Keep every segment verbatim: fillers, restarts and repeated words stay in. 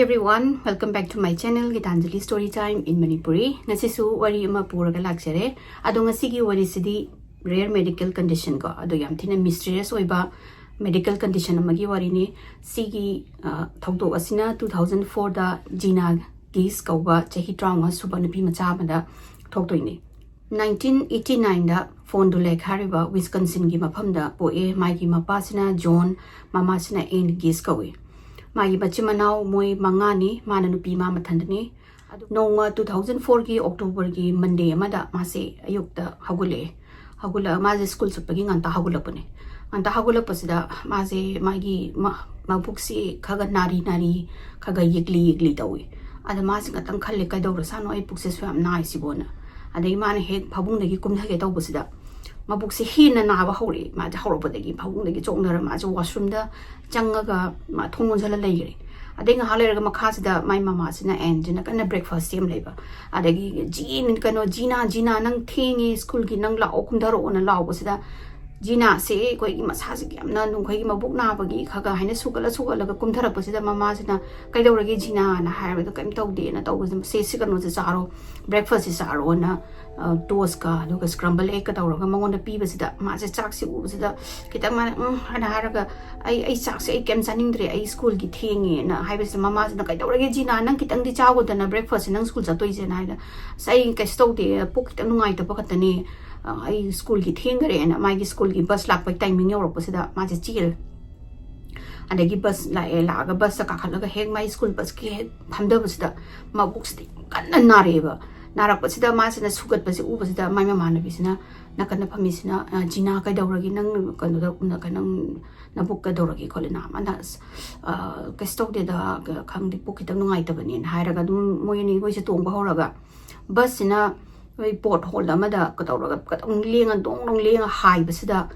Everyone, welcome back to my channel, Gitanjali Story Time in Manipuri. ꯉꯁꯤꯁꯨ ꯋꯥꯔꯤ ꯑꯃ ꯄꯨꯔꯒ ꯂꯥꯛꯆꯔꯦ꯫ ꯑꯗꯣ ꯉꯁꯤꯒꯤ ꯋꯥꯔꯤꯁꯤꯗꯤ rare medical condition ꯀꯣ, ꯑꯗꯣ ꯌꯥꯝ ꯊꯤꯅ mysterious ꯑꯣꯏꯕ medical condition ꯑꯃꯒꯤ ꯋꯥꯔꯤꯅꯤ꯫ ꯁꯤꯒꯤ, ꯑ, ꯊꯧꯗꯣꯛ ꯑꯁꯤꯅ two thousand fourꯗ ꯖꯤꯅꯥ ꯒꯤꯁ ꯀꯧꯕ ꯆꯍꯤ ꯇꯔꯥꯃꯉꯥ ꯁꯨꯕ ꯅꯨꯄꯤ ꯃꯆꯥ ꯑꯃꯗ ꯊꯣꯛꯇꯣꯏꯅꯤ꯫ Nineteen eighty nineꯗ ꯐꯣꯟ ꯗꯨ ꯂꯦꯛ ꯍꯥꯏꯔꯤꯕ ꯋꯤꯁꯀꯟꯁꯤꯟꯒꯤ ꯃꯐꯝꯗ ꯄꯣꯛꯑꯦ꯫ ꯃꯥꯒꯤ ꯃꯄꯥꯁꯤꯅ ꯖꯣꯟ, ꯃꯃꯥꯁꯤꯅ ꯑꯦꯟ ꯒꯤꯁ ꯀꯧꯏ꯫ ꯃꯥꯒꯤ ꯃꯆꯤꯟ ꯃꯅꯥꯎ ꯃꯣꯏ ꯃꯉꯥꯅꯤ, ꯃꯥꯅ ꯅꯨꯄꯤ ꯃꯥ ꯃꯊꯟꯗꯅꯤ꯫ ꯑꯗꯨ ꯅꯣꯡꯃ two thousand fourꯒꯤ Octoberꯒꯤ Monday ꯑꯃꯗ ꯃꯥꯁꯦ ꯑꯌꯨꯛꯇ ꯍꯧꯒꯠꯂꯛꯑꯦ꯫ ꯍꯧꯒꯠꯂꯒ ꯃꯥꯁꯦ ꯁ꯭ꯀꯨꯜ ꯆꯠꯄꯒꯤ ꯉꯟꯇꯥ ꯍꯧꯒꯠꯂꯛꯄꯅꯦ꯫ ꯉꯟꯇꯥ ꯍꯧꯒꯠꯂꯛꯄꯁꯤꯗ ꯃꯥꯁꯦ ꯃꯥꯒꯤ ꯃ-, ꯃꯕꯨꯛꯁꯤ ꯈꯔ ꯈꯔ ꯅꯥꯔꯤ ꯅꯥꯔꯤ, ꯈꯔ ꯈꯔ ꯌꯦꯛꯂꯤ ꯌꯦꯛꯂꯤ ꯇꯧꯏ꯫ ꯑꯗ ꯃꯥꯁꯦ ꯉꯥꯛꯇꯪ ꯈꯜꯂꯦ, "ꯀꯩꯗꯧꯔꯁꯥꯅꯣ ꯑꯩ ꯄꯨꯛꯁꯦ ꯁꯨ ꯌꯥꯝ ꯅꯥꯏꯁꯤꯕꯣꯅ?" ꯑꯗꯒꯤ ꯃꯥꯅ ꯍꯦꯛ ꯐꯃꯨꯡꯗꯒꯤ ꯀꯨꯝꯊꯒꯦ ꯇꯧꯕꯁꯤꯗ ꯃꯕꯨꯛꯁꯦ ꯍꯦꯟꯅ ꯅꯥꯕ ꯍꯧꯔꯛꯑꯦ꯫ ꯃꯥꯁꯦ ꯍꯧꯔꯛꯄꯗꯒꯤ ꯐꯃꯨꯡꯗꯒꯤ ꯆꯣꯡꯊꯔ ꯃꯥꯁꯦ washroomꯗ ꯆꯪꯉꯒ ꯃꯥ ꯊꯣꯡ ꯂꯣꯟꯁꯤꯜꯂ ꯂꯩꯈ꯭ꯔꯦ꯫ ꯑꯗꯩ ꯉꯥꯏꯍꯥꯛ ꯂꯩꯔꯒ ꯃꯈꯥꯁꯤꯗ ꯃꯥꯏ ꯃꯃꯥꯁꯤꯅ, ꯑꯦꯟꯁꯤꯅ ꯀꯟꯅ breakfast ꯁꯦꯝ ꯂꯩꯕ꯫ ꯑꯗꯒꯤ, "ꯖꯤ-, ꯀꯩꯅꯣ, ꯖꯤꯅꯥ, ꯖꯤꯅꯥ, ꯅꯪ ꯊꯦꯡꯉꯦ ꯁ꯭ꯀꯨꯜꯒꯤ, ꯅꯪ ꯂꯥꯛꯑꯣ, ꯀꯨꯝꯊꯔꯛꯑꯣꯅ" ꯂꯥꯎꯕꯁꯤꯗ ꯖꯤꯅꯥꯁꯦ ꯑꯩꯈꯣꯏꯒꯤ ꯃꯁꯥꯁꯤꯒꯤ ꯌꯥꯝꯅ ꯑꯩꯈꯣꯏꯒꯤ ꯃꯕꯨꯛ ꯅꯥꯕꯒꯤ ꯈꯔ ꯈꯔ ꯍꯥꯏꯅ ꯁꯨꯒꯠꯂ ꯁꯨꯒꯠꯂꯒ ꯀꯨꯝꯊꯔꯛꯄꯁꯤꯗ ꯃꯃꯥꯁꯤꯅ, "ꯀꯩꯗꯧꯔꯒꯦ ꯖꯤꯅꯥꯅ?" ꯍꯥꯏꯕꯗꯣ, "ꯀꯩꯝ ꯇꯧꯗꯦꯅ" ꯇꯧꯕꯁꯤꯗ, "ꯁꯦ, ꯁꯤ ꯀꯩꯅꯣꯁꯦ ꯆꯥꯔꯣ, breakfastꯁꯦ ꯆꯥꯔꯣꯅ", ꯑ, toastꯀ ꯑꯗꯨꯒ scramble eggꯀ ꯇꯧꯔꯒ ꯃꯉꯣꯟꯗ ꯄꯤꯕꯁꯤꯗ ꯃꯥꯁꯦ ꯆꯥꯛꯁꯦ ꯎꯕꯁꯤꯗ ꯈꯤꯇꯪ ꯃꯥꯅ, "ꯎꯝ" ꯍꯥꯏꯅ ꯍꯥꯏꯔꯒ, "ꯑꯩ, ꯑꯩ ꯆꯥꯛꯁꯦ ꯑꯩ ꯀꯩꯝ ꯆꯥꯅꯤꯡꯗ꯭ꯔꯦ, ꯑꯩ ꯁ꯭ꯀꯨꯜꯒꯤ ꯊꯦꯡꯉꯦꯅ" ꯍꯥꯏꯕꯁꯤꯗ ꯃꯃꯥꯁꯤꯅ, "ꯀꯩꯗꯧꯔꯒꯦ ꯖꯤꯅꯥ, ꯅꯪ ꯈꯤꯇꯪꯗꯤ ꯆꯥꯒꯣꯗꯅ breakfastꯁꯦ ꯅꯪ ꯁ꯭ꯀꯨꯜ ꯆꯠꯇꯣꯏꯁꯦꯅ" ꯍꯥꯏꯗ, "ꯑꯁ, ꯑꯩ ꯀꯩꯁꯨ ꯇꯧꯗꯦ, ꯄꯨꯛ ꯈꯤꯇꯪ ꯅꯨꯡꯉꯥꯏꯇꯕ ꯈꯛꯇꯅꯦ, ꯑ, ꯑꯩ ꯁ꯭ꯀꯨꯜꯒꯤ ꯊꯦꯡꯈ꯭ꯔꯦꯅ" ꯃꯥꯒꯤ ꯁ꯭ꯀꯨꯜꯒꯤ bus ꯂꯥꯛꯄꯒꯤ timing ꯌꯧꯔꯛꯄꯁꯤꯗ ꯃꯥꯁꯦ ꯆꯦꯜꯂꯦ꯫ ꯑꯗꯒꯤ bus ꯂꯥꯛꯑꯦ, ꯂꯥꯛꯑꯒ busꯇ ꯀꯥꯈꯠꯂꯒ ꯍꯦꯛ ꯃꯥꯏ ꯁ꯭ꯀꯨꯜ busꯀꯤ ꯍꯦꯛ ꯐꯝꯊꯕꯁꯤꯗ ꯃꯕꯨꯛꯁꯤꯗꯤ ꯌꯥꯝ ꯀꯟꯅ ꯅꯥꯔꯛꯑꯦꯕ꯫ ꯅꯥꯔꯛꯄꯁꯤꯗ ꯃꯥꯁꯤꯅ ꯁꯨꯒꯠꯄꯁꯤ ꯎꯕꯁꯤꯗ ꯃꯥꯏ ꯃꯃꯥꯟꯅꯕꯤꯁꯤꯅ ꯅꯥꯀꯟꯗ ꯐꯝꯃꯤꯁꯤꯅ, "ꯑ, ꯖꯤꯅꯥ, ꯀꯩꯗꯧꯔꯒꯦ? ꯅꯪ ꯀꯩꯅꯣꯗ, ꯅꯪ ꯅꯕꯨꯛ ꯀꯩꯗꯧꯔꯒꯦ ꯈꯣꯠꯂꯦꯅ?" ꯃꯥꯅ, "ꯑꯁ, ꯑ, ꯀꯩꯁꯨ ꯇꯧꯗꯦꯗ, ꯀ-, ꯈꯪꯗꯦ, ꯄꯨꯛ ꯈꯤꯇꯪ ꯅꯨꯡꯉꯥꯏꯇꯕꯅꯦꯅ" ꯍꯥꯏꯔꯒ ꯑꯗꯨꯝ ꯃꯣꯏ ꯑꯅꯤ, ꯃꯣꯏꯁꯦ ꯇꯣꯡꯕ ꯍꯧꯔꯒ busꯁꯤꯅ ꯑꯩꯈꯣꯏ pothole ꯑꯃꯗ ꯀꯩꯗꯧꯔꯒ ꯈꯤꯇꯪ ꯂꯦꯡꯉ, ꯗꯣꯡ ꯗꯣꯡ ꯂꯦꯡꯉ ꯍꯥꯏꯕꯁꯤꯗ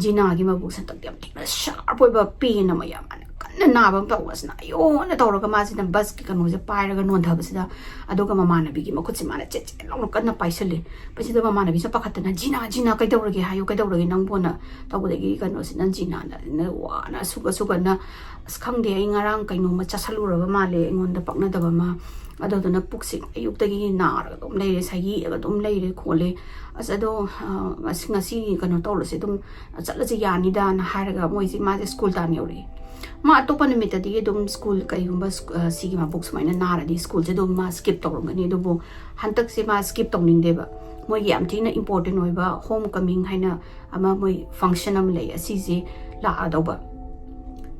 ꯖꯤꯅꯥꯒꯤ ꯃꯕꯨꯛꯁꯦ ꯍꯟꯗꯛꯇꯤ ꯌꯥꯝ ꯊꯤꯅ sharp ꯑꯣꯏꯕ pain ꯑꯃ ꯌꯥꯝ ꯀꯟꯅ ꯀꯟꯅ ꯅꯥꯕ ꯑꯃ ꯇꯧꯕ ꯑꯁꯤꯅ ꯑꯌꯣꯅ ꯇꯧꯔꯒ ꯃꯥꯁꯤꯅ ꯕꯁꯀꯤ ꯀꯩꯅꯣꯁꯦ ꯄꯥꯏꯔꯒ ꯅꯣꯟꯊꯕꯁꯤꯗ, ꯑꯗꯨꯒ ꯃꯃꯥꯟꯅꯕꯤꯒꯤ ꯃꯈꯨꯠꯁꯦ ꯃꯥꯅ ꯆꯦꯠ ꯆꯦꯠ ꯂꯥꯎꯅ ꯀꯟꯅ ꯄꯥꯏꯁꯜꯂꯦ꯫ ꯃꯁꯤꯗ ꯃꯃꯥꯟꯅꯕꯤꯁꯦ ꯄꯥꯈꯠꯇꯅ, "ꯖꯤꯅꯥ, ꯖꯤꯅꯥ, ꯀꯩꯗꯧꯔꯒꯦ ꯍꯥꯏꯌꯨ, ꯀꯩꯗꯧꯔꯒꯦ ꯅꯪꯕꯨꯅ?" ꯇꯧꯕꯗꯒꯤ ꯀꯩꯅꯣꯁꯤꯅ ꯖꯤꯅꯥꯅ ꯋꯥꯅ ꯁꯨꯒ ꯁꯨꯒꯅ, "ꯑꯁ, ꯈꯪꯗꯦ, ꯑꯩ ꯉꯔꯥꯡ ꯀꯩꯅꯣꯝꯃ ꯆꯥꯁꯜꯂꯨꯔꯕ ꯃꯥꯜꯂꯦ, ꯑꯩꯉꯣꯟꯗ ꯄꯛꯅꯗꯕ ꯑꯃ, ꯑꯗꯨꯗꯨꯅ ꯄꯨꯛꯁꯦ ꯑꯌꯨꯛꯇꯒꯤ ꯅꯥꯔꯒ ꯑꯗꯨꯝ ꯂꯩꯔꯦ, ꯁꯥꯏꯒꯤ ꯌꯦꯛꯑꯒ ꯑꯗꯨꯝ ꯂꯩꯔꯦ ꯈꯣꯠꯂꯦ꯫ ꯑꯁ, ꯑꯗꯣ, ꯑ, ꯑꯁ, ꯉꯁꯤ ꯀꯩꯅꯣ ꯇꯧꯔꯁꯦ, ꯑꯗꯨꯝ ꯆꯠꯂꯁꯦ ꯌꯥꯅꯤꯗꯥꯅ" ꯍꯥꯏꯔꯒ ꯃꯣꯏꯁꯦ, ꯃꯥꯁꯦ ꯁ꯭ꯀꯨꯜ ꯇꯥꯟꯅ ꯌꯧꯔꯛꯑꯦ꯫ ꯃꯥ ꯑꯇꯣꯞꯄ ꯅꯨꯃꯤꯠꯇꯗꯤ ꯑꯗꯨꯝ ꯁ꯭ꯀꯨꯜ ꯀꯩꯒꯨꯝꯕ ꯁ꯭ꯀꯨ-, ꯑ, ꯁꯤꯒꯤ ꯃꯕꯨꯛ ꯁꯨꯃꯥꯏꯅ ꯅꯥꯔꯗꯤ ꯁ꯭ꯀꯨꯜꯁꯦ ꯑꯗꯨꯝ ꯃꯥ ꯁ꯭ꯀꯤꯞ ꯇꯧꯔꯝꯒꯅꯤ, ꯑꯗꯨꯕꯨ ꯍꯟꯗꯛꯁꯦ ꯃꯥ ꯁ꯭ꯀꯤꯞ ꯇꯧꯅꯤꯡꯗꯦꯕ꯫ ꯃꯣꯏꯒꯤ ꯌꯥꯝ ꯊꯤꯅ ꯏꯝꯄꯣꯔꯇꯦꯟ ꯑꯣꯏꯕ ꯍꯣꯝ ꯀꯃꯤꯡ ꯍꯥꯏꯅ ꯑꯃ ꯃꯣꯏ ꯐꯪꯁꯟ ꯑꯃ ꯂꯩ, ꯑꯁꯤꯁꯦ ꯂꯥꯛꯑꯗꯧꯕ꯫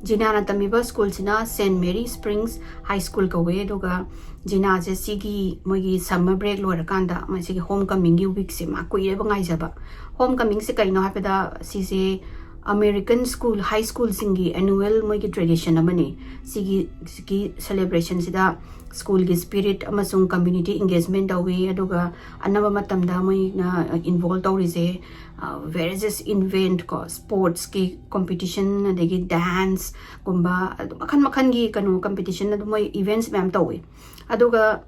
ꯖꯤꯅꯥꯅ ꯇꯝꯃꯤꯕ ꯁ꯭ꯀꯨꯜꯁꯤꯅ ꯁꯦꯟ ꯃꯦꯔꯤ ꯁ꯭ꯄ꯭ꯔꯤꯡꯁ ꯍꯥꯏ ꯁ꯭ꯀꯨꯜ ꯀꯧꯋꯦ, ꯑꯗꯨꯒ ꯖꯤꯅꯥꯁꯦ ꯁꯤꯒꯤ ꯃꯣꯏꯒꯤ ꯁꯝꯃꯔ ꯕ꯭ꯔꯦꯛ ꯂꯣꯏꯔꯀꯥꯟꯗ ꯃꯁꯤꯒꯤ ꯍꯣꯝ ꯀꯃꯤꯡꯒꯤ ꯋꯤꯛꯁꯦ ꯃꯥ ꯀꯨꯏꯔꯦꯕ ꯉꯥꯏꯖꯕ꯫ ꯍꯣꯝ ꯀꯃꯤꯡꯁꯦ ꯀꯩꯅꯣ ꯍꯥꯏꯕꯗ, ꯁꯤꯁꯦ ꯑꯃꯦꯔꯤꯀꯟ ꯁ꯭ꯀꯨꯜ ꯍꯥꯏ ꯁ꯭ꯀꯨꯜꯁꯤꯡꯒꯤ ꯑꯦꯅꯨꯋꯦꯜ ꯃꯣꯏꯒꯤ ꯇ꯭ꯔꯦꯗꯤꯁꯟ ꯑꯃꯅꯤ꯫ ꯁꯤꯒꯤ, ꯁꯤꯒꯤ ꯁꯦꯂꯦꯕ꯭ꯔꯦꯁꯟꯁꯤꯗ ꯁ꯭ꯀꯨꯜꯒꯤ ꯁ꯭ꯄꯤꯔꯤꯠ ꯑꯃꯁꯨꯡ ꯀꯝꯃ꯭ꯌꯨꯅꯤꯇꯤ ꯑꯦꯡꯒꯦꯖꯃꯦꯟ ꯇꯧꯋꯤ, ꯑꯗꯨꯒ ꯑꯅꯝꯕ ꯃꯇꯝꯗ ꯃꯣꯏꯅ ꯏꯟꯚꯣꯜꯕ ꯇꯧꯔꯤꯁꯦ ꯚꯦꯔꯤꯌꯁ ꯏꯚꯦꯟꯠ ꯀꯣ, ꯁ꯭ꯄꯣꯔꯠꯁꯀꯤ ꯀꯣꯝꯄꯤꯇꯤꯁꯟ, ꯑꯗꯒꯤ ꯗꯥꯟꯁꯀꯨꯝꯕ, ꯑꯗꯨ ꯃꯈꯜ ꯃꯈꯜꯒꯤ ꯀꯩꯅꯣ ꯀꯝꯄꯤꯇꯤꯁꯟ, ꯑꯗꯨꯝ ꯃꯣꯏ ꯏꯚꯦꯟꯠꯁ ꯃꯌꯥꯝ ꯇꯧꯋꯤ꯫ ꯑꯗꯨꯒ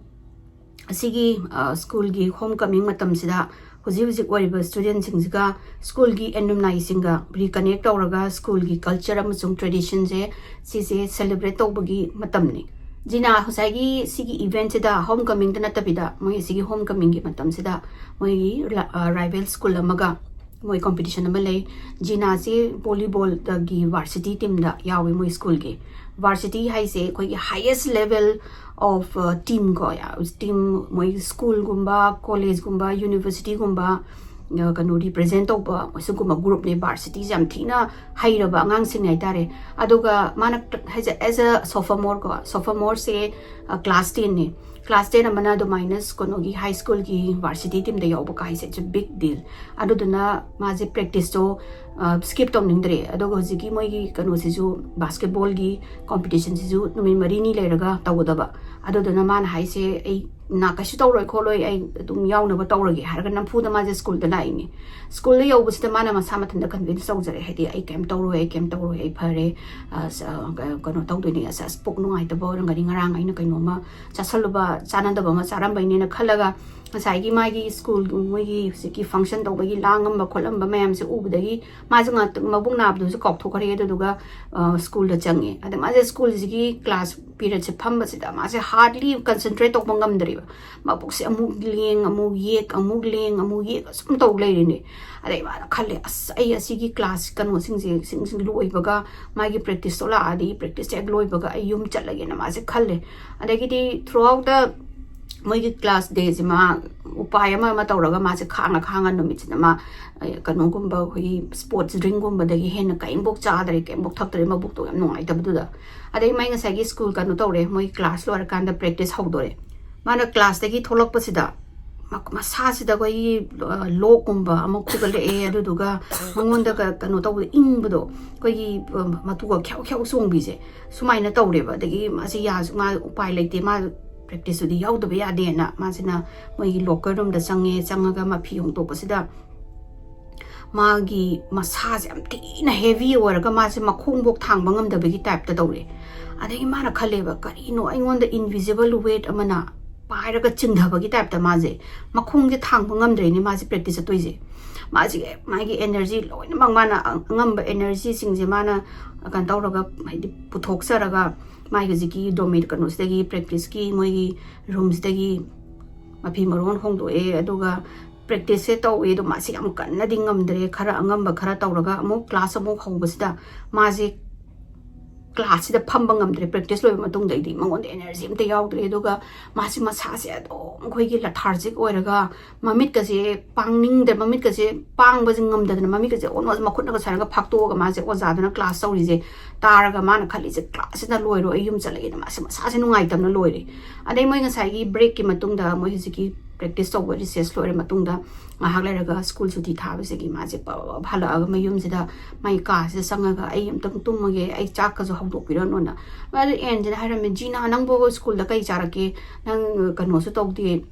ꯑꯁꯤꯒꯤ, ꯑ, ꯁ꯭ꯀꯨꯜꯒꯤ ꯍꯣꯝ ꯀꯃꯤꯡ ꯃꯇꯝꯁꯤꯗ ꯍꯧꯖꯤꯛ ꯍꯧꯖꯤꯛ ꯑꯣꯏꯔꯤꯕ ꯁ꯭ꯇꯨꯗꯦꯟꯠꯁꯤꯡꯁꯤꯒ, ꯁ꯭ꯀꯨꯜꯒꯤ ꯑꯦꯂꯨꯝꯅꯥꯏꯁꯤꯡꯒ ꯔꯤꯀꯅꯦꯛ ꯇꯧꯔꯒ ꯁ꯭ꯀꯨꯜꯒꯤ ꯀꯜꯆꯔ ꯑꯃꯁꯨꯡ ꯇ꯭ꯔꯦꯗꯤꯁꯟꯁꯦ, ꯁꯤꯁꯦ ꯁꯦꯂꯦꯕ꯭ꯔꯦꯠ ꯇꯧꯕꯒꯤ ꯃꯇꯝꯅꯤ꯫ ꯖꯤꯅꯥ ꯉꯁꯥꯏꯒꯤ ꯁꯤꯒꯤ ꯏꯚꯦꯟꯠꯁꯤꯗ, ꯍꯣꯝ ꯀꯃꯤꯡꯗ ꯅꯠꯇꯕꯤꯗ, ꯃꯣꯏ ꯁꯤꯒꯤ ꯍꯣꯝ ꯀꯃꯤꯡꯒꯤ ꯃꯇꯝꯁꯤꯗ ꯃꯣꯏꯒꯤ ꯔ-, ꯑ, ꯔꯥꯏꯕꯦꯜ ꯁ꯭ꯀꯨꯜ ꯑꯃꯒ ꯃꯣꯏ ꯀꯣꯝꯄꯤꯇꯤꯁꯟ ꯑꯃ ꯂꯩ꯫ ꯖꯤꯅꯥꯁꯤ ꯚꯣꯂꯤꯕꯣꯜꯗꯒꯤ ꯚꯥꯔꯁꯤꯇꯤ ꯇꯤꯝꯗ ꯌꯥꯎꯏ ꯃꯣꯏ ꯁ꯭ꯀꯨꯜꯒꯤ꯫ ꯚꯥꯔꯁꯤꯇꯤ ꯍꯥꯏꯁꯦ ꯑꯩꯈꯣꯏꯒꯤ highest level of, ꯑ, team ꯀꯣ, ꯇꯤꯝ ꯃꯣꯏ ꯁ꯭ꯀꯨꯜꯒꯨꯝꯕ, ꯀꯣꯂꯦꯖꯀꯨꯝꯕ, ꯌꯨꯅꯤꯚꯔꯁꯤꯇꯤꯒꯨꯝꯕ, ꯑ, ꯀꯩꯅꯣ ꯔꯤꯄ꯭ꯔꯦꯖꯦꯟ ꯇꯧꯕ ꯁꯤꯒꯨꯝꯕ ꯒ꯭ꯔꯨꯞꯅꯦ꯫ ꯚꯥꯔꯁꯤꯇꯤꯁꯦ ꯌꯥꯝ ꯊꯤꯅ ꯍꯩꯔꯕ ꯑꯉꯥꯡꯁꯤꯡꯅꯦ ꯍꯥꯏꯇꯥꯔꯦ꯫ ꯑꯗꯨꯒ ꯃꯥꯅ ꯍꯥꯏꯁꯦ, as a sophomore ꯀꯣ, ꯁꯣꯐꯣꯃꯣꯔꯁꯦ, ꯑ, ꯀ꯭ꯂꯥꯁ ꯇꯦꯟꯅꯦ꯫ ꯀ꯭ꯂꯥꯁ ꯇꯦꯟ ꯑꯃꯅ ꯑꯗꯨꯃꯥꯏꯅ ꯀꯩꯅꯣꯒꯤ ꯍꯥꯏ ꯁ꯭ꯀꯨꯜꯒꯤ ꯚꯥꯔꯁꯤꯇꯤ ꯇꯤꯝꯗ ꯌꯥꯎꯕ ꯀꯥꯏꯁꯦ, it's a big deal꯫ ꯑꯗꯨꯗꯨꯅ ꯃꯥꯁꯦ ꯄ꯭ꯔꯦꯛꯇꯤꯁꯇꯣ, ꯑ, ꯁ꯭ꯀꯤꯞ ꯇꯧꯅꯤꯡꯗ꯭ꯔꯦ꯫ ꯑꯗꯨꯒ ꯍꯧꯖꯤꯛꯀꯤ ꯃꯣꯏꯒꯤ ꯀꯩꯅꯣꯁꯤꯁꯨ, ꯕꯥꯁꯀꯦꯠꯕꯣꯜꯒꯤ ꯀꯣꯝꯄꯤꯇꯤꯁꯟꯁꯤꯁꯨ ꯅꯨꯃꯤꯠ ꯃꯔꯤꯅꯤ ꯂꯩꯔꯒ ꯇꯧꯒꯗꯕ꯫ ꯑꯗꯨꯗꯨꯅ ꯃꯥꯅ ꯍꯥꯏꯁꯦ, "ꯑꯩ ꯅ ꯀꯩꯁꯨ ꯇꯧꯔꯣꯏ ꯈꯣꯠꯂꯣꯏ, ꯑꯩ ꯑꯗꯨꯝ ꯌꯥꯎꯅꯕ ꯇꯧꯔꯒꯦ ꯍꯥꯏꯔꯒ ꯅꯝꯐꯨꯗ ꯃꯥꯁꯦ ꯁ꯭ꯀꯨꯜꯗ ꯂꯥꯛꯏꯅꯦ꯫ ꯁ꯭ꯀꯨꯜꯗ ꯌꯧꯕꯁꯤꯗ ꯃꯥꯅ ꯃꯁꯥ ꯃꯊꯟꯇ ꯀꯟꯚꯤꯟꯁ ꯇꯧꯖꯔꯦ, ꯍꯥꯏꯗꯤ, "ꯑꯩ ꯀꯩꯝ ꯇꯧꯔꯣꯏ, ꯑꯩ ꯀꯩꯝ ꯇꯧꯔꯣꯏ, ꯑꯩ ꯐꯔꯦ, ꯑꯁ, ꯑ, ꯀ-, ꯀꯩꯅꯣ ꯇꯧꯗꯣꯏꯅꯦ, ꯑꯁ, ꯑꯁ, ꯄꯨꯛ ꯅꯨꯡꯉꯥꯏꯇꯕ ꯑꯣꯏꯔꯝꯒꯅꯤ, ꯉꯔꯥꯡ ꯑꯩꯅ ꯀꯩꯅꯣꯝꯃ ꯆꯥꯁꯜꯂꯨꯕ, ꯆꯥꯟꯅꯗꯕ ꯑꯃ ꯆꯥꯔꯝꯕꯩꯅꯦꯅ" ꯈꯜꯂꯒ, ꯉꯁꯥꯏꯒꯤ ꯃꯥꯒꯤ ꯁ꯭ꯀꯨꯜ, ꯃꯣꯏꯒꯤ ꯍꯧꯖꯤꯛꯀꯤ ꯐꯪꯁꯟ ꯇꯧꯕꯒꯤ ꯂꯥꯡꯉꯝꯕ ꯈꯣꯠꯂꯝꯕ ꯃꯌꯥꯝꯁꯦ ꯎꯕꯗꯒꯤ ꯃꯥꯁꯦ ꯉꯥꯛꯇꯪ ꯃꯕꯨꯛ ꯅꯥꯕꯗꯨꯁꯨ ꯀꯥꯎꯊꯣꯛꯈ꯭ꯔꯦ꯫ ꯑꯗꯨꯗꯨꯒ, ꯑ, ꯁ꯭ꯀꯨꯜꯗ ꯆꯪꯉꯦ꯫ ꯑꯗ ꯃꯥꯁꯦ ꯁ꯭ꯀꯨꯜꯁꯤꯒꯤ ꯀ꯭ꯂꯥꯁ ꯄꯤꯔꯤꯌꯠꯁꯦ ꯐꯝꯕꯁꯤꯗ ꯃꯥꯁꯦ ꯍꯥꯔꯗꯂꯤ ꯀꯟꯁꯦꯟꯇ꯭ꯔꯦꯠ ꯇꯧꯕ ꯉꯝꯗ꯭ꯔꯦꯕ꯫ ꯃꯕꯨꯛꯁꯦ ꯑꯃꯨꯛ ꯂꯦꯡ, ꯑꯃꯨꯛ ꯌꯦꯛ, ꯑꯃꯨꯛ ꯂꯦꯡ, ꯑꯃꯨꯛ ꯌꯦꯛ, ꯑꯁꯨꯝ ꯇꯧ ꯂꯩꯔꯤꯅꯦ꯫ ꯑꯗꯩ ꯃꯥꯅ ꯈꯜꯂꯦ, "ꯑꯁ, ꯑꯩ ꯑꯁꯤꯒꯤ ꯀ꯭ꯂꯥꯁ ꯀꯩꯅꯣꯁꯤꯡꯁꯦ, ꯁꯤꯡꯁꯤ ꯂꯣꯏꯕꯒ, ꯃꯥꯒꯤ ꯄ꯭ꯔꯦꯛꯇꯤꯁꯇꯣ ꯂꯥꯛꯑꯗꯤ, ꯄ꯭ꯔꯦꯛꯇꯤꯁ ꯍꯦꯛ ꯂꯣꯏꯕꯒ ꯑꯩ ꯌꯨꯝ ꯆꯠꯂꯒꯦꯅ" ꯃꯥꯁꯦ ꯈꯜꯂꯦ꯫ ꯑꯗꯒꯤꯗꯤ throughout the ꯃꯣꯏꯒꯤ ꯀ꯭ꯂꯥꯁ ꯗꯦꯁꯦ ꯃꯥ ꯎꯄꯥꯏ ꯑꯃ ꯑꯃ ꯇꯧꯔꯒ ꯃꯥꯁꯦ ꯈꯥꯡꯉ ꯈꯥꯡꯉ ꯅꯨꯃꯤꯠꯁꯤꯗ ꯃꯥ, ꯑ, ꯀꯩꯅꯣꯒꯨꯝꯕ, ꯑꯩꯈꯣꯏꯒꯤ ꯁ꯭ꯄꯣꯔꯠꯁ ꯗ꯭ꯔꯤꯡꯒꯨꯝꯕꯗꯒꯤ ꯍꯦꯟꯅ ꯀꯔꯤꯝꯐꯥꯎ ꯆꯥꯗ꯭ꯔꯦ, ꯀꯔꯤꯝꯐꯥꯎ ꯊꯛꯇ꯭ꯔꯦ, ꯃꯕꯨꯛꯇꯣ ꯌꯥꯝ ꯅꯨꯡꯉꯥꯏꯇꯕꯗꯨꯗ꯫ ꯑꯗꯩ ꯃꯥꯏ ꯉꯁꯥꯏꯒꯤ ꯁ꯭ꯀꯨꯜ ꯀꯩꯅꯣ ꯇꯧꯔꯦ, ꯃꯣꯏ ꯀ꯭ꯂꯥꯁ ꯂꯣꯏꯔꯀꯥꯟꯗ ꯄ꯭ꯔꯦꯛꯇꯤꯁ ꯍꯧꯗꯣꯔꯦ꯫ ꯃꯥꯅ ꯀ꯭ꯂꯥꯁꯇꯒꯤ ꯊꯣꯛꯂꯛꯄꯁꯤꯗ ꯃ-, ꯃꯁꯥꯁꯤꯗ ꯑꯩꯈꯣꯏꯒꯤ, ꯑ, ꯂꯣꯛꯀꯨꯝꯕ ꯑꯃ ꯈꯨꯒꯠꯂꯛꯑꯦ, ꯑꯗꯨꯗꯨꯒ ꯃꯉꯣꯟꯗꯒ ꯀꯩꯅꯣ ꯇꯧꯕꯗ ꯏꯪꯕꯗꯣ, ꯑꯩꯈꯣꯏꯒꯤ, ꯑ, ꯃꯇꯨꯒ ꯈ꯭ꯌꯥꯎ ꯈ꯭ꯌꯥꯎ ꯆꯣꯡꯕꯤꯁꯦ, ꯁꯨꯃꯥꯏꯅ ꯇꯧꯔꯦꯕ꯫ ꯑꯗꯒꯤ ꯃꯥꯁꯦ ꯌꯥꯁꯨ, ꯃꯥ ꯎꯄꯥꯏ ꯂꯩꯇꯦ, ꯃꯥ ꯄ꯭ꯔꯦꯛꯇꯤꯁꯇꯨꯗꯤ ꯌꯥꯎꯗꯕ ꯌꯥꯗꯦꯅ ꯃꯥꯁꯤꯅ ꯃꯣꯏꯒꯤ ꯂꯣꯀꯔ ꯔꯨꯝꯗ ꯆꯪꯉꯦ꯫ ꯆꯪꯉꯒ ꯃꯐꯤ ꯍꯣꯡꯗꯣꯛꯄꯁꯤꯗ ꯃꯥꯒꯤ ꯃꯁꯥꯁꯦ ꯌꯥꯝ ꯊꯤꯅ ꯍꯦꯚꯤ ꯑꯣꯏꯔꯒ ꯃꯥꯁꯦ ꯃꯈꯣꯡꯐꯧ ꯊꯥꯡꯕ ꯉꯝꯗꯕꯒꯤ ꯇꯥꯏꯞꯇ ꯇꯧꯔꯦ꯫ ꯑꯗꯒꯤ ꯃꯥꯅ ꯈꯜꯂꯦꯕ, "ꯀꯔꯤꯅꯣ ꯑꯩꯉꯣꯟꯗ ꯏꯟꯚꯤꯖꯤꯕꯜ ꯋꯦꯠ ꯑꯃꯅ ꯄꯥꯏꯔꯒ ꯆꯤꯡꯊꯕꯒꯤ ꯇꯥꯏꯞꯇ ꯃꯥꯁꯦ ꯃꯈꯣꯡꯁꯦ ꯊꯥꯡꯕ ꯉꯝꯗ꯭ꯔꯦꯅꯦ ꯃꯥꯁꯦ ꯄ꯭ꯔꯦꯛꯇꯤꯁ ꯆꯠꯇꯣꯏꯁꯦ"꯫ ꯃꯥꯁꯦ ꯃꯥꯒꯤ ꯑꯦꯅꯔꯖꯤ ꯂꯣꯏꯅꯃꯛ, ꯃꯥꯅ ꯑꯉꯝꯕ ꯑꯦꯅꯔꯖꯤꯁꯤꯡꯁꯦ ꯃꯥꯅ ꯀꯩꯅꯣ ꯇꯧꯔꯒ, ꯍꯥꯏꯗꯤ, ꯄꯨꯊꯣꯛꯆꯔꯒ ꯃꯥꯒꯤ ꯍꯧꯖꯤꯛꯀꯤ ꯗꯣꯃꯦ-, ꯀꯩꯅꯣꯁꯤꯗꯒꯤ, ꯄ꯭ꯔꯦꯛꯇꯤꯁꯀꯤ ꯃꯣꯏꯒꯤ ꯔꯨꯝꯁꯤꯗꯒꯤ ꯃꯐꯤ ꯃꯔꯣꯟ ꯍꯣꯡꯗꯣꯛꯑꯦ꯫ ꯑꯗꯨꯒ ꯄ꯭ꯔꯦꯛꯇꯤꯁꯁꯦ ꯇꯧꯋꯦ, ꯑꯗꯣ ꯃꯥꯁꯦ ꯌꯥꯝ ꯀꯟꯅꯗꯤ ꯉꯝꯗ꯭ꯔꯦ꯫ ꯈꯔ ꯑꯉꯝꯕ ꯈꯔ ꯇꯧꯔꯒ ꯑꯃꯨꯛ ꯀ꯭ꯂꯥꯁ ꯑꯃꯨꯛ ꯍꯧꯕꯁꯤꯗ ꯃꯥꯁꯦ ꯀ꯭ꯂꯥꯁꯁꯤꯗ ꯐꯝꯕ ꯉꯝꯗ꯭ꯔꯦ꯫ ꯄ꯭ꯔꯦꯛꯇꯤꯁ ꯂꯣꯏꯕ ꯃꯇꯨꯡꯗꯩꯗꯤ ꯃꯉꯣꯟꯗ ꯑꯦꯅꯔꯖꯤ ꯑꯝꯇ ꯌꯥꯎꯗ꯭ꯔꯦ꯫ ꯑꯗꯨꯒ ꯃꯥꯁꯦ ꯃꯁꯥꯁꯦ ꯑꯗꯨꯝ ꯑꯩꯈꯣꯏꯒꯤ ꯂꯊꯥꯔꯖꯤꯛ ꯑꯣꯏꯔꯒ ꯃꯃꯤꯠꯀꯁꯦ ꯄꯥꯡꯅꯤꯡꯗ-, ꯃꯃꯤꯠꯀꯁꯦ ꯄꯥꯡꯕꯁꯦ ꯉꯝꯗꯗꯅ ꯃꯃꯤꯠꯀꯁꯦ almost ꯃꯈꯨꯠꯅꯒ ꯁꯨꯃꯥꯏꯅꯒ ꯐꯥꯛꯇꯣꯛꯑꯒ ꯃꯥꯁꯦ ꯑꯣꯖꯥꯗꯨꯅ ꯀ꯭ꯂꯥꯁ ꯇꯧꯔꯤꯁꯦ ꯇꯥꯔꯒ ꯃꯥꯅ ꯈꯜꯂꯤꯁꯦ, "ꯀ꯭ꯂꯥꯁꯁꯤꯅ ꯂꯣꯏꯔꯣ, ꯑꯩ ꯌꯨꯝ ꯆꯠꯂꯒꯦꯅ" ꯃꯥꯁꯦ ꯃꯁꯥꯁꯦ ꯅꯨꯡꯉꯥꯏꯇꯕꯅ ꯂꯣꯏꯔꯦ꯫ ꯑꯗꯩ ꯃꯣꯏ ꯉꯁꯥꯏꯒꯤ ꯕ꯭ꯔꯦꯛꯀꯤ ꯃꯇꯨꯡꯗ ꯃꯣꯏ ꯍꯧꯖꯤꯛꯀꯤ ꯄ꯭ꯔꯦꯛꯇꯤꯁ ꯇꯧꯕ ꯔꯤꯁꯦꯁ ꯂꯣꯏꯔ ꯃꯇꯨꯡꯗ ꯉꯥꯏꯍꯥꯛ ꯂꯩꯔꯒ ꯁ꯭ꯀꯨꯜ ꯁꯨꯇꯤ ꯊꯥꯕꯁꯤꯗꯒꯤ ꯃꯥꯁꯦ ꯄꯞ ꯄꯞ ꯍꯜꯂꯛꯑꯒ ꯃꯌꯨꯝꯁꯤꯗ ꯃꯥꯏ ꯀꯥꯁꯤꯗ ꯆꯪꯉꯒ "ꯑꯩ ꯑꯝꯇꯪ ꯇꯨꯝꯃꯒꯦ, ꯑꯩ ꯆꯥꯛꯀꯁꯨ ꯍꯧꯗꯣꯛꯄꯤꯔꯅꯣꯅ"꯫ ꯃꯥꯗꯣ ꯑꯦꯟꯁꯤꯅ ꯍꯥꯏꯔꯝꯃꯦ, "ꯖꯤꯅꯥ, ꯅꯪꯕꯨ ꯁ꯭ꯀꯨꯜꯗ ꯀꯩ ꯆꯥꯔꯛꯀꯦ? ꯅꯪ ꯀꯩꯅꯣꯁꯨ ꯇꯧꯗꯦ,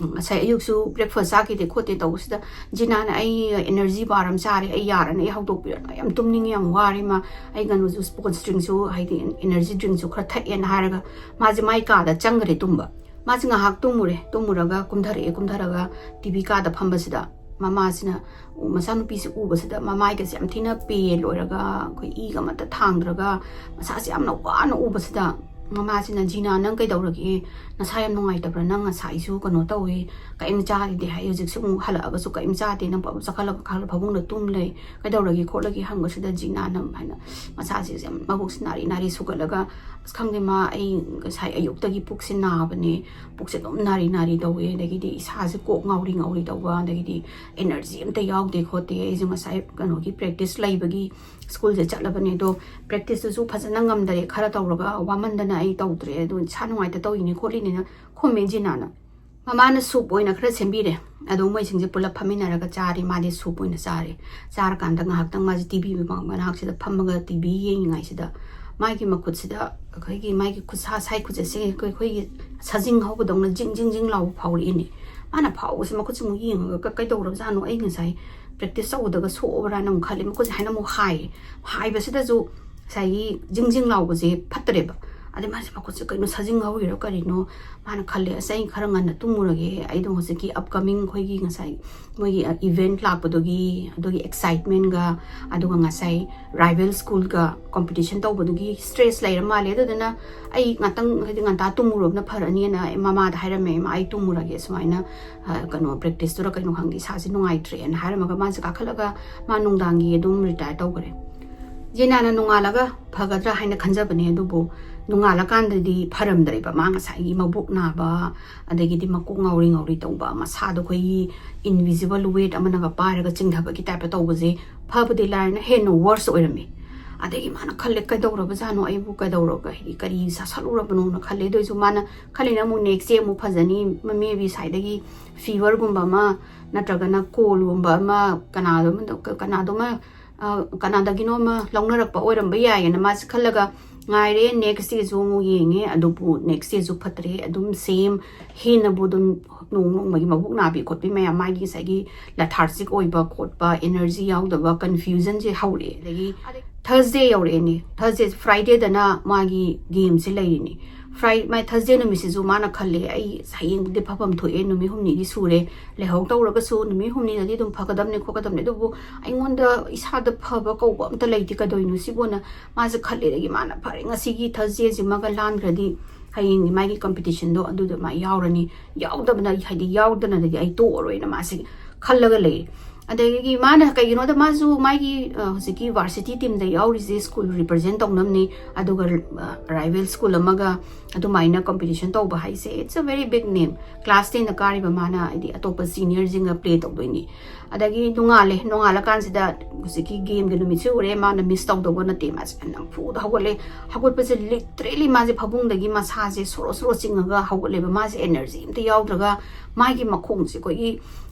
ꯉꯁꯥꯏ ꯑꯌꯨꯛꯁꯨ ꯕ꯭ꯔꯦꯛꯐꯥꯁ ꯆꯥꯈꯤꯗꯦ ꯈꯣꯠꯇꯦ" ꯇꯧꯕꯁꯤꯗ ꯖꯤꯅꯥꯅ, "ꯑꯩ ꯑꯦꯅꯔꯖꯤ ꯕꯥꯔ ꯑꯃ ꯆꯥꯔꯦ, ꯑꯩ ꯌꯥꯔꯅꯤ, ꯑꯩ ꯍꯧꯗꯣꯛꯄꯤꯔꯅꯨ, ꯑꯩ ꯌꯥꯝ ꯇꯨꯝꯅꯤꯡꯉꯤ, ꯌꯥꯝ ꯋꯥꯔꯦ ꯃꯥ, ꯑꯩ ꯀꯩꯅꯣꯁꯨ ꯁ꯭ꯄꯣꯔꯠꯁ ꯗ꯭ꯔꯤꯡꯁꯨ, ꯍꯥꯏꯗꯤ ꯑꯦꯅꯔꯖꯤ ꯗ꯭ꯔꯤꯡꯁꯨ ꯈꯔ ꯊꯛꯑꯦꯅ" ꯍꯥꯏꯔꯒ ꯃꯥꯁꯦ ꯃꯥꯏ ꯀꯥꯗ ꯆꯪꯈ꯭ꯔꯦ ꯇꯨꯝꯕ꯫ ꯃꯥꯁꯦ ꯉꯥꯏꯍꯥꯛ ꯇꯨꯝꯃꯨꯔꯦ꯫ ꯇꯨꯝꯃꯨꯔꯒ ꯀꯨꯝꯊꯔꯛꯑꯦ꯫ ꯀꯨꯝꯊꯔꯒ ꯇꯤ ꯚꯤ ꯀꯥꯗ ꯐꯝꯕꯁꯤꯗ ꯃꯃꯥꯁꯤꯅ ꯎ-, ꯃꯆꯥꯅꯨꯄꯤꯁꯤ ꯎꯕꯁꯤꯗ ꯃꯃꯥꯏꯒꯁꯦ ꯌꯥꯝ ꯊꯤꯅ ꯄꯦꯜ ꯑꯣꯏꯔꯒ, ꯑꯩꯈꯣꯏ ꯏꯒ ꯑꯃꯠꯇ ꯊꯥꯡꯗ꯭ꯔꯒ, ꯃꯁꯥꯁꯦ ꯌꯥꯝꯅ ꯋꯥꯅ ꯎꯕꯁꯤꯗ ꯃꯃꯥꯁꯤꯅ, "ꯖꯤꯅꯥ, ꯅꯪ ꯀꯩꯗꯧꯔꯒꯦ? ꯅꯁꯥ ꯌꯥꯝ ꯅꯨꯡꯉꯥꯏꯇꯕ꯭ꯔꯥ? ꯅꯪ ꯉꯁꯥꯏꯁꯨ ꯀꯩꯅꯣ ꯇꯧꯋꯦ, ꯀꯔꯤꯝ ꯆꯥꯈꯤꯗꯦ ꯍꯥꯏ, ꯍꯧꯖꯤꯛꯁꯨ ꯑꯃꯨꯛ ꯍꯜꯂꯛꯑꯒꯁꯨ ꯀꯔꯤꯝ ꯆꯥꯗꯦ, ꯅꯪ ꯄꯞ ꯆꯥꯈꯠꯂꯒ ꯈꯜꯂ ꯐꯃꯨꯡꯗ ꯇꯨꯝ ꯂꯩ, ꯀꯩꯗꯧꯔꯒꯦ ꯈꯣꯠꯂꯒꯦ?" ꯍꯪꯕꯁꯤꯗ ꯖꯤꯅꯥꯅ ꯍꯥꯏꯅ ꯃꯁꯥꯁꯦ ꯌꯥꯝ, ꯃꯕꯨꯛꯁꯦ ꯅꯥꯔꯤ ꯅꯥꯔꯤ ꯁꯨꯒꯠꯂꯒ, "ꯑꯁ, ꯈꯪꯗꯦ ꯃꯥ, ꯑꯩ ꯉꯁꯥꯏ ꯑꯌꯨꯛꯇꯒꯤ ꯄꯨꯛꯁꯦ ꯅꯥꯕꯅꯦ, ꯄꯨꯛꯁꯦ ꯑꯗꯨꯝ ꯅꯥꯔꯤ ꯅꯥꯔꯤ ꯇꯧꯋꯦ, ꯑꯗꯒꯤꯗꯤ ꯏꯁꯥꯁꯦ ꯀꯣꯛ ꯉꯥꯎꯔꯤ ꯉꯥꯎꯔꯤ ꯇꯧꯕ, ꯑꯗꯒꯤꯗꯤ ꯑꯦꯅꯔꯖꯤ ꯑꯝꯇ ꯌꯥꯎꯗꯦ ꯈꯣꯠꯇꯦ, ꯑꯩꯁꯦ ꯉꯁꯥꯏ ꯀꯩꯅꯣꯒꯤ ꯄ꯭ꯔꯦꯛꯇꯤꯁ ꯂꯩꯕꯒꯤ ꯁ꯭ꯀꯨꯜꯁꯦ ꯆꯠꯂꯕꯅꯦ, ꯑꯗꯣ ꯄ꯭ꯔꯦꯛꯇꯤꯁꯇꯨꯁꯨ ꯐꯖꯅ ꯉꯝꯗꯔꯦ, ꯈꯔ ꯇꯧꯔꯒ ꯋꯥꯃꯟꯗꯅ ꯑꯩ ꯇꯧꯗ꯭ꯔꯦ, ꯑꯗꯣ ꯏꯁꯥ ꯅꯨꯡꯉꯥꯏꯇ ꯇꯧꯔꯤꯅꯦ ꯈꯣꯠꯂꯤꯅꯦꯅ" ꯈꯨꯝꯃꯦ ꯖꯤꯅꯥꯅ꯫ ꯃꯃꯥꯅ ꯁꯨꯞ ꯑꯣꯏꯅ ꯈꯔ ꯁꯦꯝꯕꯤꯔꯦ꯫ ꯑꯗꯣ ꯃꯣꯏꯁꯤꯡꯁꯦ ꯄꯨꯂꯞ ꯐꯝꯃꯤꯟꯅꯔꯒ ꯆꯥꯔꯦ꯫ ꯃꯥꯗꯤ ꯁꯨꯞ ꯑꯣꯏꯅ ꯆꯥꯔꯦ꯫ ꯆꯥꯔꯀꯥꯟꯗ ꯉꯥꯏꯍꯥꯛꯇꯪ ꯃꯥꯁꯦ ꯇꯤ ꯚꯤ ꯃꯅꯥꯛꯁꯤꯗ ꯐꯝꯃꯒ ꯇꯤ ꯚꯤ ꯌꯦꯡꯉꯤꯉꯩꯁꯤꯗ ꯃꯥꯒꯤ ꯃꯈꯨꯠꯁꯤꯗ ꯑꯩꯈꯣꯏꯒꯤ ꯃꯥꯒꯤ ꯈꯨꯠꯁꯥ ꯁꯥꯏ ꯈꯨꯠꯁꯦ ꯁꯤ ꯑꯩꯈꯣꯏ, ꯑꯩꯈꯣꯏꯒꯤ ꯁꯖꯤꯡ ꯍꯧꯕꯗꯧꯅ ꯖꯤꯡ ꯖꯤꯡ ꯖꯤꯡ ꯂꯥꯎꯕ ꯐꯥꯎꯔꯛꯏꯅꯦ꯫ ꯃꯥꯅ ꯐꯥꯎꯕꯁꯦ ꯃꯈꯨꯠꯁꯦ ꯑꯃꯨꯛ ꯌꯦꯡꯉꯒ "ꯀ-, ꯀꯩꯗꯧꯔꯕꯖꯥꯠꯅꯣ? ꯑꯩ ꯉꯁꯥꯏ ꯄ꯭ꯔꯦꯛꯇꯤꯁ ꯇꯧꯕꯗꯒ ꯁꯣꯛꯑꯕ꯭ꯔꯥꯅ" ꯑꯃꯨꯛ ꯈꯜꯂꯤ꯫ ꯃꯈꯨꯠꯁꯦ ꯍꯥꯏꯅ ꯑꯃꯨꯛ ꯍꯥꯏ꯫ ꯍꯥꯏꯕꯁꯤꯗꯁꯨ ꯉꯁꯥꯏꯒꯤ ꯖꯤꯡ ꯖꯤꯡ ꯂꯥꯎꯕꯁꯦ ꯐꯠꯇ꯭ꯔꯦꯕ꯫ ꯑꯗꯩ ꯃꯥꯁꯦ ꯃꯈꯨꯠꯁꯦ ꯀꯩꯅꯣ ꯁꯖꯤꯡ ꯍꯧꯔꯤꯔꯣ ꯀꯔꯤꯅꯣ? ꯃꯥꯅ ꯈꯜꯂꯦ, "ꯑꯁ, ꯑꯩ ꯈꯔ ꯉꯟꯅ ꯇꯨꯝꯃꯨꯔꯒꯦ, ꯑꯩꯗꯣ ꯍꯧꯖꯤꯛꯀꯤ ꯑꯞꯀꯃꯤꯡ ꯑꯩꯈꯣꯏꯒꯤ ꯉꯁꯥꯏ ꯃꯣꯏꯒꯤ, ꯑ, ꯏꯚꯦꯟꯠ ꯂꯥꯛꯄꯗꯨꯒꯤ, ꯑꯗꯨꯒꯤ ꯑꯦꯛꯁꯥꯏꯠꯃꯦꯟꯒ, ꯑꯗꯨꯒ ꯉꯁꯥꯏ ꯔꯥꯏꯕꯦꯜ ꯁ꯭ꯀꯨꯜꯒ ꯀꯣꯝꯄꯤꯇꯤꯁꯟ ꯇꯧꯕꯗꯨꯒꯤ ꯁ꯭ꯇ꯭ꯔꯦꯁ ꯂꯩꯔ ꯃꯥꯜꯂꯦ꯫ ꯑꯗꯨꯗꯨꯅ ꯑꯩ ꯉꯥꯛꯇꯪ, ꯍꯥꯏꯗꯤ, ꯉꯟꯇꯥ ꯇꯨꯝꯃꯨꯔꯕꯅ ꯐꯔꯅꯤꯅ" ꯑꯩ ꯃꯃꯥꯗ ꯍꯥꯏꯔꯝꯃꯦ, "ꯏꯃꯥ, ꯑꯩ ꯇꯨꯝꯃꯨꯔꯒꯦ, ꯁꯨꯃꯥꯏꯅ, ꯑ, ꯀꯩꯅꯣ, ꯄ꯭ꯔꯦꯛꯇꯤꯁꯇꯨꯔ ꯀꯩꯅꯣ ꯈꯪꯗꯦ, ꯏꯁꯥꯁꯦ ꯅꯨꯡꯉꯥꯏꯇ꯭ꯔꯦꯅ" ꯍꯥꯏꯔꯝꯃꯒ ꯃꯥꯁꯦ ꯀꯥꯈꯠꯂꯒ ꯃꯥ ꯅꯨꯡꯗꯥꯡꯒꯤ ꯑꯗꯨꯝ ꯔꯤꯇꯥꯌꯔ ꯇꯧꯈ꯭ꯔꯦ꯫ ꯖꯤꯅꯥꯅ ꯅꯣꯡꯉꯥꯜꯂꯒ ꯐꯒꯗ꯭ꯔꯥ ꯍꯥꯏꯅ ꯈꯟꯖꯕꯅꯦ, ꯑꯗꯨꯕꯨ ꯅꯣꯡꯉꯥꯜꯂꯀꯥꯟꯗꯗꯤ ꯐꯔꯝꯗ꯭ꯔꯦꯕ꯫ ꯃꯥ ꯉꯁꯥꯏꯒꯤ ꯃꯕꯨꯛ ꯅꯥꯕ, ꯑꯗꯒꯤꯗꯤ ꯃꯀꯣꯛ ꯉꯥꯎꯔꯤ ꯉꯥꯎꯔꯤ ꯇꯧꯕ, ꯃꯁꯥꯗꯣ ꯑꯩꯈꯣꯏꯒꯤ ꯏꯟꯚꯤꯖꯤꯕꯜ ꯋꯦꯠ ꯑꯃꯅꯒ ꯄꯥꯏꯔꯒ ꯆꯤꯡꯊꯕꯒꯤ ꯇꯥꯏꯞꯇ ꯇꯧꯕꯁꯦ ꯐꯕꯗꯤ ꯂꯥꯏꯔꯅ ꯍꯦꯟꯅ ꯋꯔꯁ ꯑꯣꯏꯔꯝꯃꯤ꯫ ꯑꯗꯒꯤ ꯃꯥꯅ ꯈꯜꯂꯦ, "ꯀꯩꯗꯧꯔꯕꯖꯥꯠꯅꯣ? ꯑꯩꯕꯨ ꯀꯩꯗꯧꯔꯒ, ꯍꯥꯏꯗꯤ, ꯀꯔꯤ ꯆꯥꯁꯜꯂꯨꯔꯕꯅꯣꯅ?" ꯈꯜꯂꯦ꯫ ꯑꯗꯨ ꯑꯣꯏꯁꯨ ꯃꯥꯅ ꯈꯜꯂꯤꯅ ꯑꯃꯨꯛ next day ꯑꯃꯨꯛ ꯐꯖꯅꯤ, maybe ꯁ꯭ꯋꯥꯏꯗꯒꯤ feverꯒꯨꯝꯕ ꯑꯃ ꯅꯠꯇ꯭ꯔꯒꯅ coldꯒꯨꯝꯕ ꯑꯃ ꯀꯅꯥꯗꯣ ꯑꯃ, ꯀꯅꯥꯗꯣ ꯑꯃ, ꯑ, ꯀꯅꯥꯗꯒꯤꯅꯣ ꯑꯃ ꯂꯧꯅꯔꯛꯄ ꯑꯣꯏꯔꯝꯕ ꯌꯥꯏꯌꯦꯅ ꯃꯥꯁꯦ ꯈꯜꯂꯒ ꯉꯥꯏꯔꯦ꯫ Next dayꯁꯨ ꯑꯃꯨꯛ ꯌꯦꯡꯉꯦ, ꯑꯗꯨꯕꯨ next dayꯁꯨ ꯐꯠꯇ꯭ꯔꯦ, ꯑꯗꯨꯝ same, ꯍꯦꯟꯅꯕꯨ ꯑꯗꯨꯝ ꯅꯣꯡ ꯅꯣꯡꯃꯒꯤ ꯃꯕꯨꯛ ꯅꯥꯕꯤ ꯈꯣꯠꯄꯤ ꯃꯌꯥꯝ, ꯃꯥꯒꯤ ꯉꯁꯥꯏꯒꯤ lethargic ꯑꯣꯏꯕ ꯈꯣꯠꯄ, energy ꯌꯥꯎꯗꯕ, confusionꯁꯦ ꯍꯧꯔꯛꯑꯦ꯫ ꯑꯗꯒꯤ Thursday ꯌꯧꯔꯛꯑꯦꯅꯦ, Thursday, Fridayꯗꯅ ꯃꯥꯒꯤ gameꯁꯦ ꯂꯩꯔꯤꯅꯦ꯫ Fri-, ꯃꯥꯏ Thursday ꯅꯨꯃꯤꯠꯁꯤꯁꯨ ꯃꯥꯅ ꯈꯜꯂꯦ, "ꯑꯩ ꯍꯌꯦꯡꯗꯤ ꯐꯐꯝ ꯊꯣꯛꯑꯦ, ꯅꯨꯃꯤꯠ ꯍꯨꯝꯅꯤꯗꯤ ꯁꯨꯔꯦ, ꯂꯩꯍꯧ ꯇꯧꯔꯒꯁꯨ ꯅꯨꯃꯤꯠ ꯍꯨꯝꯅꯤꯗꯗꯤ ꯑꯗꯨꯝ ꯐꯒꯗꯕꯅꯤ ꯈꯣꯠꯀꯗꯕꯅꯤ, ꯑꯗꯨꯕꯨ ꯑꯩꯉꯣꯟꯗ ꯏꯁꯥꯗ ꯐꯕ ꯀꯧꯕ ꯑꯝꯇ ꯂꯩꯇꯦ, ꯀꯩꯗꯧꯔꯤꯅꯣ ꯁꯤꯕꯨꯅ?" ꯃꯥꯁꯦ ꯈꯜꯂꯦ꯫ ꯑꯗꯒꯤ ꯃꯥꯅ, "ꯐꯔꯦ, ꯉꯁꯤꯒꯤ Thursdayꯁꯤꯃꯒ ꯂꯥꯟꯈ꯭ꯔꯗꯤ ꯍꯌꯦꯡꯒꯤ ꯃꯥꯒꯤ competitionꯗꯣ ꯑꯗꯨꯗ ꯃꯥ ꯌꯥꯎꯔꯅꯤ, ꯌꯥꯎꯗꯕꯅ, ꯍꯥꯏꯗꯤ, ꯌꯥꯎꯗꯅꯗꯤ ꯑꯩ ꯇꯣꯛꯑꯔꯣꯏꯅ" ꯃꯥꯁꯦ ꯈꯜꯂꯒ ꯂꯩ꯫ ꯑꯗꯒꯤ ꯃꯥꯅ ꯀꯩꯒꯤꯅꯣꯗ ꯃꯥꯁꯨ ꯃꯥꯒꯤ, ꯑ, ꯍꯧꯖꯤꯛꯀꯤ varsity teamꯗ ꯌꯥꯎꯔꯤꯁꯦ school represent ꯇꯧꯅꯕꯅꯤ, ꯑꯗꯨꯒ, ꯑ, rival school ꯑꯃꯒ ꯑꯗꯨꯃꯥꯏꯅ competition ꯇꯧꯕ ꯍꯥꯏꯁꯦ, it's a very big name꯫ Class tenꯗ ꯀꯥꯔꯤꯕ ꯃꯥꯅ, ꯍꯥꯏꯗꯤ, ꯑꯇꯣꯞꯄ seniorꯁꯤꯡꯒ play ꯇꯧꯗꯣꯏꯅꯤ꯫ ꯑꯗꯒꯤ ꯅꯣꯡꯉꯥꯜꯂꯦ, ꯅꯣꯡꯉꯥꯜꯂꯀꯥꯟꯁꯤꯗ ꯍꯧꯖꯤꯛꯀꯤ gameꯒꯤ ꯅꯨꯃꯤꯠꯁꯦ ꯎꯔꯦ, ꯃꯥꯅ miss ꯇꯧꯗꯧꯕ ꯅꯠꯇꯦ, ꯃꯥꯁꯦ ꯅꯝꯐꯨꯗ ꯍꯧꯒꯠꯂꯦ꯫ ꯍꯧꯒꯠꯄꯁꯦ literally ꯃꯥꯁꯦ ꯐꯃꯨꯡꯗꯒꯤ ꯃꯁꯥꯁꯦ ꯁꯣꯔꯣ ꯁꯣꯔꯣ ꯆꯤꯡꯉꯒ ꯍꯧꯒꯠꯂꯦꯕ꯫ ꯃꯥꯁꯦ energy ꯑꯝꯇ ꯌꯥꯎꯗ꯭ꯔꯒ ꯃꯥꯒꯤ ꯃꯈꯣꯡꯁꯦ ꯑꯩꯈꯣꯏꯒꯤ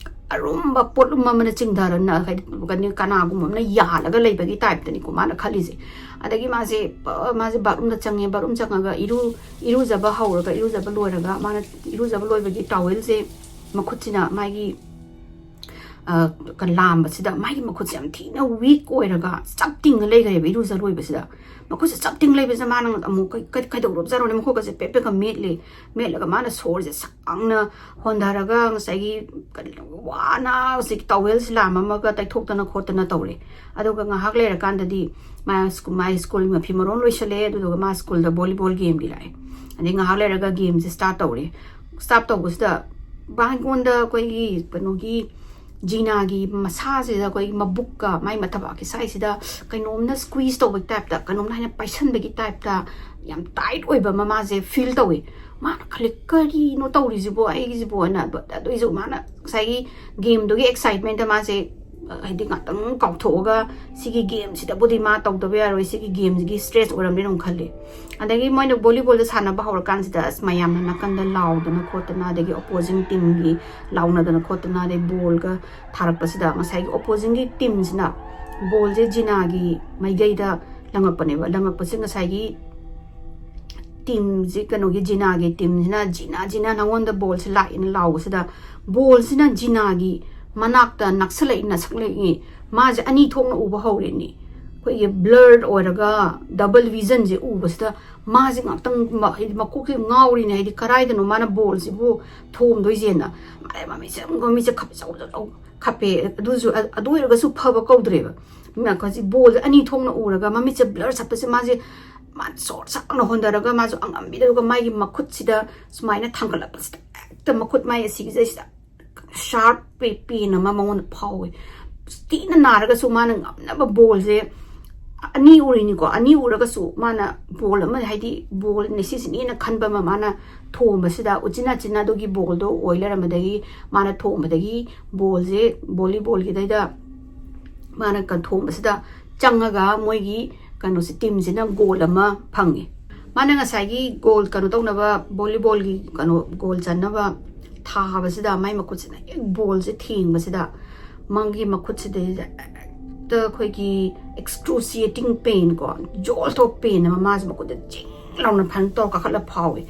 ꯑꯔꯨꯝꯕ ꯄꯣꯠꯂꯨꯝ ꯑꯃꯅ ꯆꯤꯡꯊꯔꯅ, ꯍꯥꯏꯗꯤ, ꯀꯩꯅꯣ, ꯀꯅꯥꯒꯨꯝꯕ ꯑꯃꯅ ꯌꯥꯜꯂꯒ ꯂꯩꯕꯒꯤ typeꯇꯅꯤꯀꯣ ꯃꯥꯅ ꯈꯜꯂꯤꯁꯦ꯫ ꯑꯗꯒꯤ ꯃꯥꯁꯦ, ꯑ, ꯃꯥꯁꯦ bathroomꯗ ꯆꯪꯉꯦ, bathroom ꯆꯪꯉꯒ ꯏꯔꯨ, ꯏꯔꯨꯖꯕ ꯍꯧꯔꯒ, ꯏꯔꯨꯖꯕ ꯂꯣꯏꯔꯒ, ꯃꯥꯅ ꯏꯔꯨꯖꯕ ꯂꯣꯏꯕꯒꯤ towelꯁꯦ ꯃꯈꯨꯠꯁꯤꯅ ꯃꯥꯒꯤ, ꯑ, ꯀ-, ꯂꯥꯝꯕꯁꯤꯗ ꯃꯥꯒꯤ ꯃꯈꯨꯠꯁꯦ ꯌꯥꯝ ꯊꯤꯅ weak ꯑꯣꯏꯔꯒ ꯆꯞ ꯇꯤꯡꯉ ꯂꯩꯈ꯭ꯔꯦꯕ ꯏꯔꯨꯖ ꯂꯣꯏꯕꯁꯤꯗ꯫ ꯃꯈꯨꯠꯁꯦ ꯆꯞ ꯇꯤꯡ ꯂꯩꯕꯁꯤꯗ ꯃꯥꯅ ꯑꯃꯨꯛ ꯀꯩ-, ꯀꯩ-, ꯀꯩꯗꯧꯔꯕꯖꯥꯠꯅꯣꯅꯦ? ꯃꯈꯨꯠꯀꯁꯦ ꯄꯦꯠ ꯄꯦꯠꯀ ꯃꯦꯠꯂꯦ꯫ ꯃꯦꯠꯂꯒ ꯃꯥꯅ ꯁꯣꯔꯁꯦ ꯁꯥꯡꯅ ꯍꯣꯟꯊꯔꯒ ꯉꯁꯥꯏꯒꯤ ꯀꯔꯤ ꯋꯥꯅ ꯍꯧꯖꯤꯛ towelꯁꯦ ꯂꯥꯝꯃꯝꯃꯒ ꯇꯩꯊꯣꯛꯇꯅ ꯈꯣꯠꯇꯅ ꯇꯧꯔꯦ꯫ ꯑꯗꯨꯒ ꯉꯥꯏꯍꯥꯛ ꯂꯩꯔꯀꯥꯟꯗꯗꯤ ꯃꯥ ꯁ꯭ꯀꯨ-, ꯃꯥꯏ schoolꯒꯤ ꯃꯐꯤ ꯃꯔꯣꯟ ꯂꯣꯏꯁꯜꯂꯦ, ꯑꯗꯨꯗꯨꯒ ꯃꯥ schoolꯗ volleyball gameꯒꯤ ꯂꯥꯛꯑꯦ꯫ ꯑꯗꯩ ꯉꯥꯏꯍꯥꯛ ꯂꯩꯔꯒ gameꯁꯦ start ꯇꯧꯔꯦ꯫ Start ꯇꯧꯕꯁꯤꯗ ꯃꯉꯣꯟꯗ ꯑꯩꯈꯣꯏꯒꯤ ꯀꯩꯅꯣꯒꯤ ꯖꯤꯅꯥꯒꯤ ꯃꯁꯥꯁꯤꯗ ꯑꯩꯈꯣꯏꯒꯤ ꯃꯕꯨꯛꯀ ꯃꯥꯏ ꯃꯊꯕꯥꯛꯀꯤ ꯁꯥꯏꯁꯤꯗ ꯀꯩꯅꯣꯝꯅ squeeze ꯇꯧꯕꯒꯤ typeꯇ, ꯀꯩꯅꯣꯝꯅ ꯍꯥꯏꯅ ꯄꯥꯏꯁꯟꯕꯒꯤ typeꯇ ꯌꯥꯝ tight ꯑꯣꯏꯕ ꯑꯃ ꯃꯥꯁꯦ feel ꯇꯧꯋꯦ꯫ ꯃꯥꯅ ꯈꯜꯂꯦ, "ꯀꯔꯤꯅꯣ ꯇꯧꯔꯤꯁꯤꯕꯣ ꯑꯩꯒꯤꯁꯤꯕꯣ?" ꯍꯥꯏꯅ꯫ But ꯑꯗꯨꯏꯁꯨ ꯃꯥꯅ ꯉꯁꯥꯏꯒꯤ gameꯗꯨꯒꯤ excitementꯇ ꯃꯥꯁꯦ ꯍꯥꯏꯗꯤ ꯉꯥꯛꯇꯪ ꯀꯥꯎꯊꯣꯛꯑꯒ ꯁꯤꯒꯤ ꯒꯦꯝꯁꯤꯗꯕꯨꯗꯤ ꯃꯥ ꯇꯧꯗꯕ ꯌꯥꯔꯣꯏ, ꯁꯤꯒꯤ ꯒꯦꯝꯁꯤꯒꯤ ꯁ꯭ꯇ꯭ꯔꯦꯁ ꯑꯣꯏꯔꯝꯅꯤꯅ ꯑꯃꯨꯛ ꯈꯜꯂꯤ꯫ ꯑꯗꯒꯤ ꯃꯣꯏꯅ ꯚꯣꯂꯤꯕꯣꯜꯗ ꯁꯥꯟꯅꯕ ꯍꯧꯔꯀꯥꯟꯁꯤꯗ ꯑꯁ ꯃꯌꯥꯝꯅ ꯅꯥꯀꯟꯗ ꯂꯥꯎꯗꯅ ꯈꯣꯠꯇꯅ, ꯑꯗꯒꯤ ꯑꯣꯄꯣꯖꯤꯡ ꯇꯤꯝꯒꯤ ꯂꯥꯎꯅꯗꯅ ꯈꯣꯠꯇꯅ, ꯑꯗꯩ ꯕꯣꯜꯒ ꯊꯥꯔꯛꯄꯁꯤꯗ ꯉꯁꯥꯏꯒꯤ ꯑꯣꯄꯣꯖꯤꯡꯒꯤ ꯇꯤꯝꯁꯤꯅ ꯕꯣꯜꯁꯦ ꯖꯤꯅꯥꯒꯤ ꯃꯥꯏꯀꯩꯗ ꯂꯪꯉꯛꯄꯅꯦꯕ꯫ ꯂꯪꯉꯛꯄꯁꯦ ꯉꯁꯥꯏꯒꯤ ꯇꯤꯝꯁꯤ, ꯀꯩꯅꯣꯒꯤ ꯖꯤꯅꯥꯒꯤ ꯇꯤꯝꯁꯤꯅ "ꯖꯤꯅꯥ, ꯖꯤꯅꯥ, ꯅꯉꯣꯟꯗ ꯕꯣꯜꯁꯦ ꯂꯥꯛꯑꯦꯅ" ꯂꯥꯎꯕꯁꯤꯗ, ꯕꯣꯜꯁꯤꯅ ꯖꯤꯅꯥꯒꯤ ꯃꯅꯥꯛꯇ ꯅꯛꯁꯜꯂꯛꯏ, ꯅꯛꯁꯜꯂꯛꯏ꯫ ꯃꯥꯁꯦ ꯑꯅꯤ ꯊꯣꯛꯅ ꯎꯕ ꯍꯧꯔꯦꯅꯦ꯫ ꯑꯩꯈꯣꯏꯒꯤ ꯕ꯭ꯂꯔ ꯑꯣꯏꯔꯒ ꯗꯕꯜ ꯚꯤꯖꯟꯁꯦ ꯎꯕꯁꯤꯗ ꯃꯥꯁꯦ ꯉꯥꯛꯇꯪ ꯃ-, ꯍꯥꯏꯗꯤ ꯃꯀꯣꯛꯁꯦ ꯉꯥꯎꯔꯤꯅꯦ꯫ ꯍꯥꯏꯗꯤ ꯀꯔꯥꯏꯗꯅꯣ ꯃꯥꯅ ꯕꯣꯜꯁꯤꯕꯨ ꯊꯣꯝꯗꯣꯏꯁꯦꯅ꯫ ꯃꯥꯁꯦ ꯃꯃꯤꯠꯁꯦ ꯑꯗꯨꯝ, ꯃꯃꯤꯠꯁꯦ ꯈꯞꯆꯧ ꯆꯧ ꯈꯞꯄꯦ꯫ ꯑꯗꯨꯁꯨ, ꯑ-, ꯑꯗꯨ ꯑꯣꯏꯔꯒꯁꯨ ꯐꯕ ꯀꯧꯗ꯭ꯔꯦꯕ꯫ ꯃꯥ ꯍꯧꯖꯤꯛ ꯕꯣꯜꯁꯦ ꯑꯅꯤ ꯊꯣꯛꯅ ꯎꯔꯒ ꯃꯃꯤꯠꯁꯦ ꯕ꯭ꯂꯔ ꯆꯠꯄꯁꯦ ꯃꯥꯁꯦ, ꯃꯥ ꯁꯣꯔ ꯁꯥꯡꯅ ꯍꯣꯟꯊꯔꯒ ꯃꯥꯁꯨ ꯑꯉꯝꯕꯤꯗ, ꯑꯗꯨꯒ ꯃꯥꯒꯤ ꯃꯈꯨꯠꯁꯤꯗ ꯁꯨꯃꯥꯏꯅ ꯊꯥꯡꯒꯠꯂꯛꯄꯁꯤꯗ ꯍꯦꯛꯇ ꯃꯈꯨꯠ ꯃꯥꯏ ꯑꯁꯤꯒꯤꯁꯤꯗꯩꯁꯤꯗ ꯁꯥꯔꯞ ꯄꯦ-, ꯄꯦꯟ ꯑꯃ ꯃꯉꯣꯟꯗ ꯐꯥꯎꯋꯦ꯫ ꯊꯤꯅ ꯅꯥꯔꯒꯁꯨ ꯃꯥꯅ ꯉꯝꯅꯕ ꯕꯣꯜꯁꯦ ꯑꯅꯤ ꯎꯔꯤꯅꯤꯀꯣ, ꯑꯅꯤ ꯎꯔꯒꯁꯨ ꯃꯥꯅ ꯕꯣꯜ ꯑꯃ, ꯍꯥꯏꯗꯤ ꯕꯣꯜꯅꯦ ꯁꯤꯁꯤꯅꯦꯅ ꯈꯟꯕ ꯑꯃ ꯃꯥꯅ ꯊꯣꯝꯕꯁꯤꯗ, ꯎꯆꯤꯟ ꯅꯥꯆꯤꯟꯅ ꯑꯗꯨꯒꯤ ꯕꯣꯜꯗꯣ ꯑꯣꯏ ꯂꯩꯔꯝꯕꯗꯒꯤ, ꯃꯥꯅ ꯊꯣꯝꯕꯗꯒꯤ ꯕꯣꯜꯁꯦ ꯚꯣꯂꯤꯕꯣꯜꯒꯤꯗꯩꯗ ꯃꯥꯅ ꯀꯟ-, ꯊꯣꯝꯕꯁꯤꯗ ꯆꯪꯉꯒ ꯃꯣꯏꯒꯤ ꯀꯩꯅꯣꯁꯦ, ꯇꯤꯝꯁꯤꯅ ꯒꯣꯜ ꯑꯃ ꯐꯪꯉꯦ꯫ ꯃꯥꯅ ꯉꯁꯥꯏꯒꯤ ꯒꯣꯜ ꯀꯩꯅꯣ ꯇꯧꯅꯕ, ꯚꯣꯂꯤꯕꯣꯜꯒꯤ ꯀꯩꯅꯣ ꯒꯣꯜ ꯆꯟꯅꯕ ꯊꯥꯕꯁꯤꯗ ꯃꯥꯏ ꯃꯈꯨꯠꯁꯤꯅ ꯍꯦꯛ ꯕꯣꯜꯁꯦ ꯊꯦꯡꯕꯁꯤꯗ ꯃꯥꯒꯤ ꯃꯈꯨꯠꯁꯤꯗꯩꯗ ꯍꯦꯛꯇ ꯑꯩꯈꯣꯏꯒꯤ excruciating pain ꯀꯣ, ꯖꯣꯜ ꯊꯣꯛ ꯄꯦꯟ ꯑꯃ ꯃꯥꯁꯦ ꯃꯈꯨꯠꯇ ꯖꯤꯡ ꯂꯥꯎꯅ ꯐꯟ ꯇꯧꯔ ꯀꯥꯈꯠꯂ ꯐꯥꯎꯋꯦ꯫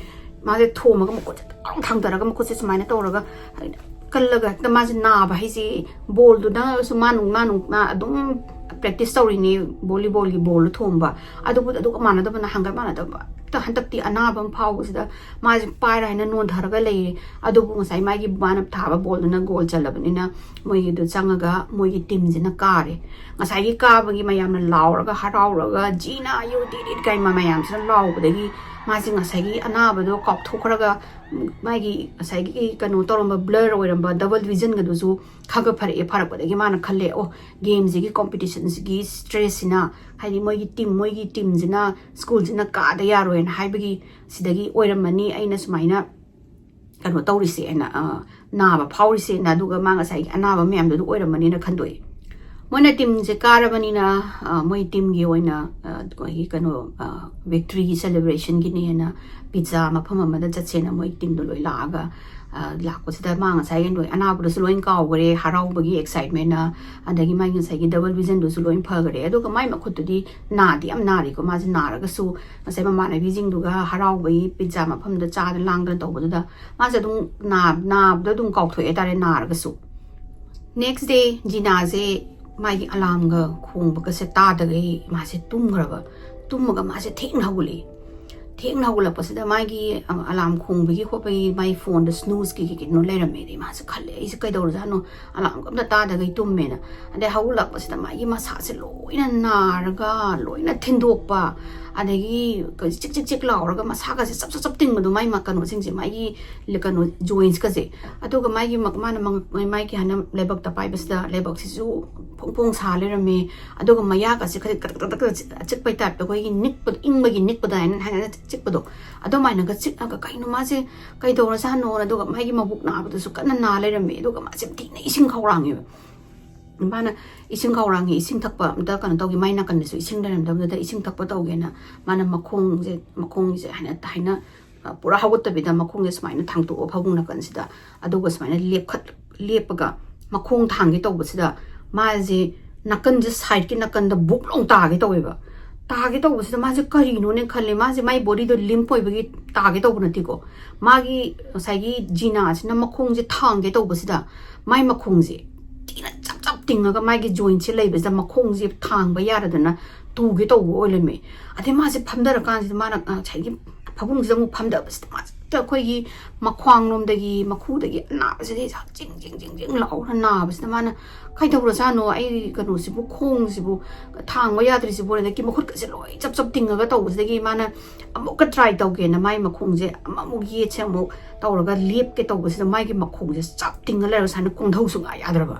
ꯃꯥꯁꯦ ꯊꯣꯝꯃꯒ ꯃꯈꯨꯠꯁꯦ ꯇꯥꯎ ꯊꯥꯡꯊꯔꯒ ꯃꯈꯨꯠꯁꯦ ꯁꯨꯃꯥꯏꯅ ꯇꯧꯔꯒ ꯀꯜꯂꯒ ꯍꯦꯛꯇ ꯃꯥꯁꯦ ꯅꯥꯕ ꯍꯥꯏꯁꯦ, ꯕꯣꯜꯗꯨꯅꯁꯨ ꯃꯥ ꯅꯨꯡ-, ꯃꯥ ꯅꯨꯡ-, ꯃꯥ ꯑꯗꯨꯝ ꯄ꯭ꯔꯦꯛꯇꯤꯁ ꯇꯧꯔꯤꯅꯦ ꯚꯣꯂꯤꯕꯣꯜꯒꯤ ꯕꯣꯜꯗꯣ ꯊꯣꯝꯕ꯫ ꯑꯗꯨꯕꯨ ꯑꯗꯨꯒ ꯃꯥꯟꯅꯗꯕꯅ ꯍꯪꯒꯠ ꯃꯥꯟꯅꯗꯕ ꯍꯦꯛꯇ ꯍꯟꯗꯛꯇꯤ ꯑꯅꯥꯕ ꯑꯃ ꯐꯥꯎꯕꯁꯤꯗ ꯃꯥꯁꯦ ꯄꯥꯏꯔ ꯍꯥꯏꯅ ꯅꯣꯟꯊꯔꯒ ꯂꯩꯔꯦ꯫ ꯑꯗꯨꯕꯨ ꯉꯁꯥꯏ ꯃꯥꯒꯤ ꯃꯥꯅ ꯊꯥꯕ ꯕꯣꯜꯗꯨꯅ ꯒꯣꯜ ꯆꯜꯂꯕꯅꯤꯅ ꯃꯣꯏꯒꯤꯗꯨ ꯆꯪꯉꯒ ꯃꯣꯏꯒꯤ ꯇꯤꯝꯁꯤꯅ ꯀꯥꯔꯦ꯫ ꯉꯁꯥꯏꯒꯤ ꯀꯥꯕꯒꯤ ꯃꯌꯥꯝꯅ ꯂꯥꯎꯔꯒ ꯍꯔꯥꯎꯔꯒ "ꯖꯤꯅꯥ, you did it" ꯀꯥꯏ ꯃ-, ꯃꯌꯥꯝꯁꯤꯅ ꯂꯥꯎꯕꯗꯒꯤ ꯃꯥꯁꯦ ꯉꯁꯥꯏꯒꯤ ꯑꯅꯥꯕꯗꯣ ꯀꯥꯎꯊꯣꯛꯈ꯭ꯔꯒ ꯃꯥꯒꯤ ꯉꯁꯥꯏꯒꯤ ꯀꯩꯅꯣ ꯇꯧꯔꯝꯕ, ꯕ꯭ꯂꯔ ꯑꯣꯏꯔꯝꯕ ꯗꯕꯜ ꯚꯤꯖꯟꯒꯗꯨꯁꯨ ꯈꯔ ꯈꯔ ꯐꯔꯛꯑꯦ꯫ ꯐꯔꯛꯄꯗꯒꯤ ꯃꯥꯅ ꯈꯜꯂꯦ, "ꯑꯣ, ꯒꯦꯝꯁꯤꯒꯤ ꯀꯣꯝꯄꯤꯇꯤꯁꯟꯁꯤꯒꯤ ꯁ꯭ꯇ꯭ꯔꯦꯁꯁꯤꯅ, ꯍꯥꯏꯗꯤ ꯃꯣꯏꯒꯤ ꯇꯤꯝ, ꯃꯣꯏꯒꯤ ꯇꯤꯝꯁꯤꯅ, ꯁ꯭ꯀꯨꯜꯁꯤꯅ ꯀꯥꯗ ꯌꯥꯔꯣꯏꯅ ꯍꯥꯏꯕꯒꯤ ꯁꯤꯗꯒꯤ ꯑꯣꯏꯔꯝꯃꯅꯤ ꯑꯩꯅ ꯁꯨꯃꯥꯏꯅ ꯀꯩꯅꯣ ꯇꯧꯔꯤꯁꯦꯅ, ꯑ, ꯅꯥꯕ ꯐꯥꯎꯔꯤꯁꯦꯅ", ꯑꯗꯨꯒ ꯃꯥ ꯉꯁꯥꯏꯒꯤ ꯑꯅꯥꯕ ꯃꯌꯥꯝꯗꯨ ꯑꯗꯨ ꯑꯣꯏꯔꯝꯃꯅꯤꯅ ꯈꯟꯗꯣꯛꯑꯦ꯫ ꯃꯣꯏꯅ ꯇꯤꯝꯁꯦ ꯀꯥꯔꯕꯅꯤꯅ, ꯑ, ꯃꯣꯏ ꯇꯤꯝꯒꯤ ꯑꯣꯏꯅ, ꯑ, ꯑꯩꯈꯣꯏꯒꯤ ꯀꯩꯅꯣ, ꯑ, ꯚꯤꯛꯇ꯭ꯔꯤꯒꯤ ꯁꯦꯂꯦꯕ꯭ꯔꯦꯁꯟꯒꯤꯅꯦꯅ ꯄꯤꯖꯥ ꯃꯐꯝ ꯑꯃꯗ ꯆꯠꯁꯦꯅ ꯃꯣꯏ ꯇꯤꯝꯗꯣ ꯂꯣꯏ ꯂꯥꯛꯑꯒ, ꯑ, ꯂꯥꯛꯄꯁꯤꯗ ꯃꯥ ꯉꯁꯥꯏꯒꯤ ꯂꯣꯏ, ꯑꯅꯥꯕꯗꯨꯁꯨ ꯂꯣꯏ ꯀꯥꯎꯈ꯭ꯔꯦ, ꯍꯔꯥꯎꯕꯒꯤ ꯑꯦꯛꯁꯥꯏꯠꯃꯦꯟꯅ, ꯑꯗꯒꯤ ꯃꯥꯒꯤ ꯉꯁꯥꯏꯒꯤ ꯗꯕꯜ ꯚꯤꯖꯟꯗꯨꯁꯨ ꯂꯣꯏ ꯐꯈ꯭ꯔꯦ꯫ ꯑꯗꯨꯒ ꯃꯥꯏ ꯃꯈꯨꯠꯇꯨꯗꯤ ꯅꯥꯗꯤ ꯌꯥꯝ ꯅꯥꯔꯤꯀꯣ, ꯃꯥꯁꯦ ꯅꯥꯔꯒꯁꯨ ꯉꯁꯥꯏ ꯃꯃꯥꯟꯅꯕꯤꯁꯤꯡꯗꯨꯒ ꯍꯔꯥꯎꯕꯒꯤ ꯄꯤꯖꯥ ꯃꯐꯝꯗ ꯆꯥꯗꯅ ꯂꯥꯡꯗꯅ ꯇꯧꯕꯗꯨꯗ ꯃꯥꯁꯦ ꯑꯗꯨꯝ ꯅꯥ-, ꯅꯥꯕꯗꯣ ꯑꯗꯨꯝ ꯀꯥꯎꯊꯣꯛꯑꯦ ꯍꯥꯏꯇꯥꯔꯦ, ꯅꯥꯔꯒꯁꯨ꯫ ꯅꯦꯛꯁ ꯗꯦ ꯖꯤꯅꯥꯁꯦ ꯃꯥꯒꯤ ꯑꯂꯥꯝꯒ ꯈꯣꯡꯕꯒꯁꯦ ꯇꯥꯗꯒꯩ ꯃꯥꯁꯦ ꯇꯨꯝꯈ꯭ꯔꯕ꯫ ꯇꯨꯝꯃꯒ ꯃꯥꯁꯦ ꯊꯦꯡꯅ ꯍꯧꯒꯠꯂꯛꯏ꯫ ꯊꯦꯡꯅ ꯍꯧꯒꯠꯂꯛꯄꯁꯤꯗ ꯃꯥꯒꯤ, ꯑ, ꯑꯂꯥꯝ ꯈꯣꯡꯕꯒꯤ ꯈꯣꯠꯄꯒꯤ ꯃꯥꯒꯤ ꯐꯣꯟꯗ ꯁ꯭ꯅꯨꯖꯀꯤ ꯀꯩꯅꯣ ꯂꯩꯔꯝꯃꯦ꯫ ꯑꯗꯩ ꯃꯥꯁꯦ ꯈꯜꯂꯦ, "ꯑꯩꯁꯦ ꯀꯩꯗꯧꯔꯖꯥꯠꯅꯣ? ꯑꯂꯥꯝꯒ ꯑꯝꯇ ꯇꯥꯗꯒꯩ ꯇꯨꯝꯃꯦꯅ"꯫ ꯑꯗꯩ ꯍꯧꯒꯠꯂꯛꯄꯁꯤꯗ ꯃꯥꯒꯤ ꯃꯁꯥꯁꯦ ꯂꯣꯏꯅ ꯅꯥꯔꯒ, ꯂꯣꯏꯅ ꯊꯤꯟꯗꯣꯛꯄ, ꯑꯗꯒꯤ ꯆꯤꯛ ꯆꯤꯛ ꯆꯤꯛ ꯂꯥꯎꯔꯒ ꯃꯁꯥꯒꯁꯦ ꯆꯞ ꯆꯞ ꯆꯞ ꯇꯤꯡꯕꯗꯣ, ꯃꯥꯏ ꯃ-, ꯀꯩꯅꯣꯁꯤꯡꯁꯦ, ꯃꯥꯒꯤ ꯀꯩꯅꯣ, ꯖꯣꯏꯟꯁꯀꯁꯦ꯫ ꯑꯗꯨꯒ ꯃꯥꯒꯤ ꯃ-, ꯃꯥꯅ ꯃꯉꯛ-, ꯃꯥꯒꯤ ꯍꯥꯟꯅ ꯂꯥꯏꯕꯛꯇ ꯄꯥꯏꯕꯁꯤꯗ ꯂꯥꯏꯕꯛꯁꯤꯁꯨ ꯐꯣꯡ ꯐꯣꯡ ꯁꯥ ꯂꯩꯔꯝꯃꯦ꯫ ꯑꯗꯨꯒ ꯃꯌꯥꯒꯁꯦ ꯈꯔ ꯀꯗꯛ ꯀꯗꯛ ꯀꯗꯛ ꯆꯤꯛ-, ꯆꯤꯛꯄꯩ ꯇꯥꯏꯞꯇ, ꯑꯩꯈꯣꯏꯒꯤ ꯅꯤꯛꯄꯗꯣ, ꯏꯪꯕꯒꯤ ꯅꯤꯛꯄꯗ ꯍꯥꯏꯅ, ꯍꯥꯏꯅ ꯆꯤꯛꯄꯗꯣ, ꯑꯗꯨꯃꯥꯏꯅꯒ ꯆꯤꯛꯑꯒ, "ꯀꯩꯅꯣ ꯃꯥꯁꯦ ꯀꯩꯗꯧꯔꯖꯥꯠꯅꯣꯅ?" ꯑꯗꯨꯒ ꯃꯥꯒꯤ ꯃꯕꯨꯛ ꯅꯥꯕꯗꯨꯁꯨ ꯀꯟꯅ ꯅꯥ ꯂꯩꯔꯝꯃꯦ꯫ ꯑꯗꯨꯒ ꯃꯥꯁꯦ ꯌꯥꯝ ꯊꯤꯅ ꯏꯁꯤꯡ ꯈꯧꯔꯥꯡꯉꯦꯕ꯫ ꯃꯥꯅ ꯏꯁꯤꯡ ꯈꯧꯔꯥꯡꯉꯦ, ꯏꯁꯤꯡ ꯊꯛꯄ ꯑꯝꯇ ꯀꯩꯅꯣ ꯇꯧꯒꯦ, ꯃꯥꯏ ꯅꯥꯀꯟꯗꯁꯨ ꯏꯁꯤꯡ ꯂꯩꯔꯝꯗꯕꯗꯨꯗ ꯏꯁꯤꯡ ꯊꯛꯄ ꯇꯧꯒꯦꯅ ꯃꯥꯅ ꯃꯈꯣꯡꯁꯦ, ꯃꯈꯣꯡꯁꯦ ꯍꯥꯏꯅ, ꯍꯥꯏꯅ, ꯑ, ꯄꯨꯔꯥ ꯍꯧꯒꯠꯇꯕꯤꯗ ꯃꯈꯣꯡꯁꯦ ꯁꯨꯃꯥꯏꯅ ꯊꯥꯡꯇꯣꯛꯑ ꯐꯃꯨꯡ ꯅꯥꯀꯟꯁꯤꯗ, ꯑꯗꯨꯒ ꯁꯨꯃꯥꯏꯅ ꯂꯦꯞꯈꯠ-, ꯂꯦꯞꯄꯒ ꯃꯈꯣꯡ ꯊꯥꯡꯒꯦ ꯇꯧꯕꯁꯤꯗ ꯃꯥꯁꯦ ꯅꯥꯀꯟꯁꯦ, ꯁꯥꯏꯠꯀꯤ ꯅꯥꯀꯟꯗ ꯕꯨꯛ ꯂꯥꯎ ꯇꯥꯒꯦ ꯇꯧꯋꯦꯕ꯫ ꯇꯥꯒꯦ ꯇꯧꯕꯁꯤꯗ ꯃꯥꯁꯦ ꯀꯔꯤꯅꯣꯅꯦ ꯈꯜꯂꯦ꯫ ꯃꯥꯁꯦ, ꯃꯥꯏ ꯕꯣꯗꯤꯗꯣ ꯂꯤꯝꯞ ꯑꯣꯏꯕꯒꯤ ꯇꯥꯒꯦ ꯇꯧꯕ ꯅꯠꯇꯦꯀꯣ꯫ ꯃꯥꯒꯤ ꯉꯁꯥꯏꯒꯤ ꯖꯤꯅꯥꯁꯤꯅ ꯃꯈꯣꯡꯁꯦ ꯊꯥꯡꯒꯦ ꯇꯧꯕꯁꯤꯗ ꯃꯥꯏ ꯃꯈꯣꯡꯁꯦ ꯊꯤꯅ ꯆꯞ ꯆꯞ ꯇꯤꯡꯉꯒ ꯃꯥꯒꯤ ꯖꯣꯏꯟꯁꯦ ꯂꯩꯕꯁꯤꯗ ꯃꯈꯣꯡꯁꯦ ꯊꯥꯡꯕ ꯌꯥꯗꯗꯅ ꯇꯨꯒꯦ ꯇꯧꯕ ꯑꯣꯏ ꯂꯩꯔꯝꯃꯦ꯫ ꯑꯗꯩ ꯃꯥꯁꯦ ꯐꯝꯊꯔꯀꯥꯟꯁꯤꯗ ꯃꯥꯅ ꯉꯁꯥꯏꯒꯤ ꯐꯃꯨꯡꯁꯤꯗ ꯑꯃꯨꯛ ꯐꯝꯊꯕꯁꯤꯗ ꯃꯥꯁꯦ ꯍꯦꯛꯇ ꯑꯩꯈꯣꯏꯒꯤ ꯃꯈ꯭ꯋꯥꯡꯂꯣꯝꯗꯒꯤ, ꯃꯈꯨꯗꯒꯤ ꯑꯅꯥꯕꯁꯤꯗꯤ ꯆꯤꯡ ꯆꯤꯡ ꯆꯤꯡ ꯆꯤꯡ ꯂꯥꯎꯔ ꯅꯥꯕꯁꯤꯗ ꯃꯥꯅ, "ꯀꯩꯗꯧꯔꯖꯥꯠꯅꯣ? ꯑꯩ ꯀꯩꯅꯣꯁꯤꯕꯨ, ꯈꯣꯡꯁꯤꯕꯨ ꯊꯥꯡꯕ ꯌꯥꯗ꯭ꯔꯤꯁꯤꯕꯨ"꯫ ꯑꯗꯒꯤ ꯃꯈꯨꯠꯀꯁꯦ ꯂꯣꯏ ꯆꯞ ꯆꯞ ꯇꯤꯡꯉꯒ ꯇꯧꯕꯁꯤꯗꯒꯤ ꯃꯥꯅ ꯑꯃꯨꯛꯀ ꯇ꯭ꯔꯥꯏ ꯇꯧꯒꯦꯅ ꯃꯥꯏ ꯃꯈꯣꯡꯁꯦ ꯑꯃꯃꯨꯛ ꯌꯦꯠꯁꯦ ꯑꯃꯨꯛ ꯇꯧꯔꯒ ꯂꯦꯞꯀꯦ ꯇꯧꯕꯁꯤꯗ ꯃꯥꯒꯤ ꯃꯈꯣꯡꯁꯦ ꯆꯞ ꯇꯤꯡꯉ ꯂꯩꯔꯒ ꯁꯨꯃꯥꯏꯅ ꯀꯣꯟꯊꯧ ꯁꯨꯡꯌꯥ ꯌꯥꯗ꯭ꯔꯕ꯫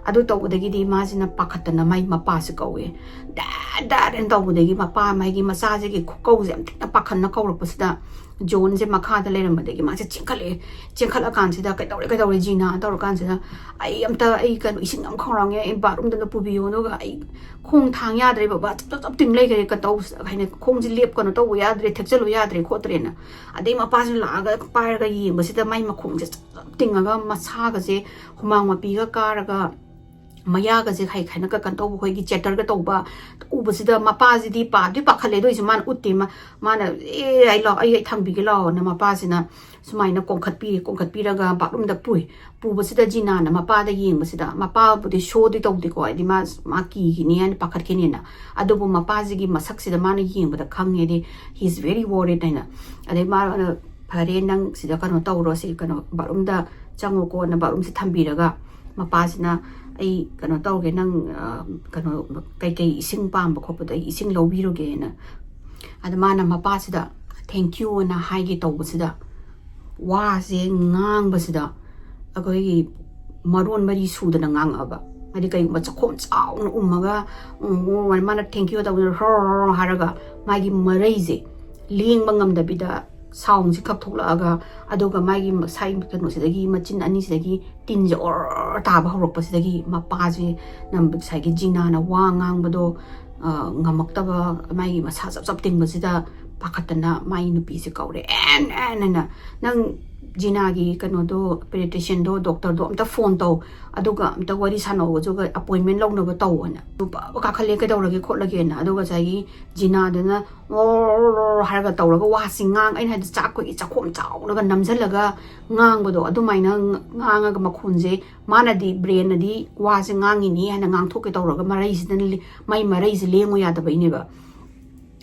ꯑꯗꯨ ꯇꯧꯕꯗꯒꯤꯗꯤ ꯃꯥꯁꯤꯅ ꯄꯥꯈꯠꯇꯅ ꯃꯥꯒꯤ ꯃꯄꯥꯁꯦ ꯀꯧꯋꯦ꯫ "ꯗꯦꯠ, ꯗꯦꯠ" ꯑꯅ ꯇꯧꯕꯗꯒꯤ ꯃꯄꯥ, ꯃꯥꯒꯤ ꯃꯆꯥꯁꯤꯒꯤ ꯈꯨꯀꯧꯁꯦ ꯌꯥꯝ ꯊꯤꯅ ꯄꯥꯈꯠꯅ ꯀꯧꯔꯛꯄꯁꯤꯗ ꯖꯣꯟꯁꯦ ꯃꯈꯥꯗ ꯂꯩꯔꯝꯕꯗꯒꯤ ꯃꯥꯁꯦ ꯆꯦꯟꯈꯠꯂꯛꯑꯦ꯫ ꯆꯦꯟꯈꯠꯂꯀꯥꯟꯁꯤꯗ "ꯀꯩꯗꯧꯔꯦ, ꯀꯩꯗꯧꯔꯦ ꯖꯤꯅꯥ?" ꯇꯧꯔꯀꯥꯟꯁꯤꯗ "ꯑꯩ ꯑꯝꯇ, ꯑꯩ ꯀꯩꯅꯣ, ꯏꯁꯤꯡ ꯑꯃ ꯈꯧꯔꯥꯡꯉꯦ, ꯑꯩ ꯕꯥꯠꯔꯨꯝꯗ ꯑꯝꯇ ꯄꯨꯕꯤꯌꯣ, ꯑꯗꯨꯒ ꯑꯩ ꯈꯣꯡ ꯊꯥꯡ ꯌꯥꯗ꯭ꯔꯦ ꯕꯕꯥ, ꯆꯞ ꯆꯞ ꯆꯞ ꯇꯤꯡ ꯂꯩꯈ꯭ꯔꯦ, ꯀꯇꯧ ꯍꯥꯏꯅ ꯈꯣꯡꯁꯦ ꯂꯦꯞ, ꯀꯩꯅꯣ ꯇꯧꯕ ꯌꯥꯗ꯭ꯔꯦ, ꯊꯦꯛꯆꯜꯂꯨ ꯌꯥꯗ꯭ꯔꯦ ꯈꯣꯠꯇ꯭ꯔꯦꯅ"꯫ ꯑꯗꯩ ꯃꯄꯥꯁꯤꯅ ꯂꯥꯛꯑꯒ ꯄꯥꯏꯔꯒ ꯌꯦꯡꯕꯁꯤꯗ ꯃꯥꯏ ꯃꯈꯣꯡꯁꯦ ꯆꯞ ꯆꯞ ꯇꯤꯡꯉꯒ ꯃꯁꯥꯒꯁꯦ ꯍꯨꯃꯥꯡ ꯃꯄꯤꯒ ꯀꯥꯔꯒ ꯃꯌꯥꯒꯁꯦ ꯈꯥꯏ ꯈꯥꯏꯅꯒ ꯀꯩꯅꯣ ꯇꯧꯕ, ꯑꯩꯈꯣꯏꯒꯤ ꯆꯦꯇꯔꯒ ꯇꯧꯕ ꯎꯕꯁꯤꯗ ꯃꯄꯥꯁꯤꯗꯤ ꯄꯥꯗꯤ ꯄꯥꯈꯠꯂꯦ, ꯑꯗꯨ ꯑꯣꯏꯁꯨ ꯃꯥꯅ ꯎꯠꯇꯦ꯫ ꯃꯥ-, ꯃꯥꯅ "ꯑꯦ, ꯑꯩ ꯂꯥꯛ-, ꯑꯩ, ꯑꯩ ꯊꯥꯡꯕꯤꯒꯦ ꯂꯥꯛꯑꯣꯅ" ꯃꯄꯥꯁꯤꯅ ꯁꯨꯃꯥꯏꯅ ꯀꯣꯟꯈꯠꯄꯤꯔꯦ꯫ ꯀꯣꯟꯈꯠꯄꯤꯔꯒ ꯕꯥꯠꯔꯨꯝꯗ ꯄꯨꯏ꯫ ꯄꯨꯕꯁꯤꯗ ꯖꯤꯅꯥꯅ ꯃꯄꯥꯗ ꯌꯦꯡꯕꯁꯤꯗ, ꯃꯄꯥꯕꯨꯗꯤ ꯁꯣꯗꯤ ꯇꯧꯗꯦꯀꯣ, ꯍꯥꯏꯗꯤ ꯃꯥ, ꯃꯥ ꯀꯤꯈꯤꯅꯤ ꯍꯥꯏꯅ ꯄꯥꯈꯠꯈꯤꯅꯦꯅ, ꯑꯗꯨꯕꯨ ꯃꯄꯥꯁꯤꯒꯤ ꯃꯁꯛꯁꯤꯗ ꯃꯥꯅ ꯌꯦꯡꯕꯗ ꯈꯪꯉꯦꯗꯤ "He is very worried" ꯍꯥꯏꯅ꯫ ꯑꯗꯩ ꯃꯥꯅ "ꯐꯔꯦ, ꯅꯪ ꯁꯤꯗ ꯀꯩꯅꯣ ꯇꯧꯔꯣ, ꯁꯤ ꯀꯩꯅꯣ ꯕꯥꯠꯔꯨꯝꯗ ꯆꯪꯉꯣꯀꯣꯅ" ꯕꯥꯠꯔꯨꯝꯁꯦ ꯊꯝꯕꯤꯔꯒ ꯃꯄꯥꯁꯤꯅ "ꯑꯩ ꯀꯩꯅꯣ ꯇꯧꯔꯒꯦ, ꯅꯪ, ꯑ, ꯀꯩꯅꯣ, ꯀꯩꯀꯩ ꯏꯁꯤꯡ ꯄꯥꯝꯕ ꯈꯣꯠꯄꯗꯣ ꯑꯩ ꯏꯁꯤꯡ ꯂꯧꯕꯤꯔꯨꯒꯦꯅ"꯫ ꯑꯗ ꯃꯥꯅ ꯃꯄꯥꯁꯤꯗ "Thank you" ꯑꯅ ꯍꯥꯏꯒꯦ ꯇꯧꯕꯁꯤꯗ, ꯋꯥꯁꯦ ꯉꯥꯡꯕꯁꯤꯗ ꯑꯩꯈꯣꯏꯒꯤ ꯃꯔꯣꯟ ꯃꯔꯤ ꯁꯨꯗꯅ ꯉꯥꯡꯉꯛꯑꯕ꯫ ꯍꯥꯏꯗꯤ ꯀꯩꯒꯨꯝꯕ ꯆꯈꯣꯝ ꯆꯥꯎꯅ ꯎꯝꯃꯒ, ꯎꯝ, ꯃꯥꯅ "Thank you" ꯇꯧꯕꯗ ꯍꯣꯔꯣ ꯍꯥꯏꯔꯒ ꯃꯥꯒꯤ ꯃꯔꯩꯁꯦ ꯂꯦꯡꯕ ꯉꯝꯗꯕꯤꯗ ꯁꯥꯎꯟꯁꯦ ꯈꯛ ꯊꯣꯛꯂꯛꯑꯒ, ꯑꯗꯨꯒ ꯃꯥꯒꯤ ꯃꯁꯥꯒꯤ ꯀꯩꯅꯣꯁꯤꯗꯒꯤ, ꯃꯆꯤꯟ ꯑꯅꯤꯁꯤꯗꯒꯤ ꯇꯤꯟꯁꯦ ꯑꯣꯔ ꯇꯥꯕ ꯍꯧꯔꯛꯄꯁꯤꯗꯒꯤ ꯃꯄꯥꯁꯤꯅ ꯉꯁꯥꯏꯒꯤ ꯖꯤꯅꯥꯅ ꯋꯥ ꯉꯥꯡꯕꯗꯣ, ꯑ, ꯉꯝꯃꯛꯇꯕ, ꯃꯥꯒꯤ ꯃꯁꯥ ꯆꯞ ꯆꯞ ꯇꯤꯡꯕꯁꯤꯗ ꯄꯥꯈꯠꯇꯅ ꯃꯥꯒꯤ ꯅꯨꯄꯤꯁꯦ ꯀꯧꯔꯦ꯫ "ꯑꯦꯟ, ꯑꯦꯟ" ꯍꯥꯏꯅ, "ꯅꯪ ꯖꯤꯅꯥꯒꯤ ꯀꯩꯅꯣꯗꯣ, ꯄꯦꯗꯤꯌꯥꯇ꯭ꯔꯤꯁꯤꯌꯟꯗꯣ, ꯗꯣꯛꯇꯔꯗꯣ ꯑꯝꯇ ꯐꯣꯟ ꯇꯧ, ꯑꯗꯨꯒ ꯑꯝꯇ ꯋꯥꯔꯤ ꯁꯥꯟꯅꯧ, ꯑꯗꯨꯒ ꯑꯦꯄꯣꯏꯟꯃꯦꯟ ꯂꯧꯅꯕ ꯇꯧ" ꯍꯥꯏꯅ꯫ ꯅꯨꯄꯥ ꯀꯥꯈꯠꯂꯦ, "ꯀꯩꯗꯧꯔꯒꯦ ꯈꯣꯠꯂꯒꯦꯅ?" ꯑꯗꯨꯒ ꯉꯁꯥꯏꯒꯤ ꯖꯤꯅꯥꯗꯨꯅ ꯑꯣꯔ ꯍꯥꯏꯔꯒ ꯇꯧꯔꯒ ꯋꯥꯁꯤ ꯉꯥꯡ-, ꯑꯩꯅ ꯍꯥꯏꯗꯤ ꯆꯥꯛ ꯑꯩꯈꯣꯏꯒꯤ ꯆꯥꯛꯈꯣꯝ ꯆꯥꯎꯅꯒ ꯅꯝꯁꯤꯜꯂꯒ ꯉꯥꯡꯕꯗꯣ, ꯑꯗꯨꯃꯥꯏꯅ ꯉ-, ꯉꯥꯡꯉꯒ ꯃꯈꯣꯟꯁꯦ ꯃꯥꯅꯗꯤ, ꯕ꯭ꯔꯦꯟꯅꯗꯤ ꯋꯥꯁꯦ ꯉꯥꯡꯉꯤꯅꯤ ꯍꯥꯏꯅ ꯉꯥꯡꯊꯣꯛꯀꯦ ꯇꯧꯔꯒ ꯃꯔꯩꯁꯤꯗ ꯂꯤ-, ꯃꯥꯏ ꯃꯔꯩꯁꯦ ꯂꯦꯡꯉꯨ ꯌꯥꯗꯕꯩꯅꯦꯕ꯫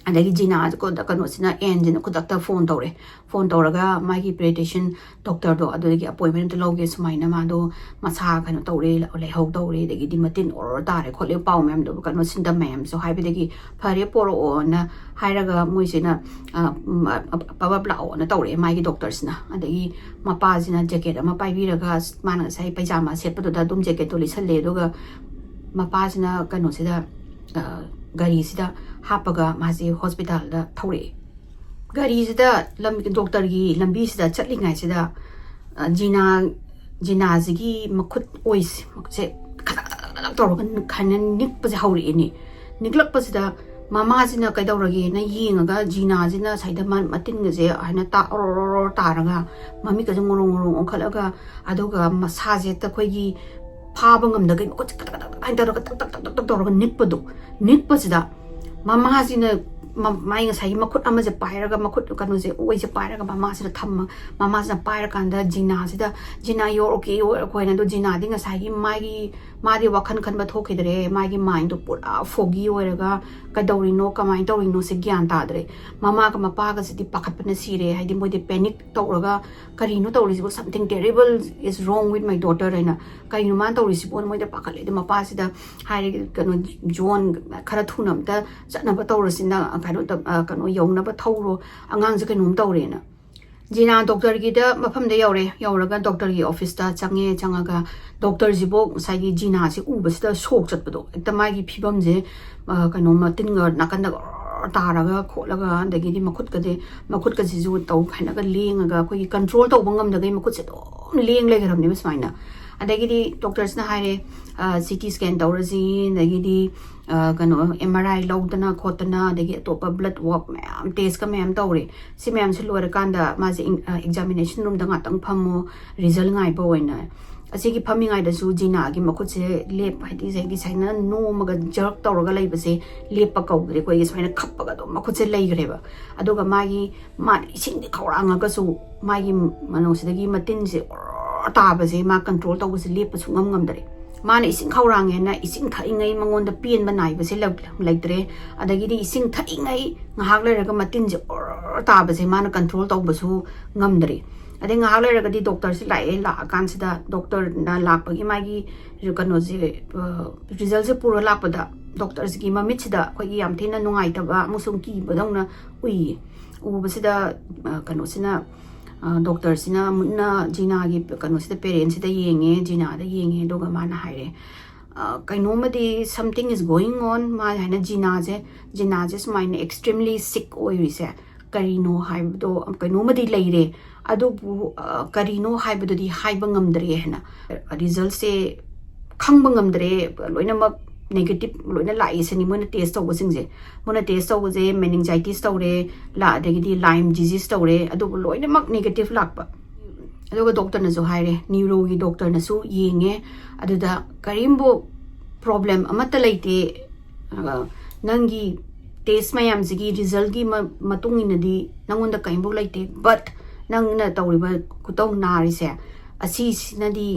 ꯑꯗꯒꯤ ꯖꯤꯅꯥꯁꯦ ꯀꯣ-, ꯀꯩꯅꯣꯁꯤꯅ, ꯑꯦꯟꯁꯤꯅ ꯈꯨꯗꯛꯇ ꯐꯣꯟ ꯇꯧꯔꯦ꯫ ꯐꯣꯟ ꯇꯧꯔꯒ ꯃꯥꯒꯤ ꯄꯦꯗꯤꯌꯥꯇ꯭ꯔꯤꯁꯤꯌꯟ ꯗꯣꯛꯇꯔꯗꯣ ꯑꯗꯨꯗꯒꯤ ꯑꯦꯄꯣꯏꯟꯃꯦꯟ ꯑꯝꯇ ꯂꯧꯒꯦ, ꯁꯨꯃꯥꯏꯅ ꯃꯥꯗꯣ ꯃꯁꯥ ꯀꯩꯅꯣ ꯇꯧꯔꯦ, ꯂꯥꯏꯍꯧ ꯇꯧꯔꯦ, ꯑꯗꯒꯤꯗꯤ ꯃꯇꯤꯟ ꯑꯣꯔ ꯇꯥꯔꯦ ꯈꯣꯠꯂꯦ, ꯄꯥꯎ ꯃꯌꯥꯝꯗꯣ, ꯀꯩꯅꯣ, ꯁꯤꯝꯇꯝ ꯃꯌꯥꯝꯁꯨ ꯍꯥꯏꯕꯗꯒꯤ "ꯐꯔꯦ, ꯄꯣꯔꯛꯑꯣꯅ" ꯍꯥꯏꯔꯒ ꯃꯣꯏꯁꯤꯅ, ꯑ, ꯎꯝ, ꯑ, ꯑ, ꯄꯕꯞ ꯂꯥꯛꯑꯣꯅ ꯇꯧꯔꯛꯑꯦ ꯃꯥꯒꯤ ꯗꯣꯛꯇꯔꯁꯤꯅ꯫ ꯑꯗꯒꯤ ꯃꯄꯥꯁꯤꯅ ꯖꯦꯀꯦꯠ ꯑꯃ ꯄꯥꯏꯕꯤꯔꯒ, ꯑꯁ, ꯃꯥꯅ ꯉꯁꯥꯏ ꯄꯩꯖꯥꯃꯥ ꯁꯦꯠꯄꯗꯨꯗ ꯑꯗꯨꯝ ꯖꯦꯀꯦꯠꯇꯣ ꯂꯤꯠꯁꯜꯂꯦ꯫ ꯑꯗꯨꯒ ꯃꯄꯥꯁꯤꯅ ꯀꯩꯅꯣꯁꯤꯗ, ꯑ, ꯒꯥꯔꯤꯁꯤꯗ ꯍꯥꯞꯄꯒ ꯃꯥꯁꯦ ꯍꯣꯁꯄꯤꯇꯥꯜꯗ ꯊꯧꯔꯛꯑꯦ꯫ ꯒꯥꯔꯤꯁꯤꯗ ꯂꯝ ꯗꯣꯛꯇꯔꯒꯤ ꯂꯝꯕꯤꯁꯤꯗ ꯆꯠꯂꯤꯉꯩꯁꯤꯗ, ꯑ, ꯖꯤꯅꯥ ꯖꯤꯅꯥꯁꯤꯒꯤ ꯃꯈꯨꯠ ꯑꯣꯏꯁꯦ ꯈꯗꯛ ꯈꯗꯛ ꯈꯗꯛ ꯇꯧꯔꯒ ꯍꯥꯏꯅ ꯅꯤꯛꯄꯁꯦ ꯍꯧꯔꯛꯏꯅꯦ꯫ ꯅꯤꯛꯂꯛꯄꯁꯤꯗ ꯃꯃꯥꯁꯤꯅ ꯀꯩꯗꯧꯔꯒꯦꯅ ꯌꯦꯡꯉꯒ ꯖꯤꯅꯥꯁꯤꯅ ꯁꯥꯏꯗ ꯃꯇꯤꯟꯒꯁꯦ ꯍꯥꯏꯅ ꯇꯥ ꯑꯣꯔꯣ ꯑꯣꯔꯣ ꯇꯥꯔꯒ ꯃꯃꯤꯠꯀꯁꯦ ꯉꯣꯔꯣꯡ ꯉꯣꯔꯣꯡ ꯑꯣꯟꯈꯠꯂꯒ, ꯑꯗꯨꯒ ꯃꯁꯥꯁꯦ ꯍꯦꯛꯇ ꯑꯩꯈꯣꯏꯒꯤ ꯐꯥꯕ ꯉꯝꯗꯈꯩ ꯃꯈꯨꯠꯁꯦ ꯀꯇꯛ ꯀꯇꯛ ꯀꯇꯛ ꯍꯥꯏꯅ ꯇꯧꯔꯒ ꯇꯛ ꯇꯛ ꯇꯛ ꯇꯛ ꯇꯛ ꯇꯧꯔꯒ ꯅꯤꯛꯄꯗꯣ꯫ ꯅꯤꯛꯄꯁꯤꯗ ꯃꯃꯥꯁꯤꯅ ꯃ- ꯃꯥꯏ ꯉꯁꯥꯏꯒꯤ ꯃꯈꯨꯠ ꯑꯃꯁꯦ ꯄꯥꯏꯔꯒ, ꯃꯈꯨꯠ ꯀꯩꯅꯣꯁꯦ, ꯑꯣꯏꯁꯦ ꯄꯥꯏꯔꯒ ꯃꯃꯥꯁꯤꯅ ꯊꯝꯃ, ꯃꯃꯥꯁꯤꯅ ꯄꯥꯏꯔꯀꯥꯟꯗ ꯖꯤꯅꯥꯁꯤꯗ, "ꯖꯤꯅꯥ, you're okay, you're okay" ꯍꯥꯏꯅ꯫ ꯑꯗꯣ ꯖꯤꯅꯥꯗꯤ ꯉꯁꯥꯏꯒꯤ ꯃꯥꯒꯤ, ꯃꯥꯗꯤ ꯋꯥꯈꯜ ꯈꯟꯕ ꯊꯣꯛꯈꯤꯗ꯭ꯔꯦ, ꯃꯥꯒꯤ ꯃꯥꯏꯟꯗꯣ ꯄꯨꯔꯥ ꯐꯣꯒꯤ ꯑꯣꯏꯔꯒ ꯀꯩꯗꯧꯔꯤꯅꯣ, ꯀꯃꯥꯏꯅ ꯇꯧꯔꯤꯅꯣꯁꯦ ꯒ꯭ꯌꯥꯟ ꯇꯥꯗ꯭ꯔꯦ꯫ ꯃꯃꯥꯒ ꯃꯄꯥꯒꯁꯤꯗꯤ ꯄꯥꯈꯠꯄꯅ ꯁꯤꯔꯦ, ꯍꯥꯏꯗꯤ ꯃꯣꯏꯗꯤ ꯄꯦꯅꯤꯛ ꯇꯧꯔꯒ, "ꯀꯔꯤꯅꯣ ꯇꯧꯔꯤꯁꯤꯕꯣ? Something terrible is wrong with my daughter" ꯍꯥꯏꯅ, "ꯀꯩꯅꯣ ꯃꯥꯅ ꯇꯧꯔꯤꯁꯤꯕꯣ?" ꯃꯣꯏꯗ ꯄꯥꯈꯠꯂꯦ꯫ ꯑꯗꯣ ꯃꯄꯥꯁꯤꯗ ꯍꯥꯏꯔꯦ, "ꯀꯩꯅꯣ, ꯖꯣꯟ, ꯈꯔ ꯊꯨꯅ ꯑꯝꯇ ꯆꯠꯅꯕ ꯇꯧꯔꯁꯤ, ꯅꯪ ꯀꯩꯅꯣ ꯇꯧ-, ꯑ, ꯀꯩꯅꯣ ꯌꯧꯅꯕ ꯊꯧꯔꯣ, ꯑꯉꯥꯡꯁꯦ ꯀꯩꯅꯣꯝ ꯇꯧꯔꯦꯅ"꯫ ꯖꯤꯅꯥ ꯗꯣꯛꯇꯔꯒꯤꯗ ꯃꯐꯝꯗ ꯌꯧꯔꯦ꯫ ꯌꯧꯔꯒ ꯗꯣꯛꯇꯔꯒꯤ ꯑꯣꯐꯤꯁꯇ ꯆꯪꯉꯦ꯫ ꯆꯪꯉꯒ ꯗꯣꯛꯇꯔꯁꯤꯕꯨ ꯉꯁꯥꯏꯒꯤ ꯖꯤꯅꯥꯁꯤ ꯎꯕꯁꯤꯗ ꯁꯣꯛ ꯆꯠꯄꯗꯣ, ꯍꯦꯛꯇ ꯃꯥꯒꯤ ꯐꯤꯕꯝꯁꯦ, ꯑ, ꯀꯩꯅꯣ, ꯃꯇꯤꯟꯒ ꯅꯥꯀꯟꯗꯒ ꯑꯣꯔ ꯇꯥꯔꯒ ꯈꯣꯠꯂꯒ, ꯑꯗꯒꯤꯗꯤ ꯃꯈꯨꯠꯀꯗꯤ, ꯃꯈꯨꯠꯀꯁꯤꯁꯨ ꯇꯧ ꯍꯥꯏꯅꯒ ꯂꯦꯡꯉꯒ, ꯑꯩꯈꯣꯏꯒꯤ ꯀꯟꯇ꯭ꯔꯣꯜ ꯇꯧꯕ ꯉꯝꯗꯈꯩ ꯃꯈꯨꯠꯁꯦ ꯑꯗꯨꯝ ꯂꯦꯡ ꯂꯩꯈ꯭ꯔꯕꯅꯦꯕ ꯁꯨꯃꯥꯏꯅ꯫ ꯑꯗꯒꯤꯗꯤ ꯗꯣꯛꯇꯔꯁꯤꯅ ꯍꯥꯏꯔꯦ, "ꯁꯤ ꯇꯤ ꯁ꯭ꯀꯦꯟ ꯇꯧꯔꯁꯤ", ꯑꯗꯒꯤꯗꯤ, ꯑ, ꯀꯩꯅꯣ, ꯑꯦꯝ ꯑꯥꯔ ꯑꯥꯏ ꯂꯧꯗꯅ ꯈꯣꯠꯇꯅ, ꯑꯗꯒꯤ ꯑꯇꯣꯞꯄ ꯕ꯭ꯂꯗ ꯋꯥꯔꯛ ꯃꯌꯥꯝ, ꯇꯦꯁꯀ ꯃꯌꯥꯝ ꯇꯧꯔꯦ꯫ ꯁꯤ ꯃꯌꯥꯝꯁꯤ ꯂꯣꯏꯔꯀꯥꯟꯗ ꯃꯥꯁꯦ ꯑꯦꯛꯖꯥꯃꯤꯅꯦꯁꯟ ꯔꯨꯝꯗ ꯉꯥꯛꯇꯪ ꯐꯝꯃꯣ, ꯔꯤꯖꯜ ꯉꯥꯏꯕ ꯑꯣꯏꯅ꯫ ꯑꯁꯤꯒꯤ ꯐꯝꯃꯤꯉꯩꯗꯁꯨ ꯖꯤꯅꯥꯒꯤ ꯃꯈꯨꯠꯁꯦ ꯂꯦꯞ, ꯍꯥꯏꯗꯤ ꯉꯁꯥꯏꯒꯤ ꯁꯨꯃꯥꯏꯅ ꯅꯣꯝꯃꯒ ꯖꯔꯛ ꯇꯧꯔꯒ ꯂꯩꯕꯁꯦ ꯂꯦꯞꯄ ꯀꯧꯗ꯭ꯔꯦ, ꯑꯩꯈꯣꯏꯒꯤ ꯁꯨꯃꯥꯏꯅ ꯈꯞꯄꯒ ꯑꯗꯨꯝ ꯃꯈꯨꯠꯁꯦ ꯂꯩꯈ꯭ꯔꯦꯕ꯫ ꯑꯗꯨꯒ ꯃꯥꯒꯤ, ꯃꯥꯅ ꯏꯁꯤꯡꯗꯤ ꯈꯧꯔꯥꯡꯉꯒꯁꯨ ꯃꯥꯒꯤ ꯃꯅꯨꯡꯁꯤꯗꯒꯤ ꯃꯇꯤꯟꯁꯦ ꯑꯣꯔ ꯇꯥꯕꯁꯦ ꯃꯥ ꯀꯟꯇ꯭ꯔꯣꯜ ꯇꯧꯕꯁꯦ ꯂꯦꯞꯄ ꯁꯨꯡꯉꯝ ꯉꯝꯗ꯭ꯔꯦ꯫ ꯃꯥꯅ ꯏꯁꯤꯡ ꯈꯧꯔꯥꯡꯉꯦꯅ ꯏꯁꯤꯡ ꯊꯛꯏꯉꯩ ꯃꯉꯣꯟꯗ ꯄꯦꯟꯕ ꯅꯥꯏꯕꯁꯦ ꯂꯩ-, ꯂꯩꯇ꯭ꯔꯦ꯫ ꯑꯗꯒꯤꯗꯤ ꯏꯁꯤꯡ ꯊꯛꯏꯉꯩ ꯉꯥꯏꯍꯥꯛ ꯂꯩꯔꯒ ꯃꯇꯤꯟꯁꯦ ꯑꯣꯔ ꯇꯥꯕꯁꯦ ꯃꯥꯅ ꯀꯟꯇ꯭ꯔꯣꯜ ꯇꯧꯕꯁꯨ ꯉꯝꯗ꯭ꯔꯦ꯫ ꯑꯗꯩ ꯉꯥꯏꯍꯥꯛ ꯂꯩꯔꯒꯗꯤ ꯗꯣꯛꯇꯔꯁꯦ ꯂꯥꯛꯑꯦ꯫ ꯂꯥꯛꯑꯀꯥꯟꯁꯤꯗ ꯗꯣꯛꯇꯔꯅ ꯂꯥꯛꯄꯒꯤ ꯃꯥꯒꯤ ꯀꯩꯅꯣꯁꯦ, ꯑ, ꯔꯤꯖꯜꯁꯦ ꯄꯨꯔ ꯂꯥꯛꯄꯗ ꯗꯣꯛꯇꯔꯁꯤꯒꯤ ꯃꯃꯤꯠꯁꯤꯗ ꯑꯩꯈꯣꯏꯒꯤ ꯌꯥꯝ ꯊꯤꯅ ꯅꯨꯡꯉꯥꯏꯇꯕ ꯑꯃꯁꯨꯡ ꯀꯤꯕꯗꯧꯅ ꯎꯏꯌꯦ꯫ ꯎꯕꯁꯤꯗ, ꯑ, ꯀꯩꯅꯣꯁꯤꯅ, ꯑ, ꯗꯣꯛꯇꯔꯁꯤꯅ ꯃꯨꯟꯅ ꯖꯤꯅꯥꯒꯤ ꯀꯩꯅꯣꯁꯤꯗ, ꯄꯦꯔꯦꯟꯁꯤꯗ ꯌꯦꯡꯉꯦ, ꯖꯤꯅꯥꯗ ꯌꯦꯡꯉꯦ, ꯑꯗꯨꯒ ꯃꯥꯅ ꯍꯥꯏꯔꯦ, ꯑ, "ꯀꯩꯅꯣꯝꯃꯗꯤ, something is going on", ꯃꯥ ꯍꯥꯏꯅ ꯖꯤꯅꯥꯁꯦ, ꯖꯤꯅꯥꯁꯦ ꯁꯨꯃꯥꯏꯅ extremely sick ꯑꯣꯏꯔꯤꯁꯦ ꯀꯔꯤꯅꯣ ꯍꯥꯏꯕꯗꯣ ꯀꯩꯅꯣꯝꯃꯗꯤ ꯂꯩꯔꯦ, ꯑꯗꯨꯕꯨ ꯑ, ꯀꯔꯤꯅꯣ ꯍꯥꯏꯕꯗꯨꯗꯤ ꯍꯥꯏꯕ ꯉꯝꯗ꯭ꯔꯦ ꯍꯥꯏꯅ, ꯔꯤꯖꯜꯁꯦ ꯈꯪꯕ ꯉꯝꯗ꯭ꯔꯦ, ꯂꯣꯏꯅꯃꯛ ꯅꯦꯒꯦꯇꯤꯞ ꯂꯣꯏꯅ ꯂꯥꯛꯏ ꯁꯤꯅꯤ ꯃꯣꯏꯅ ꯇꯦꯁ ꯇꯧꯕꯁꯤꯡꯁꯦ꯫ ꯃꯣꯏꯅ ꯇꯦꯁ ꯇꯧꯕꯁꯦ ꯃꯦꯅꯤꯡꯖꯥꯏꯇꯤꯁ ꯇꯧꯔꯦ, ꯂꯥ ꯑꯗꯒꯤꯗꯤ ꯂꯥꯏꯝ ꯗꯤꯖꯤꯁ ꯇꯧꯔꯦ, ꯑꯗꯨꯕꯨ ꯂꯣꯏꯅꯃꯛ ꯅꯦꯒꯦꯇꯤꯞ ꯂꯥꯛꯄ꯫ ꯑꯗꯨꯒ ꯗꯣꯛꯇꯔꯅꯁꯨ ꯍꯥꯏꯔꯦ, ꯅ꯭ꯌꯨꯔꯣꯒꯤ ꯗꯣꯛꯇꯔꯅꯁꯨ ꯌꯦꯡꯉꯦ, ꯑꯗꯨꯗ ꯀꯔꯤꯝꯕꯨ ꯄ꯭ꯔꯣꯕ꯭ꯂꯦꯝ ꯑꯃꯠꯇ ꯂꯩꯇꯦ, ꯑ, ꯅꯪꯒꯤ ꯇꯦꯁ ꯃꯌꯥꯝꯁꯤꯒꯤ ꯔꯤꯖꯜꯒꯤ ꯃ- ꯃꯇꯨꯡ ꯏꯟꯅꯗꯤ ꯅꯪꯉꯣꯟꯗ ꯀꯔꯤꯝꯐꯥꯎ ꯂꯩꯇꯦ, ꯕꯠ ꯅꯪꯅ ꯇꯧꯔꯤꯕ ꯈꯨꯇꯧ ꯅꯥꯔꯤꯁꯦ ꯑꯁꯤꯁꯤꯅꯗꯤ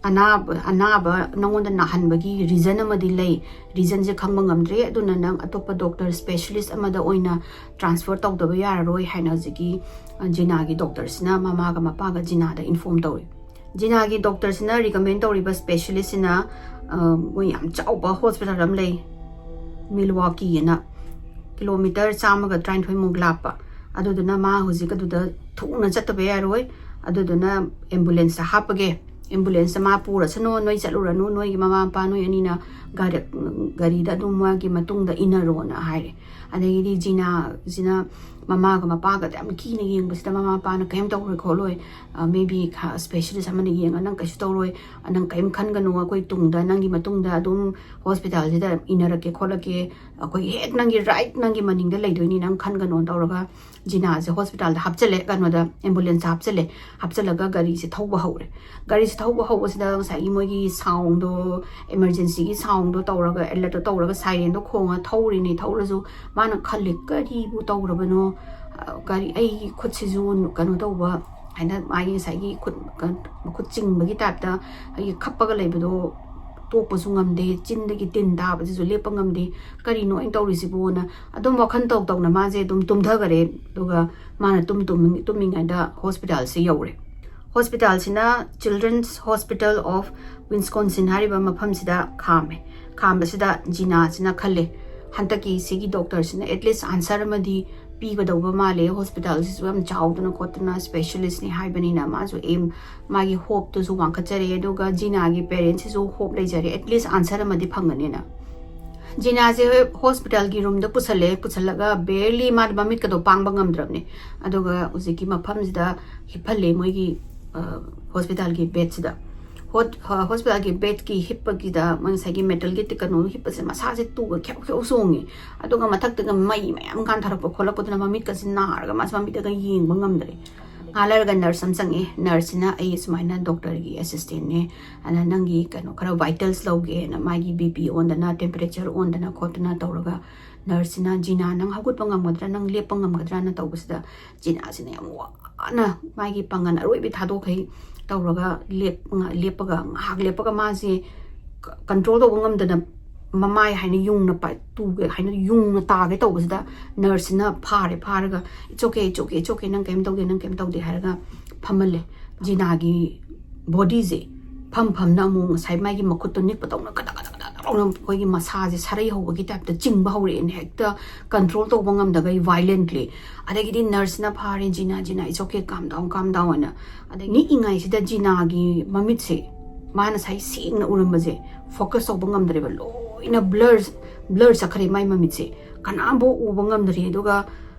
ꯑꯅꯥꯕ ꯑꯅꯥꯕ ꯅꯪꯉꯣꯟꯗ ꯅꯥꯍꯟꯕꯒꯤ ꯔꯤꯖꯟ ꯑꯃꯗꯤ ꯂꯩ꯫ ꯔꯤꯖꯟꯁꯦ ꯈꯪꯕ ꯉꯝꯗ꯭ꯔꯦ, ꯑꯗꯨꯅ ꯅꯪ ꯑꯇꯣꯞꯄ ꯗꯣꯛꯇꯔ ꯁ꯭ꯄꯦꯁꯤꯌꯦꯂꯤꯁ ꯑꯃꯗ ꯑꯣꯏꯅ ꯇ꯭ꯔꯥꯟꯁꯐꯔ ꯇꯧꯗꯕ ꯌꯥꯔꯔꯣꯏ ꯍꯥꯏꯅ ꯍꯧꯖꯤꯛꯀꯤ, ꯑ, ꯖꯤꯅꯥꯒꯤ ꯗꯣꯛꯇꯔꯁꯤꯅ ꯃꯃꯥꯒ ꯃꯄꯥꯒ ꯖꯤꯅꯥꯗ ꯏꯟꯐꯣꯔꯝ ꯇꯧꯔꯤ꯫ ꯖꯤꯅꯥꯒꯤ ꯗꯣꯛꯇꯔꯁꯤꯅ ꯔꯤꯀꯃꯦꯟ ꯇꯧꯔꯤꯕ ꯁ꯭ꯄꯦꯁꯤꯌꯦꯂꯤꯁꯁꯤꯅ, ꯑ, ꯃꯣꯏ ꯌꯥꯝ ꯆꯥꯎꯕ ꯍꯣꯁꯄꯤꯇꯥꯜ ꯑꯃ ꯂꯩ, ꯃꯤꯜꯋꯥꯀꯤꯅ, ꯀꯤꯂꯣꯃꯤꯇꯔ ꯆꯥꯝꯃꯒ ꯇꯔꯥꯅꯤꯊꯣꯏꯃꯨꯛ ꯂꯥꯞꯄ꯫ ꯑꯗꯨꯗꯨꯅ ꯃꯥ ꯍꯧꯖꯤꯛ ꯑꯗꯨꯗ ꯊꯨꯅ ꯆꯠꯇꯕ ꯌꯥꯔꯣꯏ, ꯑꯗꯨꯗꯨꯅ ꯑꯦꯝꯕꯨꯂꯦꯟꯁꯇ ꯍꯥꯞꯄꯒꯦ, ꯑꯦꯝꯕꯨꯂꯦꯟꯁꯇ ꯃꯥ ꯄꯨꯔꯁꯅꯨ, ꯅꯣꯏ ꯆꯠꯂꯨꯔꯅꯨ, ꯅꯣꯏꯒꯤ ꯃꯃꯥ ꯃꯄꯥ ꯅꯣꯏ ꯑꯅꯤꯅ ꯒꯥꯔꯤ ꯒꯥꯔꯤꯗ ꯑꯗꯨꯝ ꯃꯥꯒꯤ ꯃꯇꯨꯡꯗ ꯏꯟꯅꯔꯣꯅ ꯍꯥꯏꯔꯦ꯫ ꯑꯗꯒꯤꯗꯤ ꯖꯤꯅꯥꯁꯤꯅ ꯃꯃꯥꯒ ꯃꯄꯥꯒꯗ ꯌꯥꯝ ꯀꯤꯅ ꯌꯦꯡꯕꯁꯤꯗ ꯃꯃꯥ ꯃꯄꯥꯅ ꯀꯩꯝ ꯇꯧꯔꯣꯏ ꯈꯣꯠꯂꯣꯏ, ꯃꯦꯕꯤ ꯁ꯭ꯄꯦꯁꯤꯌꯦꯂꯤꯁ ꯑꯃꯅ ꯌꯦꯡꯉ ꯅꯪ ꯀꯩꯁꯨ ꯇꯧꯔꯣꯏ, ꯅꯪ ꯀꯩꯝ ꯈꯟꯒꯅꯨ, ꯑꯩꯈꯣꯏ ꯇꯨꯡꯗ ꯅꯪꯒꯤ ꯃꯇꯨꯡꯗ ꯑꯗꯨꯝ ꯍꯣꯁꯄꯤꯇꯥꯜꯁꯤꯗ ꯏꯟꯅꯔꯛꯀꯦ ꯈꯣꯠꯂꯛꯀꯦ, ꯑꯩꯈꯣꯏ ꯍꯦꯛ ꯅꯪꯒꯤ ꯔꯥꯏꯠ ꯅꯪꯒꯤ ꯃꯅꯤꯡꯗ ꯂꯩꯗꯣꯏꯅꯤ, ꯅꯪ ꯈꯟꯒꯅꯣ ꯇꯧꯔꯒ ꯖꯤꯅꯥꯁꯦ ꯍꯣꯁꯄꯤꯇꯥꯜꯗ ꯍꯥꯞꯆꯜꯂꯦ, ꯀꯩꯅꯣꯗ ꯑꯦꯝꯕꯨꯂꯦꯟꯁꯇ ꯍꯥꯞꯆꯜꯂꯦ꯫ ꯍꯥꯞꯆꯜꯂꯒ ꯒꯥꯔꯤꯁꯦ ꯊꯧꯕ ꯍꯧꯔꯦ꯫ ꯒꯥꯔꯤꯁꯦ ꯊꯧꯕ ꯍꯧꯕꯁꯤꯗ ꯉꯁꯥꯏꯒꯤ ꯃꯣꯏꯒꯤ ꯁꯥꯎꯟꯗꯣ, ꯏꯃꯔꯖꯦꯟꯁꯤꯒꯤ ꯁꯥꯎꯟꯗꯣ ꯇꯧꯔꯒ, ꯑꯦꯂꯔꯠꯇꯣ ꯇꯧꯔꯒ, ꯁꯥꯏꯔꯦꯟꯗꯣ ꯈꯣꯡꯉ ꯊꯧꯔꯤꯅꯤ꯫ ꯊꯧꯔꯁꯨ ꯃꯥꯅ ꯈꯜꯂꯤ, "ꯀꯔꯤꯕꯨ ꯇꯧꯔꯕꯅꯣ? ꯑ, ꯒꯥꯔꯤ, ꯑꯩꯒꯤ ꯈꯨꯠꯁꯤꯁꯨ ꯀꯩꯅꯣ ꯇꯧꯕ", ꯍꯥꯏꯅ ꯃꯥꯒꯤ ꯉꯁꯥꯏꯒꯤ ꯈꯨꯠ, ꯀ-, ꯃꯈꯨꯠ ꯆꯤꯡꯕꯒꯤ ꯇꯥꯏꯞꯇ ꯑꯩꯒꯤ ꯈꯞꯄꯒ ꯂꯩꯕꯗꯣ ꯇꯣꯛꯄꯁꯨ ꯉꯝꯗꯦ, ꯆꯤꯟꯗꯒꯤ ꯇꯤꯟ ꯇꯥꯕꯁꯤꯁꯨ ꯂꯦꯞꯄ ꯉꯝꯗꯦ, "ꯀꯔꯤꯅꯣ ꯑꯩꯅ ꯇꯧꯔꯤꯁꯤꯕꯣꯅ?" ꯑꯗꯨꯝ ꯋꯥꯈꯜ ꯇꯧ ꯇꯧꯅ ꯃꯥꯁꯦ ꯑꯗꯨꯝ ꯇꯨꯝꯊꯈꯔꯦ꯫ ꯑꯗꯨꯒ ꯃꯥꯅ ꯇꯨꯝ ꯇꯨꯝ-, ꯇꯨꯝꯃꯤꯉꯩꯗ ꯍꯣꯁꯄꯤꯇꯥꯜꯁꯦ ꯌꯧꯔꯦ꯫ ꯍꯣꯁꯄꯤꯇꯥꯜꯁꯤꯅ Children's Hospital of Wisconsin ꯍꯥꯏꯔꯤꯕ ꯃꯐꯝꯁꯤꯗ ꯈꯥꯝꯃꯦ꯫ ꯈꯥꯝꯕꯁꯤꯗ ꯖꯤꯅꯥꯁꯤꯅ ꯈꯜꯂꯦ, "ꯍꯟꯗꯛꯀꯤ ꯁꯤꯒꯤ ꯗꯣꯛꯇꯔꯁꯤꯅ ꯑꯦꯠꯂꯤꯁ ꯑꯥꯟꯁꯔ ꯑꯃꯗꯤ ꯄꯤꯒꯗꯧꯕ ꯃꯥꯜꯂꯦ, ꯍꯣꯁꯄꯤꯇꯥꯜꯁꯤꯁꯨ ꯌꯥꯝ ꯆꯥꯎꯗꯅ ꯈꯣꯠꯇꯅ ꯁ꯭ꯄꯦꯁꯤꯌꯦꯂꯤꯁꯅꯤ ꯍꯥꯏꯕꯅꯤꯅ", ꯃꯥꯁꯨ ꯑꯦꯝ, ꯃꯥꯒꯤ ꯍꯣꯞꯇꯨꯁꯨ ꯋꯥꯡꯈꯠꯆꯔꯦ꯫ ꯑꯗꯨꯒ ꯖꯤꯅꯥꯒꯤ ꯄꯦꯔꯦꯟꯁꯁꯤꯁꯨ ꯍꯣꯞ ꯂꯩꯖꯔꯦ, ꯑꯦꯠꯂꯤꯁ ꯑꯥꯟꯁꯔ ꯑꯃꯗꯤ ꯐꯪꯒꯅꯤꯅ꯫ ꯖꯤꯅꯥꯁꯦ ꯍꯣꯏ ꯍꯣꯁꯄꯤꯇꯥꯜꯒꯤ ꯔꯨꯝꯗ ꯄꯨꯁꯜꯂꯦ, ꯄꯨꯁꯜꯂꯒ ꯕꯦꯔꯂꯤ ꯃꯥꯗꯤ ꯃꯃꯤꯠꯀꯗꯣ ꯄꯥꯡꯕ ꯉꯝꯗ꯭ꯔꯕꯅꯦ꯫ ꯑꯗꯨꯒ ꯍꯧꯖꯤꯛꯀꯤ ꯃꯐꯝꯁꯤꯗ ꯍꯤꯞꯍꯜꯂꯦ ꯃꯣꯏꯒꯤ, ꯑ, ꯍꯣꯁꯄꯤꯇꯥꯜꯒꯤ ꯕꯦꯗꯁꯤꯗ꯫ ꯍꯣꯠ-, ꯑ, ꯍꯣꯁꯄꯤꯇꯥꯜꯒꯤ ꯕꯦꯗꯀꯤ ꯍꯤꯞꯄꯒꯤꯗ ꯃꯣꯏ ꯉꯁꯥꯏꯒꯤ ꯃꯦꯇꯜꯒꯤ ꯀꯩꯅꯣ ꯍꯤꯞꯄꯁꯦ ꯃꯁꯥꯁꯦ ꯇꯨꯒ ꯈꯦꯎ ꯈꯦꯎ ꯆꯣꯡꯉꯦ꯫ ꯑꯗꯨꯒ ꯃꯊꯛꯇꯒ ꯃꯩ ꯃꯌꯥꯝ ꯀꯥꯟꯊꯔꯛꯄ ꯈꯣꯠꯂꯛꯄꯗꯨꯅ ꯃꯃꯤꯠꯀꯁꯦ ꯅꯥꯔꯒ ꯃꯥꯁꯦ ꯃꯃꯤꯠꯇꯒ ꯌꯦꯡꯕ ꯉꯝꯗ꯭ꯔꯦ꯫ ꯉꯥꯏꯍꯥꯛ ꯂꯩꯔꯒ ꯅꯔꯁ ꯑꯃ ꯆꯪꯉꯛꯑꯦ꯫ ꯅꯔꯁꯁꯤꯅ ꯑꯩ ꯁꯨꯃꯥꯏꯅ ꯗꯣꯛꯇꯔꯒꯤ ꯑꯦꯁꯤꯁꯇꯦꯟꯅꯦ, ꯑꯗ ꯅꯪꯒꯤ ꯀꯩꯅꯣ ꯈꯔ ꯚꯥꯏꯇꯜꯁ ꯂꯧꯒꯦꯅ ꯃꯥꯒꯤ ꯕꯤ ꯄꯤ ꯑꯣꯟꯗꯅ, ꯇꯦꯝꯄꯔꯦꯆꯔ ꯑꯣꯟꯗꯅ ꯈꯣꯠꯇꯅ ꯇꯧꯔꯒ ꯅꯔꯁꯁꯤꯅ, "ꯖꯤꯅꯥ, ꯅꯪ ꯍꯧꯒꯠꯄ ꯉꯝꯒꯗ꯭ꯔꯥ? ꯅꯪ ꯂꯦꯞꯄ ꯉꯝꯒꯗ꯭ꯔꯥꯅ?" ꯇꯧꯕꯁꯤꯗ ꯖꯤꯅꯥꯁꯤꯅ ꯌꯥꯝ ꯋꯥꯅ ꯃꯥꯒꯤ ꯄꯥꯡꯒꯜ ꯑꯔꯣꯏꯕꯤ ꯊꯥꯗꯣꯛꯈꯩ ꯇꯧꯔꯒ ꯂꯦꯞ-, ꯉ-, ꯂꯦꯞꯄꯒ, ꯉꯥꯏꯍꯥꯛ ꯂꯦꯞꯄꯒ ꯃꯥꯁꯦ ꯀ-, ꯀꯟꯇ꯭ꯔꯣꯜ ꯇꯧꯕ ꯉꯝꯗꯅ ꯃꯃꯥꯏ ꯍꯥꯏꯅ ꯌꯨꯡꯅ ꯄꯥꯏ-, ꯇꯨꯒꯦ ꯍꯥꯏꯅ ꯌꯨꯡꯅ ꯇꯥꯒꯦ ꯇꯧꯕꯁꯤꯗ ꯅꯔꯁꯁꯤꯅ ꯐꯥꯔꯦ, ꯐꯥꯔꯒ, "It's okay, it's okay, it's okay, ꯅꯪ ꯀꯩꯝ ꯇꯧꯗꯦ, ꯅꯪ ꯀꯩꯝ ꯇꯧꯗꯦ" ꯍꯥꯏꯔꯒ ꯐꯝꯍꯜꯂꯦ꯫ ꯖꯤꯅꯥꯒꯤ ꯕꯣꯗꯤꯁꯦ ꯐꯝ ꯐꯝꯅ ꯑꯃꯨꯛ ꯉꯁꯥꯏ ꯃꯥꯒꯤ ꯃꯈꯨꯠꯇꯣ ꯅꯤꯛꯄꯗꯧꯅ ꯀꯗꯛ ꯀꯗꯛ ꯀꯗꯛ ꯀꯗꯛ ꯂꯥꯎꯅ ꯑꯩꯈꯣꯏꯒꯤ ꯃꯁꯥꯁꯦ ꯁꯔꯩ ꯍꯧꯕꯒꯤ ꯇꯥꯏꯞꯇ ꯆꯤꯡꯕ ꯍꯧꯔꯛꯑꯦꯅꯦ, ꯍꯦꯛꯇ ꯀꯟꯇ꯭ꯔꯣꯜ ꯇꯧꯕ ꯉꯝꯗꯒꯩ ꯚꯥꯏꯂꯦꯟꯠꯂꯤ꯫ ꯑꯗꯒꯤꯗꯤ ꯅꯔꯁꯅ ꯐꯥꯔꯦ, "ꯖꯤꯅꯥ, ꯖꯤꯅꯥ, it's okay, calm down, calm down" ꯍꯥꯏꯅ꯫ ꯑꯗꯩ ꯅꯤꯛꯏꯉꯩꯁꯤꯗ ꯖꯤꯅꯥꯒꯤ ꯃꯃꯤꯠꯁꯦ, ꯃꯥꯅ ꯉꯁꯥꯏ ꯁꯦꯡꯅ ꯎꯔꯝꯕꯁꯦ ꯐꯣꯀꯁ ꯇꯧꯕ ꯉꯝꯗ꯭ꯔꯦꯕ, ꯂꯣꯏꯅ ꯕ꯭ꯂꯔ, ꯕ꯭ꯂꯔ ꯆꯠꯈ꯭ꯔꯦ ꯃꯥꯏ ꯃꯃꯤꯠꯁꯦ, ꯀꯅꯥꯝꯐꯥꯎ ꯎꯕ ꯉꯝꯗ꯭ꯔꯦ꯫ ꯑꯗꯨꯒ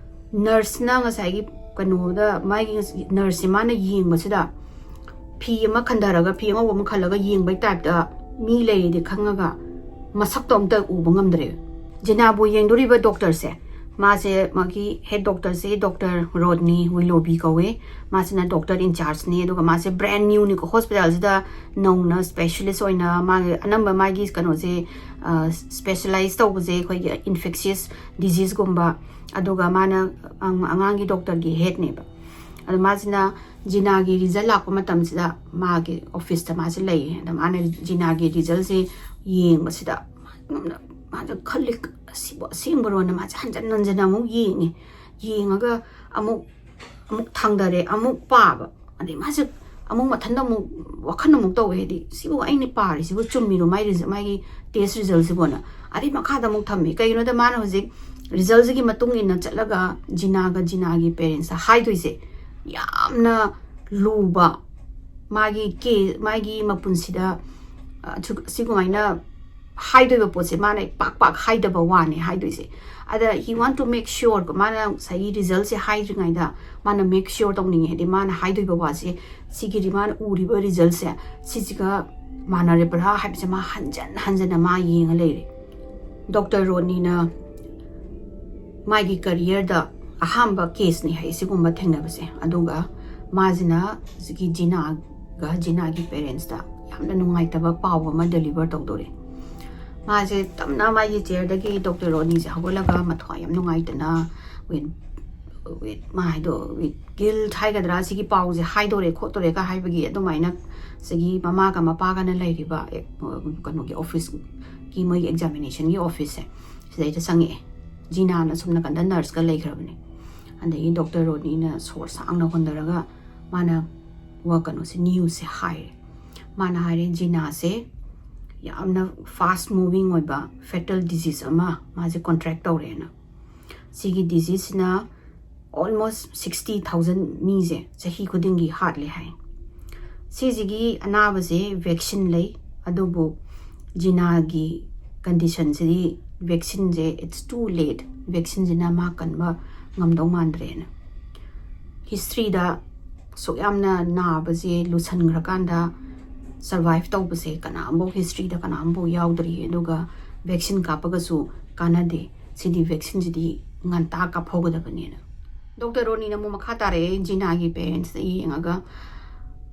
ꯅꯔꯁꯅ ꯉꯁꯥꯏꯒꯤ ꯀꯩꯅꯣꯗ, ꯃꯥꯒꯤ ꯅꯔꯁꯁꯦ ꯃꯥꯅ ꯌꯦꯡꯕꯁꯤꯗ ꯐꯤ ꯑꯃ ꯈꯟꯊꯔꯒ, ꯐꯤ ꯑꯉꯧꯕ ꯑꯃ ꯈꯜꯂꯒ ꯌꯦꯡꯕꯩ ꯇꯥꯏꯞꯇ ꯃꯤ ꯂꯩꯔꯦꯗꯤ ꯈꯪꯉꯒ ꯃꯁꯛꯇꯣ ꯑꯝꯇ ꯎꯕ ꯉꯝꯗ꯭ꯔꯦ꯫ ꯖꯤꯅꯥꯕꯨ ꯌꯦꯡꯗꯣꯔꯤꯕ ꯗꯣꯛꯇꯔꯁꯦ, ꯃꯥꯁꯦ, ꯃꯥꯒꯤ ꯍꯦꯗ ꯗꯣꯛꯇꯔꯁꯦ ꯗꯣꯛꯇꯔ ꯔꯣꯗꯅꯤ ꯋꯤꯂꯣꯕꯤ ꯀꯧꯋꯦ꯫ ꯃꯥꯁꯤꯅ ꯗꯣꯛꯇꯔ ꯏꯟꯆꯥꯔꯖꯅꯤ, ꯑꯗꯨꯒ ꯃꯥꯁꯦ ꯕ꯭ꯔꯥꯟ ꯅ꯭ꯌꯨꯅꯤꯀꯣ ꯍꯣꯁꯄꯤꯇꯥꯜꯁꯤꯗ ꯅꯧꯅ ꯁ꯭ꯄꯦꯁꯤꯌꯦꯂꯤꯁ ꯑꯣꯏꯅ꯫ ꯃꯥꯒꯤ ꯑꯅꯝꯕ ꯃꯥꯒꯤ ꯀꯩꯅꯣꯁꯦ, ꯑ, ꯁ꯭ꯄꯦꯁꯤꯌꯦꯂꯥꯏꯁ ꯇꯧꯕꯁꯦ ꯑꯩꯈꯣꯏꯒꯤ ꯏꯟꯐꯦꯛꯁꯤꯌꯁ ꯗꯤꯖꯤꯁꯀꯨꯝꯕ, ꯑꯗꯨꯒ ꯃꯥꯅ ꯑꯉ-, ꯑꯉꯥꯡꯒꯤ ꯗꯣꯛꯇꯔꯒꯤ ꯍꯦꯗꯅꯦꯕ꯫ ꯑꯗꯣ ꯃꯥꯁꯤꯅ ꯖꯤꯅꯥꯒꯤ ꯔꯤꯖꯜ ꯂꯥꯛꯄ ꯃꯇꯝꯁꯤꯗ ꯃꯥꯒꯤ ꯑꯣꯐꯤꯁꯇ ꯃꯥꯁꯦ ꯂꯩꯌꯦ꯫ ꯑꯗ ꯃꯥꯅ ꯖꯤꯅꯥꯒꯤ ꯔꯤꯖꯜꯁꯦ ꯌꯦꯡꯕꯁꯤꯗ ꯃꯥꯅ, ꯃꯥꯁꯦ ꯈꯜꯂꯤ, "ꯑꯁꯤꯕꯨ ꯑꯁꯦꯡꯕꯔꯣꯅ?" ꯃꯥꯁꯦ ꯍꯟꯖꯟ ꯍꯟꯖꯟꯅ ꯑꯃꯨꯛ ꯌꯦꯡꯉꯦ꯫ ꯌꯦꯡꯉꯒ ꯑꯃꯨꯛ, ꯑꯃꯨꯛ ꯊꯥꯡꯗꯔꯦ, ꯑꯃꯨꯛ ꯄꯥꯕ꯫ ꯑꯗꯩ ꯃꯥꯁꯦ ꯑꯃꯨꯛ ꯃꯊꯟꯇ ꯑꯃꯨꯛ ꯋꯥꯈꯜ ꯑꯃꯨꯛ ꯇꯧꯋꯦ, ꯍꯥꯏꯗꯤ, "ꯁꯤꯕꯨ ꯑꯩꯅ ꯄꯥꯔꯤꯁꯤꯕꯨ ꯆꯨꯝꯃꯤꯔꯣ, ꯃꯥꯏ ꯔꯤꯖ-, ꯃꯥꯒꯤ ꯇꯦꯁ ꯔꯤꯖꯜꯁꯤꯕꯨꯅ?" ꯑꯗꯩ ꯃꯈꯥꯗ ꯑꯃꯨꯛ ꯊꯝꯃꯦ꯫ ꯀꯩꯒꯤꯅꯣꯗ ꯃꯥꯅ ꯍꯧꯖꯤꯛ ꯔꯤꯖꯜꯁꯤꯒꯤ ꯃꯇꯨꯡ ꯏꯟꯅ ꯆꯠꯂꯒ ꯖꯤꯅꯥꯒ ꯖꯤꯅꯥꯒꯤ ꯄꯦꯔꯦꯟꯁꯇ ꯍꯥꯏꯗꯣꯏꯁꯦ ꯌꯥꯝꯅ ꯂꯨꯕ, ꯃꯥꯒꯤ ꯀꯦ-, ꯃꯥꯒꯤ ꯃꯄꯨꯟꯁꯤꯗ, ꯑ, ꯁꯨ-, ꯁꯤꯒꯨꯃꯥꯏꯅ ꯍꯥꯏꯗꯣꯏꯕ ꯄꯣꯠꯁꯦ ꯃꯥꯅ ꯄꯥꯛ ꯄꯥꯛ ꯍꯥꯏꯗꯕ ꯋꯥꯅꯦ ꯍꯥꯏꯗꯣꯏꯁꯦ꯫ ꯑꯗ he want to make sure, ꯀꯣ, ꯃꯥꯅ ꯉꯁꯥꯏꯒꯤ resultꯁꯦ ꯍꯥꯏꯗ꯭ꯔꯤꯉꯩꯗ ꯃꯥꯅ make sure ꯇꯧꯅꯤꯡꯉꯦ, ꯍꯥꯏꯗꯤ ꯃꯥꯅ ꯍꯥꯏꯗꯣꯏꯕ ꯋꯥꯁꯦ ꯁꯤꯒꯤ ꯃꯥꯅ ꯎꯔꯤꯕ resultꯁꯦ ꯁꯤꯁꯤꯒ ꯃꯥꯟꯅꯔꯕ꯭ꯔꯥ ꯍꯥꯏꯕꯁꯦ ꯃꯥ ꯍꯟꯖꯟ ꯍꯟꯖꯟꯅ ꯃꯥ ꯌꯦꯡꯉ ꯂꯩꯔꯦ꯫ ꯗꯣꯛꯇꯔ ꯔꯣꯅꯤꯅ ꯃꯥꯒꯤ careerꯗ ꯑꯍꯥꯟꯕ caseꯅꯤ ꯍꯥꯏ ꯁꯤꯒꯨꯝꯕ ꯊꯦꯡꯅꯕꯁꯦ꯫ ꯑꯗꯨꯒ ꯃꯥꯁꯤꯅ ꯍꯧꯖꯤꯛꯀꯤ ꯖꯤꯅꯥꯒ ꯖꯤꯅꯥꯒꯤ parentsꯇ ꯌꯥꯝꯅ ꯅꯨꯡꯉꯥꯏꯇꯕ ꯄꯥꯎ ꯑꯃ deliver ꯇꯧꯗꯣꯔꯦ꯫ ꯃꯥꯁꯦ ꯇꯞꯅ ꯃꯥꯒꯤ chairꯗꯒꯤ ꯗꯣꯛꯇꯔ ꯔꯣꯅꯤꯁꯦ ꯍꯧꯒꯠꯂꯒ ꯃꯊ꯭ꯋꯥꯏ ꯌꯥꯝ ꯅꯨꯡꯉꯥꯏꯇꯅ with with ꯃꯥ ꯍꯥꯏꯗꯣ with guilt ꯍꯥꯏꯒꯗ꯭ꯔꯥ, ꯁꯤꯒꯤ ꯄꯥꯎꯁꯦ ꯍꯥꯏꯗꯣꯔꯦ ꯈꯣꯠꯇꯣꯔꯦꯒ ꯍꯥꯏꯕꯒꯤ ꯑꯗꯨꯃꯥꯏꯅ ꯁꯤꯒꯤ ꯃꯃꯥꯒ ꯃꯄꯥꯒꯅ ꯂꯩꯔꯤꯕ ꯑꯦ, ꯀꯩꯅꯣꯒꯤ officeꯀꯤ ꯃꯣꯏꯒꯤ examinationꯒꯤ officeꯁꯦ ꯁꯤꯗꯩꯗ ꯆꯪꯉꯛꯑꯦ꯫ ꯖꯤꯅꯥꯅ ꯁꯨꯝ ꯅꯥꯀꯟꯗ nurseꯀ ꯂꯩꯈ꯭ꯔꯕꯅꯦ꯫ ꯑꯗꯒꯤ ꯗꯣꯛꯇꯔ ꯔꯣꯅꯤꯅ ꯁꯣꯔ ꯁꯥꯡꯅ ꯍꯣꯟꯊꯔꯒ ꯃꯥꯅ ꯋꯥ ꯀꯩꯅꯣꯁꯦ newsꯁꯦ ꯍꯥꯏꯔꯦ꯫ ꯃꯥꯅ ꯍꯥꯏꯔꯦ ꯖꯤꯅꯥꯁꯦ ꯌꯥꯝꯅ fast moving ꯑꯣꯏꯕ fatal disease ꯑꯃ ꯃꯥꯁꯦ contract ꯇꯧꯔꯦꯅ꯫ ꯁꯤꯒꯤ diseaseꯁꯤꯅ almost sixty thousand ꯃꯤꯁꯦ ꯆꯍꯤ ꯈꯨꯗꯤꯡꯒꯤ ꯍꯥꯠꯂꯦ ꯍꯥꯏ꯫ ꯁꯤꯁꯤꯒꯤ ꯑꯅꯥꯕꯁꯦ vaccine ꯂꯩ, ꯑꯗꯨꯕꯨ ꯖꯤꯅꯥꯒꯤ conditionꯁꯤꯗꯤ vaccineꯁꯦ it's too late, vaccineꯁꯤꯅ ꯃꯥ ꯀꯟꯕ ꯉꯝꯗꯧ ꯃꯥꯟꯗ꯭ꯔꯦꯅ꯫ Historyꯗ ꯑꯁꯨꯛ ꯌꯥꯝꯅ ꯅꯥꯕꯁꯦ ꯂꯨꯁꯟꯈ꯭ꯔꯀꯥꯟꯗ survive ꯇꯧꯕꯁꯦ ꯀꯅꯥꯝꯐꯥꯎ historyꯗ ꯀꯅꯥꯝꯐꯥꯎ ꯌꯥꯎꯗ꯭ꯔꯤ꯫ ꯑꯗꯨꯒ vaccine ꯀꯥꯞꯄꯒꯁꯨ ꯀꯥꯟꯅꯗꯦ, ꯁꯤꯗꯤ vaccineꯁꯤꯗꯤ ꯉꯟꯇꯥ ꯀꯥꯞꯍꯧꯒꯗꯕꯅꯦꯅ꯫ ꯗꯣꯛꯇꯔ ꯔꯣꯅꯤꯅ ꯑꯃꯨꯛ ꯃꯈꯥ ꯇꯥꯔꯛꯑꯦ ꯖꯤꯅꯥꯒꯤ parentsꯇ ꯌꯦꯡꯉꯒ,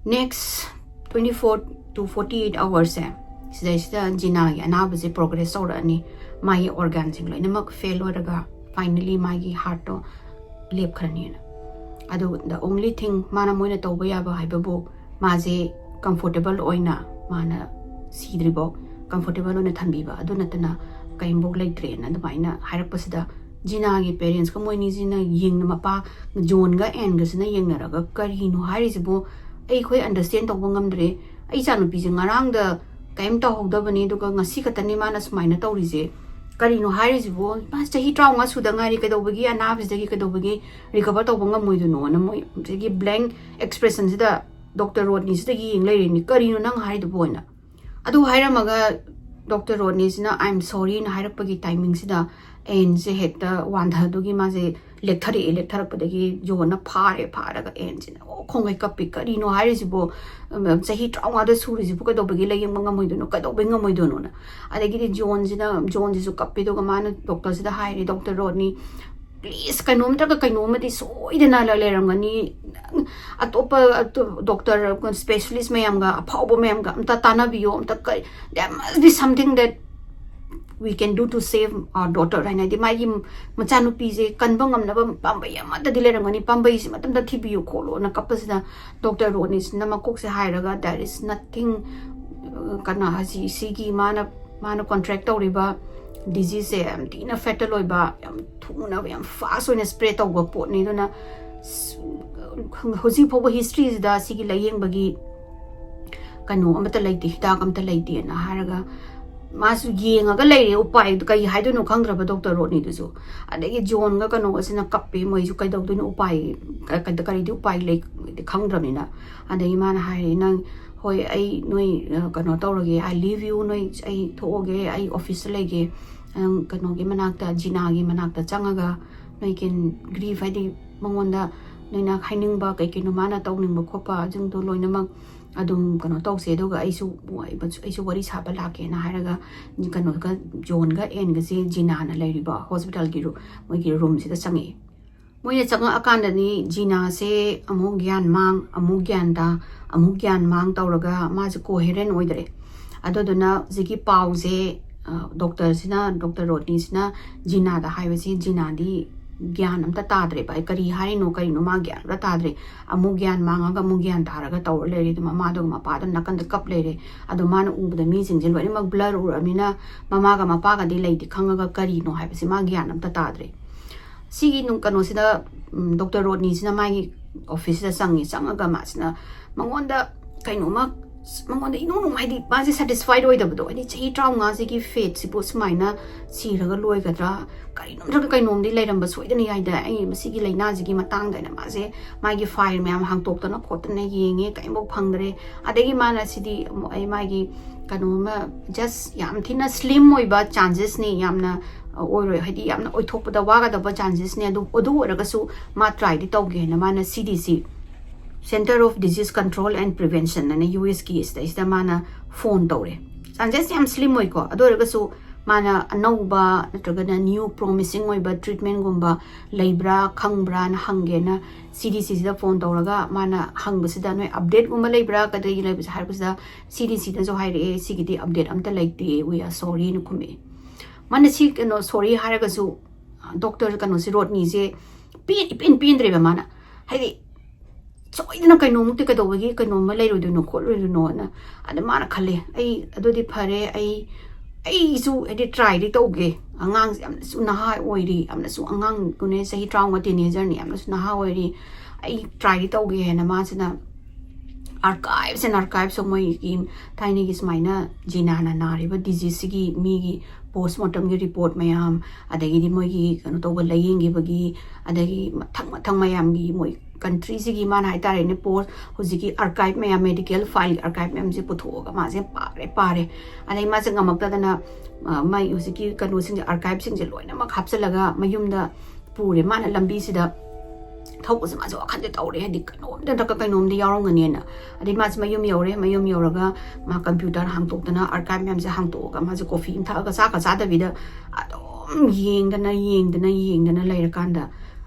next twenty four to forty eight hoursꯁꯦ ꯁꯤꯗꯩꯁꯤꯗ ꯖꯤꯅꯥꯒꯤ ꯑꯅꯥꯕꯁꯦ progress ꯇꯧꯔꯛꯑꯅꯤ꯫ ꯃꯥꯒꯤ organꯁꯤꯡ ꯂꯣꯏꯅꯃꯛ fail ꯑꯣꯏꯔꯒ finally ꯃꯥꯒꯤ heartꯇꯣ ꯂꯦꯞꯈ꯭ꯔꯅꯤꯅ꯫ ꯑꯗꯨ the only thing ꯃꯥꯅ ꯃꯣꯏꯅ ꯇꯧꯕ ꯌꯥꯕ ꯍꯥꯏꯕꯕꯨ ꯃꯥꯁꯦ comfortable ꯑꯣꯏꯅ ꯃꯥꯅ ꯁꯤꯗ꯭ꯔꯤꯐꯥꯎ comfortable ꯑꯣꯏꯅ ꯊꯝꯕꯤꯕ, ꯑꯗꯨ ꯅꯠꯇꯅ ꯀꯔꯤꯝꯐꯥꯎ ꯂꯩꯇ꯭ꯔꯦꯅ ꯑꯗꯨꯃꯥꯏꯅ ꯍꯥꯏꯔꯛꯄꯁꯤꯗ ꯖꯤꯅꯥꯒꯤ parentsꯀ ꯃꯣꯏꯅꯤꯁꯤꯅ ꯌꯦꯡꯅ ꯃꯄꯥ ꯖꯣꯟꯒ ꯑꯦꯟꯒꯁꯤꯅ ꯌꯦꯡꯅꯔꯒ ꯀꯔꯤꯅꯣ ꯍꯥꯏꯔꯤꯁꯤꯕꯨ, ꯑꯩ ꯑꯩꯈꯣꯏ understand ꯇꯧꯕ ꯉꯝꯗ꯭ꯔꯦ꯫ ꯑꯩ ꯏꯆꯥꯅꯨꯄꯤꯁꯦ ꯉꯔꯥꯡꯗ ꯀꯔꯤꯝ ꯇꯧꯍꯧꯗꯕꯅꯤ, ꯑꯗꯨꯒ ꯉꯁꯤ ꯈꯛꯇꯅꯤ ꯃꯥꯅ ꯁꯨꯃꯥꯏꯅ ꯇꯧꯔꯤꯁꯦ꯫ ꯀꯔꯤꯅꯣ ꯍꯥꯏꯔꯤꯁꯤꯕꯨ? ꯃꯥ ꯆꯍꯤ ꯇꯔꯥꯃꯉꯥ ꯁꯨꯗ ꯉꯥꯏꯔꯤ, ꯀꯩꯗꯧꯕꯒꯤ ꯑꯅꯥꯕꯁꯤꯗꯒꯤ ꯀꯩꯗꯧꯕꯒꯤ recover ꯇꯧꯕ ꯉꯝꯃꯣꯏꯗꯣꯏꯅꯣꯅ ꯃꯣꯏ ꯉꯁꯥꯏꯒꯤ blank expressionꯁꯤꯗ ꯗꯣꯛꯇꯔ ꯔꯣꯅꯤꯁꯤꯗ ꯌꯦꯡ ꯂꯩꯔꯤꯅꯤ꯫ ꯀꯔꯤꯅꯣ ꯅꯪ ꯍꯥꯏꯗꯨꯕꯨꯅ? ꯑꯗꯨ ꯍꯥꯏꯔꯝꯃꯒ ꯗꯣꯛꯇꯔ ꯔꯣꯗꯅꯤꯁꯤꯅ "I am sorry"ꯅ ꯍꯥꯏꯔꯛꯄꯒꯤ ꯇꯥꯏꯃꯤꯡꯁꯤꯗ ꯑꯦꯟꯁꯦ ꯍꯦꯛꯇ ꯋꯥꯟꯊꯗꯨꯒꯤ ꯃꯥꯁꯦ ꯂꯦꯛꯊꯔꯛꯑꯦ꯫ ꯂꯦꯛꯊꯔꯛꯄꯗꯒꯤ ꯖꯣꯟꯅ ꯐꯥꯔꯦ꯫ ꯐꯥꯔꯒ ꯑꯦꯟꯁꯤꯅ ꯑꯣ ꯈꯣꯡꯒꯩ ꯀꯞꯄꯤ꯫ "ꯀꯔꯤꯅꯣ ꯍꯥꯏꯔꯤꯁꯤꯕꯣ? ꯎꯝ, ꯆꯍꯤ ꯇꯔꯥꯃꯉꯥꯗ ꯁꯨꯔꯤꯁꯤꯕꯨ ꯀꯩꯗꯧꯕꯒꯤ ꯂꯥꯏꯌꯦꯡꯕ ꯉꯝꯃꯣꯏꯗꯣꯏꯅꯣ? ꯀꯩꯗꯧꯕꯩ ꯉꯝꯃꯣꯏꯗꯣꯏꯅꯣꯅ?" ꯑꯗꯒꯤꯗꯤ ꯖꯣꯟꯁꯤꯅ, ꯖꯣꯟꯁꯤꯁꯨ ꯀꯞꯄꯦ꯫ ꯑꯗꯨꯒ ꯃꯥꯅ ꯗꯣꯛꯇꯔꯁꯤꯗ ꯍꯥꯏꯔꯦ, "ꯗꯣꯛꯇꯔ ꯔꯣꯗꯅꯤ, ꯄ꯭ꯂꯤꯁ, ꯀꯩꯅꯣꯝꯇꯒ, ꯀꯩꯅꯣꯝꯃꯗꯤ ꯁꯣꯏꯗꯅ ꯂ-, ꯂꯩꯔꯝꯒꯅꯤ꯫ ꯑꯇꯣꯞꯄ, ꯑꯇꯣꯞ-, ꯗꯣꯛꯇꯔ, ꯁ꯭ꯄꯦꯁꯤꯌꯦꯂꯤꯁ ꯃꯌꯥꯝꯒ, ꯑꯐꯥꯎꯕ ꯃꯌꯥꯝꯒ ꯑꯝꯇ ꯇꯥꯟꯅꯕꯤꯌꯣ꯫ ꯑꯝꯇ ꯀꯩ-, there must be something that we can do to save our daughter" ꯍꯥꯏꯅ, ꯍꯥꯏꯗꯤ ꯃꯥꯒꯤ ꯃꯆꯥꯅꯨꯄꯤꯁꯦ ꯀꯟꯕ ꯉꯝꯅꯕ ꯄꯥꯝꯕꯩ ꯑꯃꯠꯇꯗꯤ ꯂꯩꯔꯝꯒꯅꯤ, ꯄꯥꯝꯕꯩꯁꯤꯃꯇꯪꯗ ꯊꯤꯕꯤꯌꯨ ꯈꯣꯠꯂꯣꯅ ꯀꯞꯄꯁꯤꯗ, ꯗꯣꯛꯇꯔ ꯔꯣꯗꯅꯤꯁꯤꯅ ꯃꯀꯣꯛꯁꯦ ꯍꯥꯏꯔꯒ, "There is nothing, ꯑ, ꯀꯩꯅꯣ, ꯍꯧꯖꯤꯛ ꯁꯤꯒꯤ ꯃꯥꯅ, ꯃꯥꯅ ꯀꯣꯟꯇ꯭ꯔꯦꯛ ꯇꯧꯔꯤꯕ ꯗꯤꯖꯤꯁꯁꯦ ꯌꯥꯝ ꯊꯤꯅ ꯐꯦꯇꯜ ꯑꯣꯏꯕ, ꯌꯥꯝ ꯊꯨꯅ, ꯌꯥꯝ ꯐꯥꯁ ꯑꯣꯏꯅ ꯁ꯭ꯄ꯭ꯔꯦꯗ ꯇꯧꯕ ꯄꯣꯠꯅꯤ꯫ ꯑꯗꯨꯅ ꯁ-, ꯍꯧꯖꯤꯛ ꯐꯥꯎꯕ ꯍꯤꯁꯇ꯭ꯔꯤꯁꯤꯗ ꯁꯤꯒꯤ ꯂꯥꯏꯌꯦꯡꯕꯒꯤ ꯀꯩꯅꯣ ꯑꯃꯠꯇ ꯂꯩꯇꯦ, ꯍꯤꯗꯥꯛ ꯑꯃꯠꯇ ꯂꯩꯇꯦꯅ" ꯍꯥꯏꯔꯒ, ꯃꯥꯁꯨ ꯌꯦꯡꯉꯒ ꯂꯩꯔꯦ꯫ ꯎꯄꯥꯏ ꯀꯩ ꯍꯥꯏꯗꯣꯏꯅꯣ ꯈꯪꯗ꯭ꯔꯕ ꯗꯣꯛꯇꯔ ꯔꯣꯗꯅꯤꯗꯨꯁꯨ꯫ ꯑꯗꯒꯤ ꯖꯣꯟꯒ ꯀꯩꯅꯣꯒꯁꯤꯅ ꯀꯞꯄꯦ꯫ ꯃꯣꯏꯁꯨ ꯀꯩꯗꯧꯗꯣꯏꯅꯣ, ꯎꯄꯥꯏ ꯀ-, ꯀ-, ꯀꯔꯤꯗꯤ ꯎꯄꯥꯏ ꯂꯩ ꯈꯪꯗ꯭ꯔꯕꯅꯤꯅ꯫ ꯑꯗꯒꯤ ꯃꯥꯅ ꯍꯥꯏꯔꯦ, "ꯅꯪ, ꯍꯣꯏ, ꯑꯩ ꯅꯣꯏ, ꯑ, ꯀꯩꯅꯣ ꯇꯧꯔꯒꯦ, I leave you, ꯅꯣꯏ, ꯑꯩ ꯊꯣꯛꯑꯒꯦ, ꯑꯩ ꯑꯣꯐꯤꯁꯇ ꯂꯩꯒꯦ, ꯅꯪ ꯀꯩꯅꯣꯒꯤ ꯃꯅꯥꯛꯇ, ꯖꯤꯅꯥꯒꯤ ꯃꯅꯥꯛꯇ ꯆꯪꯉꯒ ꯅꯣꯏ ꯀꯦꯟ ꯒ꯭ꯔꯤꯐ, ꯍꯥꯏꯗꯤ ꯃꯉꯣꯟꯗ ꯅꯣꯏꯅ ꯍꯥꯏꯅꯤꯡꯕ ꯀꯩ ꯀꯩꯅꯣ, ꯃꯥꯅ ꯇꯧꯅꯤꯡꯕ ꯈꯣꯠꯄ ꯑꯗꯨꯝꯗꯣ ꯂꯣꯏꯅꯃꯛ ꯑꯗꯨꯝ ꯀꯩꯅꯣ ꯇꯧꯁꯦ, ꯑꯗꯨꯒ ꯑꯩꯁꯨ, ꯑꯩꯁꯨ ꯋꯥꯔꯤ ꯁꯥꯕ ꯂꯥꯛꯀꯦꯅ" ꯍꯥꯏꯔꯒ ꯀꯩꯅꯣꯒ, ꯖꯣꯟꯒ ꯑꯦꯟꯒꯁꯦ ꯖꯤꯅꯥꯅ ꯂꯩꯔꯤꯕ ꯍꯣꯁꯄꯤꯇꯥꯜꯒꯤ ꯔꯨ-, ꯃꯣꯏꯒꯤ ꯔꯨꯝꯁꯤꯗ ꯆꯪꯉꯛꯑꯦ꯫ ꯃꯣꯏꯅ ꯆꯪꯉꯛꯑꯀꯥꯟꯗꯅꯤ ꯖꯤꯅꯥꯁꯦ ꯑꯃꯨꯛ ꯒ꯭ꯌꯥꯟ ꯃꯥꯡ, ꯑꯃꯨꯛ ꯒ꯭ꯌꯥꯟ ꯇꯥ, ꯑꯃꯨꯛ ꯒ꯭ꯌꯥꯟ ꯃꯥꯡ ꯇꯧꯔꯒ ꯃꯥꯁꯦ ꯀꯣꯍꯦꯔꯦꯟ ꯑꯣꯏꯗ꯭ꯔꯦ꯫ ꯑꯗꯨꯗꯨꯅ ꯍꯧꯖꯤꯛꯀꯤ ꯄꯥꯎꯁꯦ, ꯑ, ꯗꯣꯛꯇꯔꯁꯤꯅ, ꯗꯣꯛꯇꯔ ꯔꯣꯗꯅꯤꯁꯤꯅ ꯖꯤꯅꯥꯗ ꯍꯥꯏꯕꯁꯤ ꯖꯤꯅꯥꯗꯤ ꯒ꯭ꯌꯥꯟ ꯑꯝꯇ ꯇꯥꯗ꯭ꯔꯦꯕ꯫ "ꯑꯩ ꯀꯔꯤ ꯍꯥꯏꯔꯤꯅꯣ, ꯀꯔꯤꯅꯣ?" ꯃꯥ ꯒ꯭ꯌꯥꯟ ꯑꯝꯇ ꯇꯥꯗ꯭ꯔꯦ꯫ ꯑꯃꯨꯛ ꯒ꯭ꯌꯥꯟ ꯃꯥꯡꯉꯒ ꯑꯃꯨꯛ ꯒ꯭ꯌꯥꯟ ꯇꯥꯔꯒ ꯇꯧꯔ ꯂꯩꯔꯦ꯫ ꯑꯗꯨ ꯃꯃꯥꯗꯨꯒ ꯃꯄꯥꯗꯨ ꯅꯥꯀꯟꯗ ꯀꯞ ꯂꯩꯔꯦ꯫ ꯑꯗꯣ ꯃꯥꯅ ꯎꯕꯗ ꯃꯤꯁꯤꯡꯁꯦ ꯂꯣꯏꯅꯃꯛ ꯕ꯭ꯂꯔ ꯎꯔꯕꯅꯤꯅ ꯃꯃꯥꯒ ꯃꯄꯥꯒꯗꯤ ꯂꯩꯇꯦ ꯈꯪꯉꯒ ꯀꯔꯤꯅꯣ ꯍꯥꯏꯕꯁꯦ ꯃꯥ ꯒ꯭ꯌꯥꯟ ꯑꯝꯇ ꯇꯥꯗ꯭ꯔꯦ꯫ ꯁꯤꯒꯤ ꯅꯨꯡ-, ꯀꯩꯅꯣꯁꯤꯗ, ꯎꯝ, ꯗꯣꯛꯇꯔ ꯔꯣꯗꯅꯤꯁꯤꯅ ꯃꯥꯒꯤ ꯑꯣꯐꯤꯁꯁꯤꯗ ꯆꯪꯉꯤ꯫ ꯆꯪꯉꯒ ꯃꯥꯁꯤꯅ ꯃꯉꯣꯟꯗ ꯀꯩꯅꯣꯝꯃ, ꯃꯉꯣꯟꯗ ꯏꯅꯨꯡ ꯅꯨꯡ-, ꯍꯥꯏꯗꯤ ꯃꯥꯁꯦ ꯁꯦꯇꯤꯁꯐꯥꯏꯗ ꯑꯣꯏꯗꯕꯗꯣ, ꯍꯥꯏꯗꯤ ꯆꯍꯤ ꯇꯔꯥꯃꯉꯥꯁꯤꯒꯤ ꯐꯦꯠꯁꯤꯕꯨ ꯁꯨꯃꯥꯏꯅ ꯁꯤꯔꯒ ꯂꯣꯏꯒꯗ꯭ꯔꯥ? ꯀꯔꯤꯅꯣꯝ ꯅꯠꯇ꯭ꯔꯒ ꯀꯩꯅꯣꯝꯗꯤ ꯂꯩꯔꯝꯕ ꯁꯣꯏꯗꯅ ꯌꯥꯏꯗ, ꯑꯩ ꯃꯁꯤꯒꯤ ꯂꯥꯏꯅꯥꯁꯤꯒꯤ ꯃꯇꯥꯡꯗ ꯍꯥꯏꯅ ꯃꯥꯁꯦ ꯃꯥꯒꯤ ꯐꯥꯏꯜ ꯃꯌꯥꯝ ꯍꯥꯡꯇꯣꯛꯇꯅ ꯈꯣꯠꯇꯅ ꯌꯦꯡꯉꯦ, ꯀꯔꯤꯝꯐꯥꯎ ꯐꯪꯗ꯭ꯔꯦ꯫ ꯑꯗꯒꯤ ꯃꯥꯅ ꯁꯤꯗꯤ ꯑꯃꯨꯛ ꯑꯩ ꯃꯥꯒꯤ ꯀꯩꯅꯣ ꯑꯃ, just ꯌꯥꯝ ꯊꯤꯅ slim ꯑꯣꯏꯕ chances ꯅꯤ, ꯌꯥꯝꯅ ꯑꯣꯏꯔꯣꯏ, ꯍꯥꯏꯗꯤ ꯌꯥꯝꯅ ꯑꯣꯏꯊꯣꯛꯄꯗ ꯋꯥꯒꯗꯕ chances ꯅꯤ꯫ ꯑꯗꯨ ꯑꯗꯨ ꯑꯣꯏꯔꯒꯁꯨ ꯃꯥ try ꯗꯤ ꯇꯧꯒꯦ ꯍꯥꯏꯅ ꯃꯥꯅ C D C, Center of Disease Control and Prevention ꯑꯅ U S ꯀꯤ ꯁꯤꯗꯩꯁꯤꯗ ꯃꯥꯅ phone ꯇꯧꯔꯦ꯫ Chances ꯌꯥꯝ slim ꯑꯣꯏꯀꯣ, ꯑꯗꯨ ꯑꯣꯏꯔꯒꯁꯨ ꯃꯥꯅ ꯑꯅꯧꯕ ꯅꯠꯇ꯭ꯔꯒꯅ new promising ꯑꯣꯏꯕ treatment ꯒꯨꯝꯕ ꯂꯩꯕ꯭ꯔꯥ ꯈꯪꯕ꯭ꯔꯥꯅ ꯍꯪꯒꯦꯅ C D C ꯁꯤꯗ phone ꯇꯧꯔꯒ ꯃꯥꯅ ꯍꯪꯕꯁꯤꯗ, "ꯅꯣꯏ update ꯒꯨꯝꯕ ꯂꯩꯕ꯭ꯔꯥ, ꯀꯗꯩ ꯂꯩꯕꯁꯦ?" ꯍꯥꯏꯔꯛꯄꯁꯤꯗ C D C ꯅꯁꯨ ꯍꯥꯏꯔꯛꯑꯦ, "ꯁꯤꯒꯤꯗꯤ update ꯑꯝꯇ ꯂꯩꯇꯦ, we are sorry" ꯅ ꯈꯨꯝꯃꯛꯑꯦ꯫ ꯃꯥꯅ ꯁꯤ ꯀꯩꯅꯣ sorry ꯍꯥꯏꯔꯒꯁꯨ doctor ꯀꯩꯅꯣꯁꯦ, ꯔꯣꯗꯅꯤꯁꯦ ꯄꯦꯟ ꯏꯄꯦꯟ ꯄꯦꯟꯗ꯭ꯔꯦꯕ꯫ ꯃꯥꯅ ꯍꯥꯏꯗꯤ ꯁꯣꯏꯗꯅ ꯀꯩꯅꯣꯃꯨꯛꯇꯤ ꯀꯩꯗꯧꯕꯒꯤ ꯀꯩꯅꯣꯝꯃ ꯂꯩꯔꯣꯏꯗꯣꯏꯅꯣ ꯈꯣꯠꯂꯣꯏꯗꯣꯏꯅꯣꯅ꯫ ꯑꯗ ꯃꯥꯅ ꯈꯜꯂꯦ, "ꯑꯩ ꯑꯗꯨꯗꯤ ꯐꯔꯦ, ꯑꯩ ꯑꯩꯁꯨ ꯍꯥꯏꯗꯤ try ꯗꯤ ꯇꯧꯒꯦ, ꯑꯉꯥꯡꯁꯦ ꯌꯥꯝꯅꯁꯨ ꯅꯍꯥ ꯑꯣꯏꯔꯤ, ꯌꯥꯝꯅꯁꯨ ꯑꯉꯥꯡ ꯀꯨꯅꯦ, ꯆꯍꯤ ꯇꯔꯥꯃꯉꯥ teenager ꯅꯤ, ꯌꯥꯝꯅꯁꯨ ꯅꯍꯥ ꯑꯣꯏꯔꯤ, ꯑꯩ try ꯗꯤ ꯇꯧꯒꯦ" ꯍꯥꯏꯅ ꯃꯥꯁꯤꯅ archives and archives of ꯃꯣꯏꯒꯤ ꯊꯥꯏꯅꯒꯤ ꯁꯨꯃꯥꯏꯅ ꯖꯤꯅꯥꯅ ꯅꯥꯔꯤꯕ disease ꯁꯤꯒꯤ ꯃꯤꯒꯤ post mortem ꯒꯤ report ꯃꯌꯥꯝ, ꯑꯗꯒꯤꯗꯤ ꯃꯣꯏꯒꯤ ꯀꯩꯅꯣ ꯇꯧꯕ ꯂꯥꯏꯌꯦꯡꯈꯤꯕꯒꯤ, ꯑꯗꯒꯤ ꯃꯊꯪ ꯃꯊꯪ ꯃꯌꯥꯝꯒꯤ ꯃꯣꯏ country ꯁꯤꯒꯤ ꯃꯥꯅ ꯍꯥꯏꯇꯥꯔꯦꯅꯦ post ꯍꯧꯖꯤꯛꯀꯤ archive ꯃꯌꯥꯝ, medical file archive ꯃꯌꯥꯝꯁꯦ ꯄꯨꯊꯣꯛꯑꯒ ꯃꯥꯁꯦ ꯄꯥꯔꯦ ꯄꯥꯔꯦ꯫ ꯑꯗꯩ ꯃꯥꯁꯦ ꯉꯝꯃꯛꯇꯗꯅ ꯑ, ꯃꯥꯏ ꯍꯧꯖꯤꯛꯀꯤ ꯀꯩꯅꯣꯁꯤꯡꯁꯦ, archive ꯁꯤꯡꯁꯦ ꯂꯣꯏꯅꯃꯛ ꯍꯥꯞꯆꯤꯜꯂꯒ ꯃꯌꯨꯝꯗ ꯄꯨꯔꯦ꯫ ꯃꯥꯅ ꯂꯝꯕꯤꯁꯤꯗ ꯊꯧꯕꯁꯦ ꯃꯥꯁꯦ ꯋꯥꯈꯜꯁꯦ ꯇꯧꯔꯦ, ꯍꯥꯏꯗꯤ ꯀꯩꯅꯣꯝꯗ ꯅꯠꯇ꯭ꯔꯒ ꯀꯩꯅꯣꯝꯗꯤ ꯌꯥꯎꯔꯝꯒꯅꯦꯅ꯫ ꯑꯗꯩ ꯃꯥꯁꯦ ꯃꯌꯨꯝ ꯌꯧꯔꯦ, ꯃꯌꯨꯝ ꯌꯧꯔꯒ ꯃꯥ computer ꯍꯥꯡꯇꯣꯛꯇꯅ archive ꯃꯌꯥꯝꯁꯦ ꯍꯥꯡꯇꯣꯛꯑꯒ ꯃꯥꯁꯦ coffee ꯑꯃ ꯊꯛꯑꯒ ꯆꯥꯛꯀ ꯆꯥꯗꯕꯤꯗ ꯑꯗꯨꯝ ꯌꯦꯡꯗꯅ ꯌꯦꯡꯗꯅ ꯌꯦꯡꯗꯅ ꯂꯩꯔꯀꯥꯟꯗ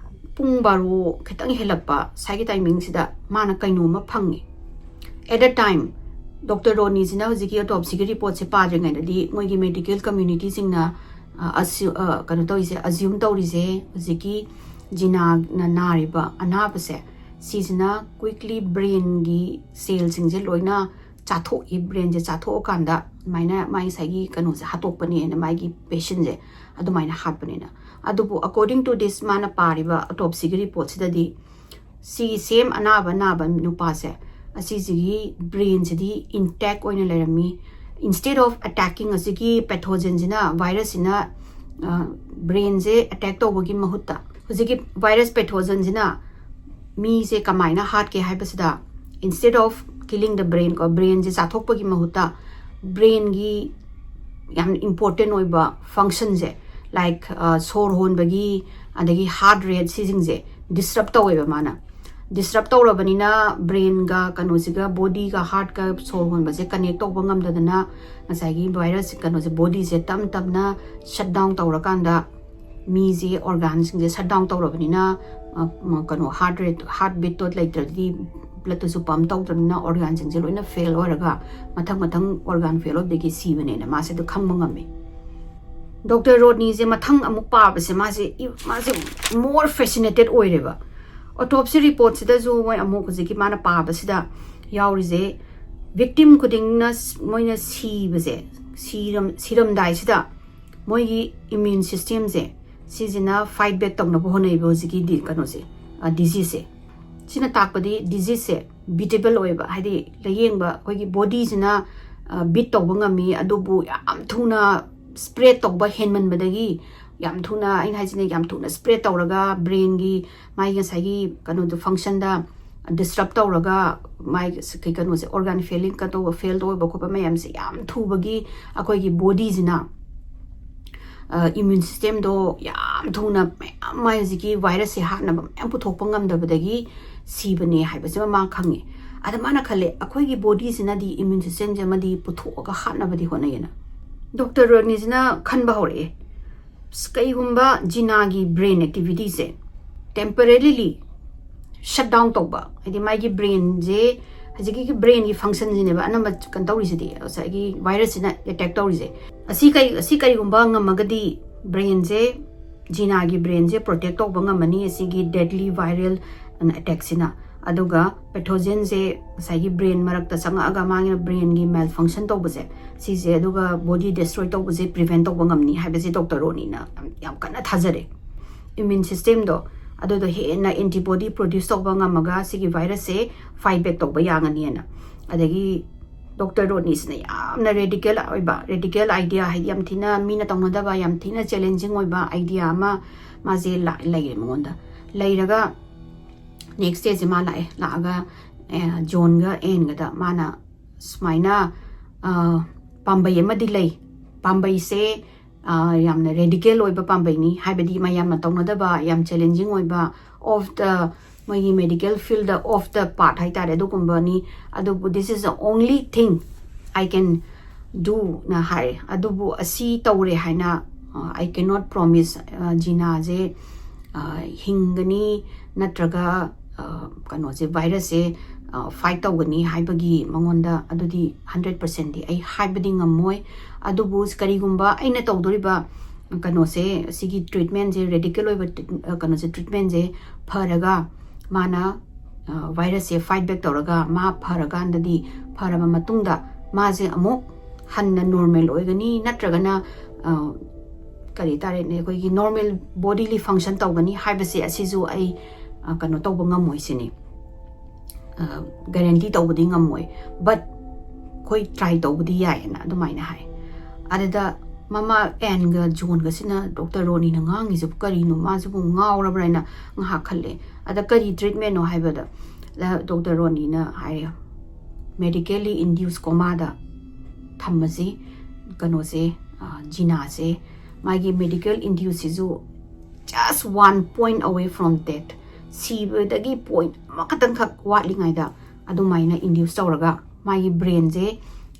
ꯄꯨꯡ ꯕꯥꯔꯣ ꯈꯤꯇꯪ ꯍꯦꯜꯂꯛꯄ ꯁ꯭ꯋꯥꯏꯒꯤ timing ꯁꯤꯗ ꯃꯥꯅ ꯀꯩꯅꯣꯝꯃ ꯐꯪꯉꯦ꯫ At that time, doctor ꯔꯣꯅꯤꯁꯤꯅ ꯍꯧꯖꯤꯛꯀꯤ autopsy ꯒꯤ report ꯁꯦ ꯄꯥꯗ꯭ꯔꯤꯉꯩꯗꯗꯤ ꯃꯣꯏꯒꯤ medical community ꯁꯤꯡꯅ, ꯑ, ꯑꯁꯤ-, ꯑ, ꯀꯩꯅꯣ ꯇꯧꯔꯤꯁꯦ, assume ꯇꯧꯔꯤꯁꯦ, ꯍꯧꯖꯤꯛꯀꯤ ꯖꯤꯅꯥꯅ ꯅꯥꯔꯤꯕ ꯑꯅꯥꯕꯁꯦ, ꯁꯤꯁꯤꯅ quickly brain ꯒꯤ cell ꯁꯤꯡꯁꯦ ꯂꯣꯏꯅ ꯆꯥꯊꯣꯛꯏ, brain ꯁꯦ ꯆꯥꯊꯣꯛꯑꯀꯥꯟꯗ ꯑꯗꯨꯃꯥꯏꯅ ꯃꯥꯏ ꯉꯁꯥꯏꯒꯤ ꯀꯩꯅꯣꯁꯦ ꯍꯥꯠꯇꯣꯛꯄꯅꯦꯅ, ꯃꯥꯒꯤ patient ꯁꯦ ꯑꯗꯨꯃꯥꯏꯅ ꯍꯥꯠꯄꯅꯦꯅ꯫ ꯑꯗꯨꯕꯨ according to this ꯃꯥꯅ ꯄꯥꯔꯤꯕ autopsy ꯒꯤ report ꯁꯤꯗꯗꯤ ꯁꯤꯒꯤ same ꯑꯅꯥꯕ ꯅꯥꯕ ꯅꯨꯄꯥꯁꯦ, ꯑꯁꯤꯁꯤꯒꯤ brain ꯁꯤꯗꯤ intact ꯑꯣꯏꯅ ꯂꯩꯔꯝꯃꯤ꯫ Instead of attacking ꯑꯁꯤꯒꯤ pathogen ꯁꯤꯅ, virus ꯁꯤꯅ, ꯑ, brain ꯁꯦ attack ꯇꯧꯕꯒꯤ ꯃꯍꯨꯠꯇ, ꯍꯧꯖꯤꯛꯀꯤ virus pathogen ꯁꯤꯅ ꯃꯤꯁꯦ ꯀꯃꯥꯏꯅ ꯍꯥꯠꯀꯦ ꯍꯥꯏꯕꯁꯤꯗ, instead of killing the brain ꯀꯣ, brain ꯁꯦ ꯆꯥꯊꯣꯛꯄꯒꯤ ꯃꯍꯨꯠꯇ brainꯒꯤ ꯌꯥꯝ important ꯑꯣꯏꯕ functionꯁꯦ, like ꯁꯣꯔ ꯍꯣꯟꯕꯒꯤ, ꯑꯗꯒꯤ heart rate, ꯁꯤꯁꯤꯡꯁꯦ disturb ꯇꯧꯋꯦꯕ ꯃꯥꯅ꯫ Disturb ꯇꯧꯔꯕꯅꯤꯅ brainꯒ ꯀꯩꯅꯣꯁꯤꯒ, bodyꯒ heartꯀ ꯁꯣꯔ ꯍꯣꯟꯕꯁꯦ connect ꯇꯧꯕ ꯉꯝꯗꯗꯅ ꯉꯁꯥꯏꯒꯤ virus ꯀꯩꯅꯣꯁꯦ, bodyꯁꯦ ꯇꯞ ꯇꯞꯅ shut down ꯇꯧꯔꯀꯥꯟꯗ ꯃꯤꯁꯦ organꯁꯤꯡꯁꯦ shut down ꯇꯧꯔꯕꯅꯤꯅ ꯀꯩꯅꯣ heart rate, heart beatꯇꯣ ꯂꯩꯇ꯭ꯔꯗꯤ bloodꯇꯨꯁꯨ pump ꯇꯧꯗ꯭ꯔꯕꯅꯤꯅ organꯁꯤꯡꯁꯦ ꯂꯣꯏꯅ fail ꯑꯣꯏꯔꯒ ꯃꯊꯪ ꯃꯊꯪ organ fail ꯑꯣꯏꯕꯗꯒꯤ ꯁꯤꯕꯅꯦꯅ ꯃꯥꯁꯦ ꯑꯗꯨ ꯈꯪꯕ ꯉꯝꯃꯤ꯫ Doctor Rodneyꯁꯦ ꯃꯊꯪ ꯑꯃꯨꯛ ꯄꯥꯕꯁꯦ ꯃꯥꯁꯦ ꯃꯥꯁꯦ more fascinated ꯑꯣꯏꯔꯦꯕ꯫ Autopsy reportꯁꯤꯗꯁꯨ ꯃꯣꯏ ꯑꯃꯨꯛ ꯍꯧꯖꯤꯛꯀꯤ ꯃꯥꯅ ꯄꯥꯕꯁꯤꯗ ꯌꯥꯎꯔꯤꯁꯦ, victim ꯈꯨꯗꯤꯡꯅ ꯃꯣꯏꯅ ꯁꯤꯕꯁꯦ, ꯁꯤꯔꯝ ꯁꯤꯔꯝꯗꯥꯏꯁꯤꯗ ꯃꯣꯏꯒꯤ immune systemꯁꯦ ꯁꯤꯁꯤꯅ fight back ꯇꯧꯅꯕ ꯍꯣꯠꯅꯩꯕ ꯍꯧꯖꯤꯛꯀꯤ ꯗꯤ ꯀꯩꯅꯣꯁꯦ, diseaseꯁꯦ꯫ ꯁꯤꯅ ꯇꯥꯛꯄꯗꯤ diseaseꯁꯦ beatable ꯑꯣꯏꯕ, ꯍꯥꯏꯗꯤ ꯂꯥꯏꯌꯦꯡꯕ ꯑꯩꯈꯣꯏꯒꯤ bodyꯁꯤꯅ beat ꯇꯧꯕ ꯉꯝꯃꯤ, ꯑꯗꯨꯕꯨ ꯌꯥꯝ ꯊꯨꯅ spread ꯇꯧꯕ ꯍꯦꯟꯃꯟꯕꯗꯒꯤ, ꯌꯥꯝ ꯊꯨꯅ, ꯑꯩꯅ ꯍꯥꯏꯁꯤꯅ ꯌꯥꯝ ꯊꯨꯅ spread ꯇꯧꯔꯒ brainꯒꯤ ꯃꯥꯒꯤ ꯉꯁꯥꯏꯒꯤ ꯀꯩꯅꯣꯗꯣ, functionꯗ disturb ꯇꯧꯔꯒ ꯃꯥꯒꯤ ꯀꯩꯅꯣꯁꯦ, organ failing ꯀꯩꯗꯧꯕ, fail ꯇꯧꯕ ꯈꯣꯠꯄ ꯃꯌꯥꯝꯁꯦ ꯌꯥꯝ ꯊꯨꯕꯒꯤ ꯑꯩꯈꯣꯏꯒꯤ bodyꯁꯤꯅ immune systemꯗꯣ ꯌꯥꯝ ꯊꯨꯅ ꯃꯌꯥꯝ, ꯃꯥꯏ ꯍꯧꯖꯤꯛꯀꯤ virusꯁꯦ ꯍꯥꯠꯅꯕ ꯃꯌꯥꯝ ꯄꯨꯊꯣꯛꯄ ꯉꯝꯗꯕꯗꯒꯤ ꯁꯤꯕꯅꯦ ꯍꯥꯏꯕꯁꯤꯃ ꯃꯥ ꯈꯪꯉꯦ꯫ ꯑꯗ ꯃꯥꯅ ꯈꯜꯂꯦ, ꯑꯩꯈꯣꯏꯒꯤ bodyꯁꯤꯅꯗꯤ immune systemꯁꯦ ꯑꯃꯗꯤ ꯄꯨꯊꯣꯛꯑꯒ ꯍꯥꯠꯅꯕꯗꯤ ꯍꯣꯠꯅꯩꯌꯦꯅ꯫ Doctor Rodneyꯁꯤꯅ ꯈꯟꯕ ꯍꯧꯔꯛꯑꯦ, "ꯑꯁ, ꯀꯩꯒꯨꯝꯕ ꯖꯤꯅꯥꯒꯤ brain activityꯁꯦ temporarily shut down ꯇꯧꯕ", ꯍꯥꯏꯗꯤ ꯃꯥꯒꯤ brainꯁꯦ, ꯍꯧꯖꯤꯛꯀꯤ brainꯒꯤ functionꯁꯤꯅꯦꯕ ꯑꯅꯝꯕ ꯀꯩꯅꯣ ꯇꯧꯔꯤꯁꯤꯗꯤ, ꯉꯁꯥꯏꯒꯤ virusꯁꯤꯅ attack ꯇꯧꯔꯤꯁꯦ꯫ ꯑꯁꯤ ꯀꯩ, ꯑꯁꯤ ꯀꯔꯤꯒꯨꯝꯕ ꯉꯝꯃꯒꯗꯤ brainꯁꯦ ꯖꯤꯅꯥꯒꯤ brainꯁꯦ protect ꯇꯧꯕ ꯉꯝꯃꯅꯤ ꯑꯁꯤꯒꯤ deadly viral attackꯁꯤꯅ꯫ ꯑꯗꯨꯒ pathogenꯁꯦ ꯉꯁꯥꯏꯒꯤ brain ꯃꯔꯛꯇ ꯆꯪꯉꯛꯑꯒ ꯃꯥꯒꯤ brainꯒꯤ malfunction ꯇꯧꯕꯁꯦ, ꯁꯤꯁꯦ, ꯑꯗꯨꯒ body destroy ꯇꯧꯕꯁꯦ prevent ꯇꯧꯕ ꯉꯝꯅꯤ ꯍꯥꯏꯕꯁꯦ Doctor Rodneyꯅ ꯌꯥꯝ, ꯌꯥꯝ ꯀꯟꯅ ꯊꯥꯖꯔꯦ꯫ Immune systemꯗꯣ ꯑꯗꯨꯗꯣ ꯍꯦꯟꯅ antibody produce ꯇꯧꯕ ꯉꯝꯃꯒ ꯁꯤꯒꯤ virusꯁꯦ fight back ꯇꯧꯕ ꯌꯥꯒꯅꯤꯅ꯫ ꯑꯗꯒꯤ Doctor Rodneyꯁꯤꯅ ꯌꯥꯝꯅ radical ꯑꯣꯏꯕ, radical idea, ꯍꯥꯏꯗꯤ ꯌꯥꯝ ꯊꯤꯅ ꯃꯤꯅ ꯇꯧꯅꯗꯕ, ꯌꯥꯝ ꯊꯤꯅ challenging ꯑꯣꯏꯕ idea ꯑꯃ ꯃꯥꯁꯦ ꯂꯥꯛ-, ꯂꯩꯔꯦ ꯃꯉꯣꯟꯗ꯫ ꯂꯩꯔꯒ next dayꯁꯦ ꯃꯥ ꯂꯥꯛꯑꯦ, ꯂꯥꯛꯑꯒ, ꯑꯦ, ꯖꯣꯟꯒ ꯑꯦꯟꯒꯗ ꯃꯥꯅ ꯁꯨꯃꯥꯏꯅ, ꯑ, ꯄꯥꯝꯕꯩ ꯑꯃꯗꯤ ꯂꯩ꯫ ꯄꯥꯝꯕꯩꯁꯦ ꯌꯥꯝꯅ ꯔꯦꯗꯤꯀꯦꯜ ꯑꯣꯏꯕ ꯄꯥꯝꯕꯩꯅꯤ, ꯍꯥꯏꯕꯗꯤ ꯃꯌꯥꯝꯅ ꯇꯧꯅꯗꯕ, ꯌꯥꯝ ꯆꯦꯂꯦꯟꯖꯤꯡ ꯑꯣꯏꯕ, ꯑꯣꯐ ꯗ ꯃꯣꯏꯒꯤ medical field of the part ꯍꯥꯏꯇꯥꯔꯦ, ꯑꯗꯨꯒꯨꯝꯕꯅꯤ꯫ ꯑꯗꯨꯕꯨ this is the only thing I can do ꯅ ꯍꯥꯏ꯫ ꯑꯗꯨꯕꯨ ꯑꯁꯤ ꯇꯧꯔꯦ ꯍꯥꯏꯅ I cannot promise꯫ ꯖꯤꯅꯥꯁꯦ ꯍꯤꯡꯒꯅꯤ ꯅꯠꯇ꯭ꯔꯒ ꯀꯩꯅꯣꯁꯦ, ꯚꯥꯏꯔꯁꯁꯦ ꯐꯥꯏꯠ ꯇꯧꯒꯅꯤ ꯍꯥꯏꯕꯒꯤ ꯃꯉꯣꯟꯗ ꯑꯗꯨꯗꯤ ꯍꯟꯗ꯭ꯔꯦꯠ ꯄꯥꯔꯁꯦꯟꯗꯤ ꯑꯩ ꯍꯥꯏꯕꯗꯤ ꯉꯝꯃꯣꯏ꯫ ꯑꯗꯨꯕꯨ ꯀꯔꯤꯒꯨꯝꯕ ꯑꯩꯅ ꯇꯧꯗꯣꯔꯤꯕ ꯀꯩꯅꯣꯁꯦ, ꯁꯤꯒꯤ ꯇ꯭ꯔꯤꯠꯃꯦꯟꯁꯦ, ꯔꯦꯗꯤꯀꯦꯜ ꯑꯣꯏꯕ ꯀꯩꯅꯣꯁꯦ, ꯇ꯭ꯔꯤꯠꯃꯦꯟꯁꯦ ꯐꯔꯒ ꯃꯥꯅ ꯚꯥꯏꯔꯁꯁꯦ ꯐꯥꯏꯠ ꯕꯦꯛ ꯇꯧꯔꯒ ꯃꯥ ꯐꯔꯀꯥꯟꯗꯗꯤ, ꯐꯔꯕ ꯃꯇꯨꯡꯗ ꯃꯥꯁꯦ ꯑꯃꯨꯛ ꯍꯟꯅ ꯅꯣꯔꯃꯦꯜ ꯑꯣꯏꯒꯅꯤ ꯅꯠꯇ꯭ꯔꯒꯅ ꯀꯔꯤ ꯇꯥꯔꯦꯅꯦ, ꯑꯩꯈꯣꯏꯒꯤ ꯅꯣꯔꯃꯦꯜ ꯕꯣꯗꯤꯂꯤ ꯐꯪꯁꯟ ꯇꯧꯒꯅꯤ ꯍꯥꯏꯕꯁꯦ ꯑꯁꯤꯁꯨ ꯑꯩ ꯀꯩꯅꯣ ꯇꯧꯕ ꯉꯝꯃꯣꯏ ꯁꯤꯅꯤ꯫ ꯒꯦꯔꯦꯟꯇꯤ ꯇꯧꯕꯗꯤ ꯉꯝꯃꯣꯏ, ꯕꯠ ꯑꯩꯈꯣꯏ ꯇ꯭ꯔꯥꯏ ꯇꯧꯕꯗꯤ ꯌꯥꯏꯌꯦꯅ ꯑꯗꯨꯃꯥꯏꯅ ꯍꯥꯏ꯫ ꯑꯗꯨꯗ ꯃꯃꯥ ꯑꯦꯟꯒ ꯖꯣꯟꯒꯁꯤꯅ ꯗꯣꯛꯇꯔ ꯔꯣꯅꯤꯅ ꯉꯥꯡꯉꯤꯁꯤꯕꯨ ꯀꯔꯤꯅꯣ, ꯃꯥꯁꯤꯕꯨ ꯉꯥꯎꯔꯕ꯭ꯔꯥ ꯍꯥꯏꯅ ꯉꯥꯏꯍꯥꯛ ꯈꯜꯂꯦ꯫ ꯑꯗ ꯀꯔꯤ ꯇ꯭ꯔꯤꯠꯃꯦꯟꯅꯣ ꯍꯥꯏꯕꯗ ꯗꯣꯛꯇꯔ ꯔꯣꯅꯤꯅ ꯍꯥꯏꯔꯦ, ꯃꯦꯗꯤꯀꯦꯜꯂꯤ ꯏꯟꯗ꯭ꯌꯨꯁ ꯀꯣꯃꯥꯗ ꯊꯝꯃꯁꯤ ꯀꯩꯅꯣꯁꯦ, ꯖꯤꯅꯥꯁꯦ꯫ ꯃꯥꯒꯤ ꯃꯦꯗꯤꯀꯦꯜ ꯏꯟꯗ꯭ꯌꯨꯁꯁꯤꯁꯨ just one point away from death, ꯁꯤꯕꯗꯒꯤ ꯄꯣꯏꯟ ꯑꯃꯈꯛꯇꯪꯈꯛ ꯋꯥꯠꯂꯤꯉꯩꯗ ꯑꯗꯨꯃꯥꯏꯅ ꯏꯟꯗ꯭ꯌꯨꯁ ꯇꯧꯔꯒ ꯃꯥꯒꯤ ꯕ꯭ꯔꯦꯟꯁꯦ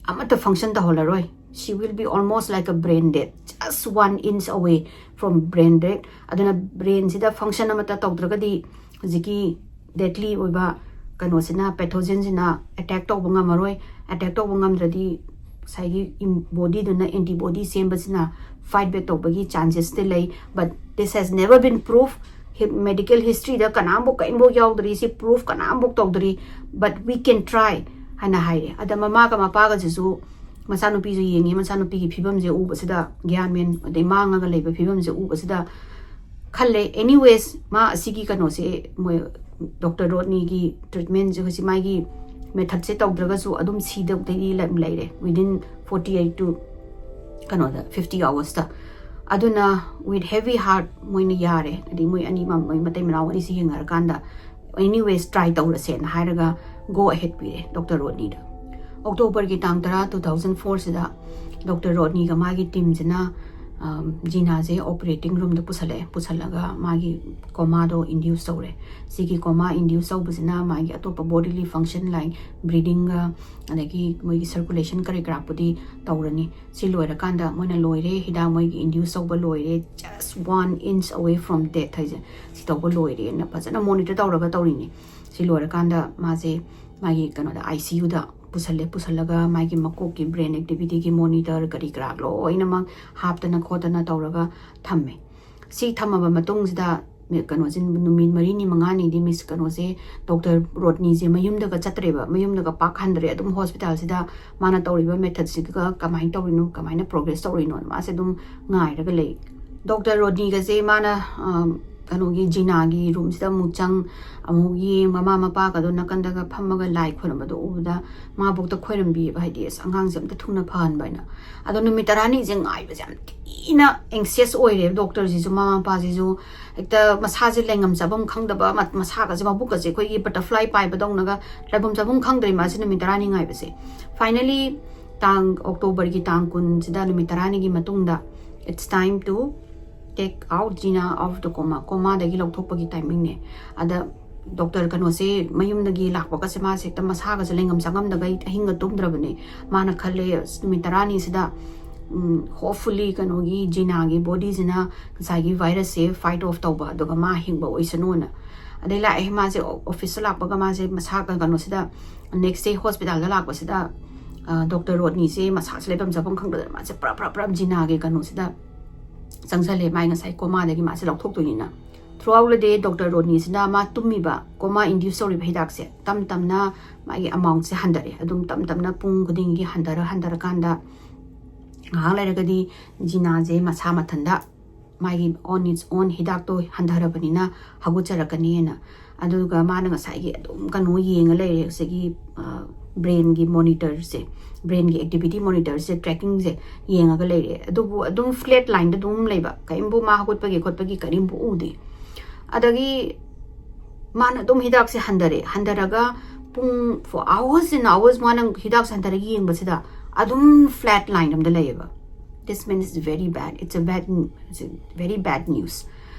ꯑꯃꯠꯇ ꯐꯪꯁꯟ ꯇꯧꯍꯜꯂꯔꯣꯏ꯫ She will be almost like a brain dead, just one inch away from brain dead꯫ ꯑꯗꯨꯅ ꯕ꯭ꯔꯦꯟꯁꯤꯗ ꯐꯪꯁꯟ ꯑꯃꯠꯇ ꯇꯧꯗ꯭ꯔꯒꯗꯤ ꯍꯧꯖꯤꯛꯀꯤ ꯗꯦꯠꯂꯤ ꯑꯣꯏꯕ ꯀꯩꯅꯣꯁꯤꯅ, ꯄꯦꯊꯣꯖꯦꯟꯁꯤꯅ ꯑꯦꯇꯦꯛ ꯇꯧꯕ ꯉꯝꯃꯔꯣꯏ꯫ ꯑꯦꯇꯦꯛ ꯇꯧꯕ ꯉꯝꯗ꯭ꯔꯗꯤ ꯉꯁꯥꯏꯒꯤ ꯕꯣꯗꯤꯗꯨꯅ ꯑꯦꯟꯇꯤꯕꯣꯗꯤ ꯁꯦꯝꯕꯁꯤꯅ ꯐꯥꯏꯠ ꯕꯦꯛ ꯇꯧꯕꯒꯤ ꯆꯥꯟꯁꯦꯁꯇꯤ ꯂꯩ꯫ But this has never been proof꯫ Medical ꯍꯤꯁꯇ꯭ꯔꯤꯗ ꯀꯅꯥꯝꯐꯥꯎ ꯀꯔꯤꯝꯐꯥꯎ ꯌꯥꯎꯗ꯭ꯔꯤ, ꯁꯤ ꯄ꯭ꯔꯨꯐ ꯀꯅꯥꯝꯐꯥꯎ ꯇꯧꯗ꯭ꯔꯤ꯫ But we can try ꯍꯥꯏꯅ ꯍꯥꯏꯔꯦ꯫ ꯑꯗ ꯃꯃꯥꯒ ꯃꯄꯥꯒꯁꯤꯁꯨ ꯃꯆꯥꯅꯨꯄꯤꯁꯨ ꯌꯦꯡꯉꯤ, ꯃꯆꯥꯅꯨꯄꯤꯒꯤ ꯐꯤꯕꯝꯁꯦ ꯎꯕꯁꯤꯗ, ꯒ꯭ꯌꯥꯟ ꯃꯦꯟ ꯑꯗꯩ ꯃꯥꯡꯉꯒ ꯂꯩꯕ ꯐꯤꯕꯝꯁꯦ ꯎꯕꯁꯤꯗ ꯈꯜꯂꯦ꯫ ꯑꯦꯅꯤꯋꯦꯁ, ꯃꯥ ꯑꯁꯤꯒꯤ ꯀꯩꯅꯣꯁꯦ, ꯃꯣꯏ ꯗꯣꯛꯇꯔ ꯔꯣꯗꯅꯤꯒꯤ ꯇ꯭ꯔꯤꯠꯃꯦꯟꯁꯦ, ꯍꯧꯖꯤꯛ ꯃꯥꯒꯤ ꯃꯦꯊꯠꯁꯦ ꯇꯧꯗ꯭ꯔꯒꯁꯨ ꯑꯗꯨꯝ ꯁꯤꯗꯧꯗꯩꯗꯤ ꯂꯩ-, ꯂꯩꯔꯦ within forty eight to ꯀꯩꯅꯣꯗ, fifty hours ꯇ꯫ ꯑꯗꯨꯅ with heavy heart ꯃꯣꯏꯅ ꯌꯥꯔꯦ, ꯍꯥꯏꯗꯤ ꯃꯣꯏ ꯑꯅꯤꯃꯛ, ꯃꯣꯏ ꯃꯇꯩ ꯃꯅꯥꯎ ꯑꯅꯤꯁꯤ ꯌꯦꯡꯅꯔꯀꯥꯟꯗ, ꯑꯦꯅꯤꯋꯦꯁ, ꯇ꯭ꯔꯥꯏ ꯇꯧꯔꯁꯦꯅ ꯍꯥꯏꯔꯒ ꯒꯣ ꯑꯍꯦꯗ ꯄꯤꯔꯦ ꯗꯣꯛꯇꯔ ꯔꯣꯗꯅꯤꯗ꯫ ꯑꯣꯛꯇꯣꯕꯔꯒꯤ ꯇꯥꯡ ꯇꯔꯥ, two thousand four ꯁꯤꯗ ꯗꯣꯛꯇꯔ ꯔꯣꯗꯅꯤꯒ ꯃꯥꯒꯤ ꯇꯤꯝꯁꯤꯅ, ꯑꯝ, ꯖꯤꯅꯥꯁꯦ ꯑꯣꯄꯔꯦꯇꯤꯡ ꯔꯨꯝꯗ ꯄꯨꯁꯜꯂꯛꯑꯦ꯫ ꯄꯨꯁꯜꯂꯒ ꯃꯥꯒꯤ ꯀꯣꯃꯥꯗꯣ ꯏꯟꯗ꯭ꯌꯨꯁ ꯇꯧꯔꯦ꯫ ꯁꯤꯒꯤ ꯀꯣꯃꯥ ꯏꯟꯗ꯭ꯌꯨꯁ ꯇꯧꯕꯁꯤꯅ ꯃꯥꯒꯤ ꯑꯇꯣꯞꯄ ꯕꯣꯗꯤꯂꯤ ꯐꯪꯁꯟ ꯂꯥꯏꯛ ꯕ꯭ꯔꯤꯗꯤꯡꯒ, ꯑꯗꯒꯤ ꯃꯣꯏꯒꯤ ꯁꯔꯀꯨꯂꯦꯁꯟ ꯀꯔꯤ ꯀꯔꯥꯄꯨꯗꯤ ꯇꯧꯔꯅꯤ꯫ ꯁꯤ ꯂꯣꯏꯔꯀꯥꯟꯗ ꯃꯣꯏꯅ ꯂꯣꯏꯔꯦ, ꯍꯤꯗꯥꯛ ꯃꯣꯏꯒꯤ ꯏꯟꯗ꯭ꯌꯨꯁ ꯇꯧꯕ ꯂꯣꯏꯔꯦ, just one inch away from death ꯍꯥꯏꯁꯦ, ꯁꯤ ꯇꯧꯕ ꯂꯣꯏꯔꯦꯅ ꯐꯖꯅ ꯃꯣꯅꯤꯇꯔ ꯇꯧꯔꯒ ꯇꯧꯔꯤꯅꯤ꯫ ꯁꯤ ꯂꯣꯏꯔꯀꯥꯟꯗ ꯃꯥꯁꯦ ꯃꯥꯒꯤ ꯀꯩꯅꯣꯗ, ꯑꯥꯏ ꯁꯤ ꯌꯨꯗ ꯄꯨꯁꯜꯂꯦ꯫ ꯄꯨꯁꯜꯂꯒ ꯃꯥꯒꯤ ꯃꯀꯣꯛꯀꯤ ꯕ꯭ꯔꯦꯟ ꯑꯦꯛꯇꯤꯚꯤꯇꯤꯒꯤ ꯃꯣꯅꯤꯇꯔ ꯀꯔꯤ ꯀꯔꯥ ꯂꯣꯏꯅꯃꯛ ꯍꯥꯞꯇꯅ ꯈꯣꯠꯇꯅ ꯇꯧꯔꯒ ꯊꯝꯃꯦ꯫ ꯁꯤ ꯊꯝꯃꯕ ꯃꯇꯨꯡꯁꯤꯗ ꯃꯤ-, ꯀꯩꯅꯣꯁꯤ ꯅꯨꯃꯤꯠ ꯃꯔꯤꯅꯤ ꯃꯉꯥꯅꯤꯗꯤ ꯃꯤꯁ ꯀꯩꯅꯣꯁꯦ, ꯗꯣꯛꯇꯔ ꯔꯣꯗꯅꯤꯁꯦ ꯃꯌꯨꯝꯗꯒ ꯆꯠꯇ꯭ꯔꯦꯕ, ꯃꯌꯨꯝꯗꯒ ꯄꯥꯛ ꯍꯟꯗ꯭ꯔꯦ꯫ ꯑꯗꯨꯝ ꯍꯣꯁꯄꯤꯇꯥꯜꯁꯤꯗ ꯃꯥꯅ ꯇꯧꯔꯤꯕ ꯃꯦꯊꯠꯁꯤꯒ ꯀꯃꯥꯏꯅ ꯇꯧꯔꯤꯅꯣ, ꯀꯃꯥꯏꯅ ꯄ꯭ꯔꯣꯒ꯭ꯔꯦꯁ ꯇꯧꯔꯤꯅꯣ, ꯃꯥꯁꯦ ꯑꯗꯨꯝ ꯉꯥꯏꯔꯒ ꯂꯩ꯫ ꯗꯣꯛꯇꯔ ꯔꯣꯗꯅꯤꯒꯁꯦ ꯃꯥꯅ, ꯑ, ꯀꯩꯅꯣꯒꯤ ꯖꯤꯅꯥꯒꯤ ꯔꯨꯝꯁꯤꯗ ꯑꯃꯨꯛ ꯆꯪ, ꯑꯃꯨꯛ ꯌꯦꯡ, ꯃꯃꯥ ꯃꯄꯥꯒꯗꯣ ꯅꯥꯀꯟꯗꯒ ꯐꯝꯃꯒ ꯂꯥꯏ ꯈꯣꯏꯔꯝꯕꯗꯣ ꯎꯕꯗ ꯃꯥꯕꯨꯛꯇ ꯈꯣꯏꯔꯝꯕꯤꯌꯦꯕ, ꯍꯥꯏꯗꯤ, "ꯑꯁ, ꯑꯉꯥꯡꯁꯦ ꯑꯝꯇ ꯊꯨꯅ ꯐꯍꯟꯕ" ꯍꯥꯏꯅ꯫ ꯑꯗꯣ ꯅꯨꯃꯤꯠ ꯇꯔꯥꯅꯤꯁꯦ ꯉꯥꯏꯕꯁꯦ ꯌꯥꯝ ꯊꯤꯅ ꯑꯦꯡꯁꯤꯌꯁ ꯑꯣꯏꯔꯦꯕ ꯗꯣꯛꯇꯔꯁꯤꯁꯨ, ꯃꯃꯥ ꯃꯄꯥꯁꯤꯁꯨ꯫ ꯍꯦꯛꯇ ꯃꯁꯥꯁꯦ ꯂꯩꯉꯝ ꯆꯥꯐꯝ ꯈꯪꯗꯕ, ꯃ-, ꯃꯁꯥꯒꯁꯦ, ꯃꯕꯨꯛꯀꯁꯦ ꯑꯩꯈꯣꯏꯒꯤ ꯕꯇꯔꯐ꯭ꯂꯥꯏ ꯄꯥꯏꯕꯗꯧꯅꯒ ꯂꯩꯐꯝ ꯆꯥꯐꯝ ꯈꯪꯗ꯭ꯔꯦ ꯃꯥꯁꯦ ꯅꯨꯃꯤꯠ ꯇꯔꯥꯅꯤ ꯉꯥꯏꯕꯁꯦ꯫ ꯐꯥꯏꯅꯦꯂꯤ, ꯇꯥꯡ, ꯑꯣꯛꯇꯣꯕꯔꯒꯤ ꯇꯥꯡ ꯀꯨꯟꯁꯤꯗ, ꯅꯨꯃꯤꯠ ꯇꯔꯥꯅꯤꯒꯤ ꯃꯇꯨꯡꯗ, "It's time to take out Gina of the coma." ꯀꯣꯃꯥꯗꯒꯤ ꯂꯧꯊꯣꯛꯄꯒꯤ ꯇꯥꯏꯃꯤꯡꯅꯦ꯫ ꯑꯗ ꯗꯣꯛꯇꯔ ꯀꯩꯅꯣꯁꯦ ꯃꯌꯨꯝꯗꯒꯤ ꯂꯥꯛꯄꯒꯁꯦ ꯃꯥꯁꯦ ꯍꯦꯛꯇ ꯃꯁꯥꯒꯁꯦ ꯂꯩꯉꯝ ꯆꯥꯉꯝꯗꯒꯩ ꯑꯍꯤꯡꯒ ꯇꯨꯝꯗ꯭ꯔꯕꯅꯦ꯫ ꯃꯥꯅ ꯈꯜꯂꯦ, "ꯑꯁ, ꯅꯨꯃꯤꯠ ꯇꯔꯥꯅꯤꯁꯤꯗ, ꯎꯝ, hopefully ꯀꯩꯅꯣꯒꯤ ꯖꯤꯅꯥꯒꯤ ꯕꯣꯗꯤꯁꯤꯅ ꯉꯁꯥꯏꯒꯤ ꯚꯥꯏꯔꯁꯁꯦ ꯐꯥꯏꯠ ꯑꯣꯐ ꯇꯧꯕ, ꯑꯗꯨꯒ ꯃꯥ ꯍꯤꯡꯕ ꯑꯣꯏꯁꯅꯨꯅ"꯫ ꯑꯗꯩ ꯂꯥꯛꯑꯦ, ꯃꯥꯁꯦ ꯑꯣ-, ꯑꯣꯐꯤꯁꯇ ꯂꯥꯛꯄꯒ ꯃꯥꯁꯦ ꯃꯁꯥ ꯀ-, ꯀꯩꯅꯣꯁꯤꯗ, ꯅꯦꯛꯁ ꯗꯦ ꯍꯣꯁꯄꯤꯇꯥꯜꯗ ꯂꯥꯛꯄꯁꯤꯗ, ꯑ, ꯗꯣꯛꯇꯔ ꯔꯣꯗꯅꯤꯁꯦ ꯃꯁꯥꯁꯦ ꯂꯩꯐꯝ ꯆꯥꯐꯝ ꯈꯪꯗꯗꯅ ꯃꯥꯁꯦ ꯄ꯭ꯔꯞ ꯄ꯭ꯔꯞ ꯄ꯭ꯔꯞ ꯖꯤꯅꯥꯒꯤ ꯀꯩꯅꯣꯁꯤꯗ ꯆꯪꯁꯜꯂꯦ꯫ ꯃꯥꯏ ꯉꯁꯥꯏ ꯀꯣꯃꯥꯗꯒꯤ ꯃꯥꯁꯦ ꯂꯧꯊꯣꯛꯇꯣꯏꯅꯤꯅ꯫ Throughout the day ꯗꯣꯛꯇꯔ ꯔꯣꯗꯅꯤꯁꯤꯅ ꯃꯥ ꯇꯨꯝꯃꯤꯕ, ꯀꯣꯃꯥ ꯏꯟꯗ꯭ꯌꯨꯁ ꯇꯧꯔꯤꯕ ꯍꯤꯗꯥꯛꯁꯦ ꯇꯞ ꯇꯞꯅ ꯃꯥꯒꯤ ꯑꯃꯥꯎꯟꯁꯦ ꯍꯟꯊꯔꯦ꯫ ꯑꯗꯨꯝ ꯇꯞ ꯇꯞꯅ ꯄꯨꯡ ꯈꯨꯗꯤꯡꯒꯤ ꯍꯟꯊꯔ ꯍꯟꯊꯔꯀꯥꯟꯗ ꯉꯥꯏꯍꯥꯛ ꯂꯩꯔꯒꯗꯤ ꯖꯤꯅꯥꯁꯦ ꯃꯁꯥ ꯃꯊꯟꯇ ꯃꯥꯒꯤ on its own ꯍꯤꯗꯥꯛꯇꯣ ꯍꯟꯊꯔꯕꯅꯤꯅ ꯍꯧꯒꯠꯆꯔꯛꯀꯅꯤꯅ꯫ ꯑꯗꯨꯒ ꯃꯥꯅ ꯉꯁꯥꯏꯒꯤ ꯑꯗꯨꯝ ꯀꯩꯅꯣ ꯌꯦꯡꯉ ꯂꯩꯔꯦ, ꯉꯁꯥꯏꯒꯤ, ꯑ, ꯕ꯭ꯔꯦꯟꯒꯤ ꯃꯣꯅꯤꯇꯔꯁꯦ, ꯕ꯭ꯔꯦꯟꯒꯤ ꯑꯦꯛꯇꯤꯚꯤꯇꯤ ꯃꯣꯅꯤꯇꯔꯁꯦ, ꯇ꯭ꯔꯦꯀꯤꯡꯁꯦ ꯌꯦꯡꯉꯒ ꯂꯩꯔꯦ꯫ ꯑꯗꯨꯕꯨ ꯑꯗꯨꯝ ꯐ꯭ꯂꯦꯠ ꯂꯥꯏꯟꯗ ꯑꯗꯨꯝ ꯂꯩꯕ, ꯀꯔꯤꯝꯕꯨ ꯃꯥ ꯍꯧꯒꯠꯄꯒꯤ ꯈꯣꯠꯄꯒꯤ ꯀꯔꯤꯝꯕꯨ ꯎꯗꯦ꯫ ꯑꯗꯒꯤ ꯃꯥꯅ ꯑꯗꯨꯝ ꯍꯤꯗꯥꯛꯁꯦ ꯍꯟꯊꯔꯦ꯫ ꯍꯟꯊꯔꯒ ꯄꯨꯡ for hours and hours ꯃꯥꯅ ꯍꯤꯗꯥꯛ ꯁꯟꯊꯔꯒ ꯌꯦꯡꯕꯁꯤꯗ ꯑꯗꯨꯝ flat line ꯑꯝꯗ ꯂꯩꯌꯦꯕ. This man is very bad, it's a bad, it's a very bad news.